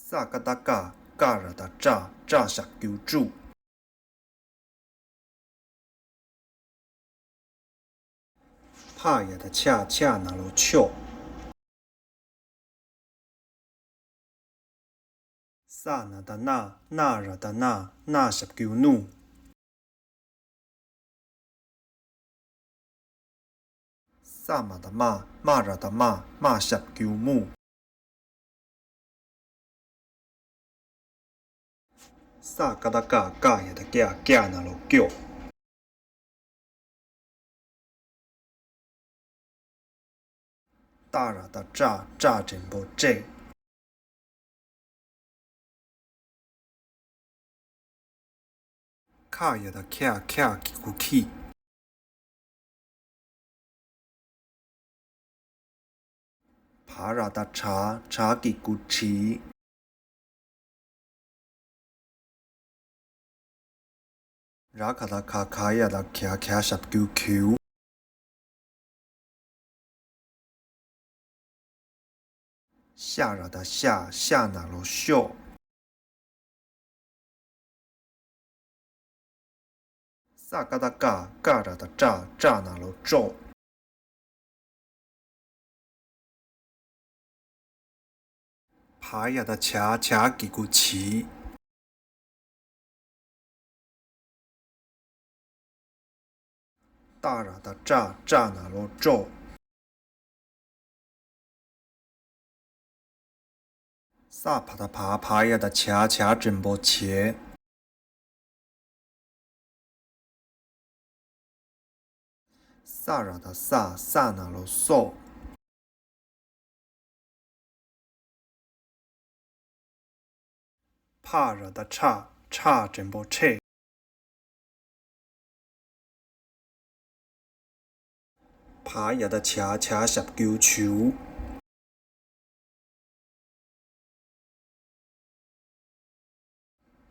ས་ཀ་བཏགས་སྐ། སྐ་ར་བཏགས་སྐྲ། སྐྲ་ཞབས་ཀྱུ་སྐྲུ། ཕ་ཡ་བཏགས་ཕྱ། ཕྱ་ན་རོ་ཕྱོ། ས་ན་བཏགས་སྣ། སྣ་ར་བཏགས་སྣ། སྣ་ཞབས་ཀྱུ་སྣུ། ས་མ་བཏགས་སྨ། སྨ་ར་བཏགས་སྨ། སྨ་ཞབས་ཀྱུ་སྨུ། ས་ཀ་བཏགས་སྐ། སྐ་ཡ་བཏགས་སྐྱ། སྐྱ་ན་རོ་སྐྱོ། ཏ་ར་བཏགས་ཏྲ། ཏྲ་འགྲེང་བུ་ཏྲེ། ཁ་ཡ་བཏགས་ཁྱ། ཁྱ་གི་གུ་ཁྱི། བ་ར་བཏགས་བྲ། བྲ་གི་གུ་བྲི། ར་ག་བཏགས་ག། ག་ཡ་བཏགས་གྱ། གྱ་ཞབས་ཀྱུ་གྱུ། ཤ་ར་བཏགས་ཤ། ཤ་ན་རོ་ཤོ། ས་ཀ་བཏགས་སྐ། སྐ་ར་བཏགས་སྐྲ། སྐྲ་ན་རོ་སྐྲོ། བ་ཡ་བཏགས་བྱ། བྱ་གི་གུ་བྱི། ཏ་ར་བཏགས་ཏྲ། ཏྲ་ན་རོ་སྟྲོ། ས་བ་བཏགས་སྦ། སྦ་ཡ་བཏགས་སྦྱ། སྦྱ་འགྲེང་བུ་སྦྱེ། ས་ར་བཏགས་སྲ། སྲ་ན་རོ་སྲོ། ཕ་ར་བཏགས་ཕྲ། ཕྲ་འགྲེང་བུ་ཕྲེ། བ་ཡ་བཏགས་བྱ། བྱ་ཞབས་ཀྱུ་བྱུ།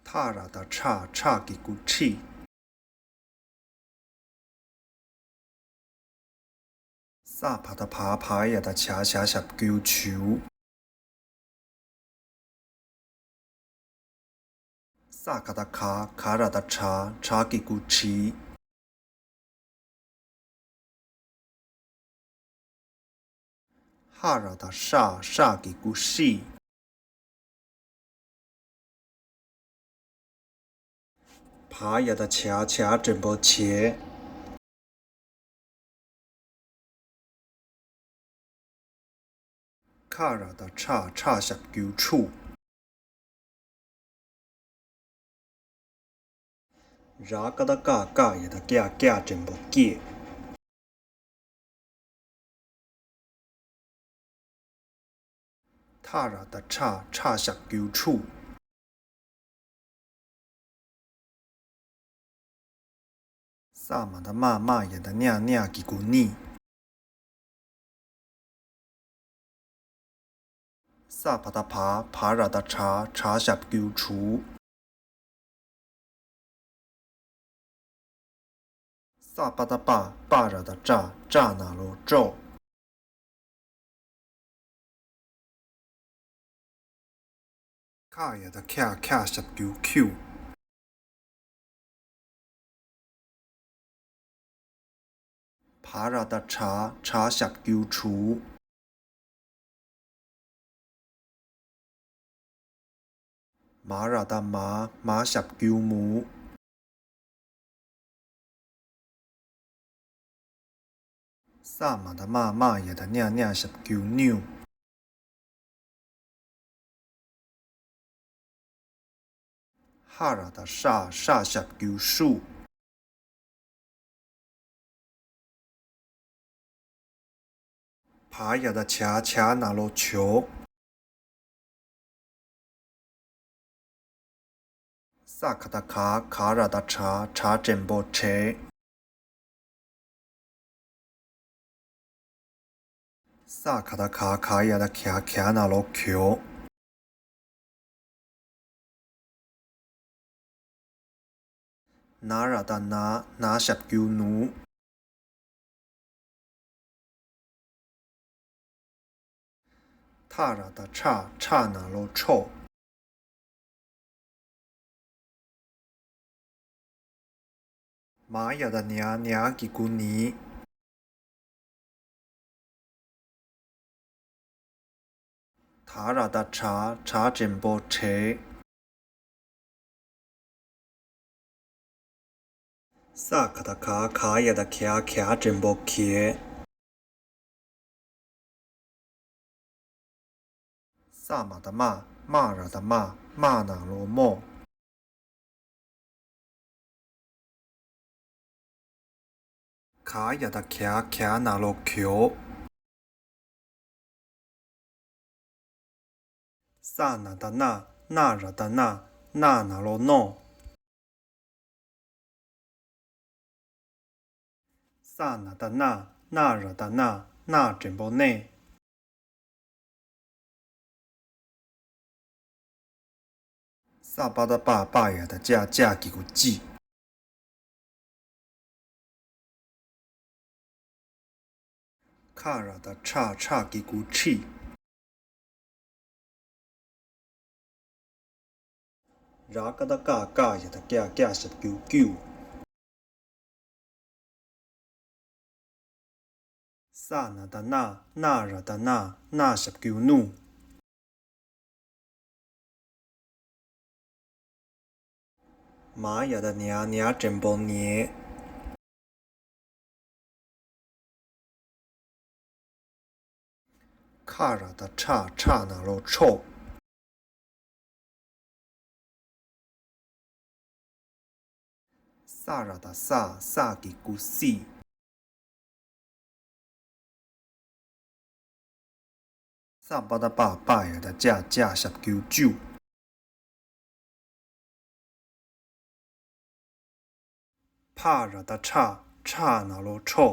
ཐ་ར་བཏགས་ཐྲ། ཐྲ་གི་གུ་ཐྲི། ས་བ་བཏགས་སྦ། སྦ་ཡ་བཏགས་སྦྱ། སྦྱ་ཞབས་ཀྱུ་སྦྱུ། ས་ག་བཏགས་སྒ། སྒ་ར་བཏགས་སྒྲ། སྒྲ་གི་གུ་སྒྲི། ཧ་ར་བཏགས་ཧྲ། ཧྲ་གི་གུ་ཧྲི། བ་ཡ་བཏགས་བྱ། བྱ་འགྲེང་བུ་བྱེ། ཁ་ར་བཏགས་ཁྲ། ཁྲ་ཞབས་ཀྱུ་ཁྲུ། ར་ཀ་བཏགས་རྐ། རྐ་ཡ་བཏགས་རྐྱ། རྐྱ་འགྲེང་བུ་རྐྱེ། ཐ་ར་བཏགས་ཐྲ། ཐྲ་ཞབས་ཀྱུ་ཐྲུ། ས་མ་བཏགས་སྨ། སྨ་ཡ་བཏགས་སྨྱ། སྨྱ་གི་གུ་སྨྱི། ས་བ་བཏགས་སྦ། སྦ་ར་བཏགས་སྦྲ། སྦྲ་ཞབས་ཀྱུ་སྦྲུ། ས་པ་བཏགས་སྤ། སྤ་ར་བཏགས་སྤྲ། སྤྲ་ན་རོ་སྤྲོ། ཁ་ཡ་བཏགས་ཁྱ། ཁྱ་ཞབས་ཀྱུ་ཁྱུ། བ་ར་བཏགས་བྲ། བྲ་ཞབས་ཀྱུ་བྲུ། མ་ར་བཏགས་མ། མ་ཞབས་ཀྱུ་མུ། ས་མ་བཏགས་སྨ། སྨ་ཡ་བཏགས་སྨྱ། སྨྱ་ཞབས་ཀྱུ་སྨྱུ། ཧ་ར་བཏགས་ཧྲ། ཧྲ་ཞབས་ཀྱུ་ཧྲུ། བ་ཡ་བཏགས་བྱ། བྱ་ན་རོ་བྱོ། ས་ག་བཏགས་ག། ག་ར་བཏགས་གྲ། གྲ་འགྲེང་བུ་བྲེ། ས་ག་བཏགས་ག། ག་ཡ་བཏགས་གྱ། གྱ་ན་རོ་གྱོ། ན་ར་བཏགས་ན། ན་ཞབས་ཀྱུ་ནུ། ཐ་ར་བཏགས་ཐྲ། ཐྲ་ན་རོ་ཐྲོ། མ་ཡ་བཏགས་མྱ། མྱ་གི་གུ་མྱི། ད་ར་བཏགས་དྲ། དྲ་འགྲེང་བུ་དྲེ། ས་ག་བཏགས་ག། ག་ཡ་བཏགས་གྱ། གྱ་འགྲེང་བུ་གྱེ། ས་མ་བཏགས་སྨ། སྨ་ར་བཏགས་སྨྲ། སྨྲ་ན་རོ་སྨྲོ། ག་ཡ་བཏགས་གྱ། གྱ་ན་རོ་གྱོ། ཙ་ན་བཏགས་ཙྣ། ན་ར་བཏགས་ནཱ། ནཱ་ན་རོ་ནོ། ས་ན་བཏགས་སྣ། སྣ་ར་བཏགས་སྣ། སྣ་འགྲེང་བུ་སྣེ། ས་པ་བཏགས་སྤ། སྤ་ཡ་བཏགས་སྤྱ། སྤྱ་གི་གུ་སྤྱིས། ཁ་ར་བཏགས་ཁྲ། ཁྲ་གི་གུ་ཁྲིས། ར་ཀ་བཏགས་རྐ། རྐ་ཡ་བཏགས་རྐྱ། རྐྱ་ཞབས་ཀྱུ་རྐྱུས། ས་ན་བཏགས་སྣ། སྣ་ར་བཏགས་སྣ། སྣ་ཞབས་ཀྱུ་སྣུ། མ་ཡ་བཏགས་མྱ། མྱ་འགྲེང་བུ་མྱེས། ཁ་ར་བཏགས་ཁྲ། ཁྲ་ན་རོ་ཁྲོ། ས་ར་བཏགས་སྲ། སྲ་གི་གུ་སྲིས། ས་པ་བཏགས་སྤ། སྤ་ཡ་བཏགས་སྤྱ། སྤྱ་ཞབས་ཀྱུ་སྤྱུ། ཕ་ར་བཏགས་ཕྲ། ཕྲ་ན་རོ་ཕྲོ།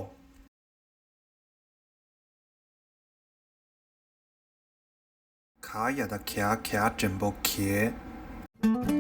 ག་ཡ་བཏགས་གྱ། གྱ་འགྲེང་བུ་གྱེས།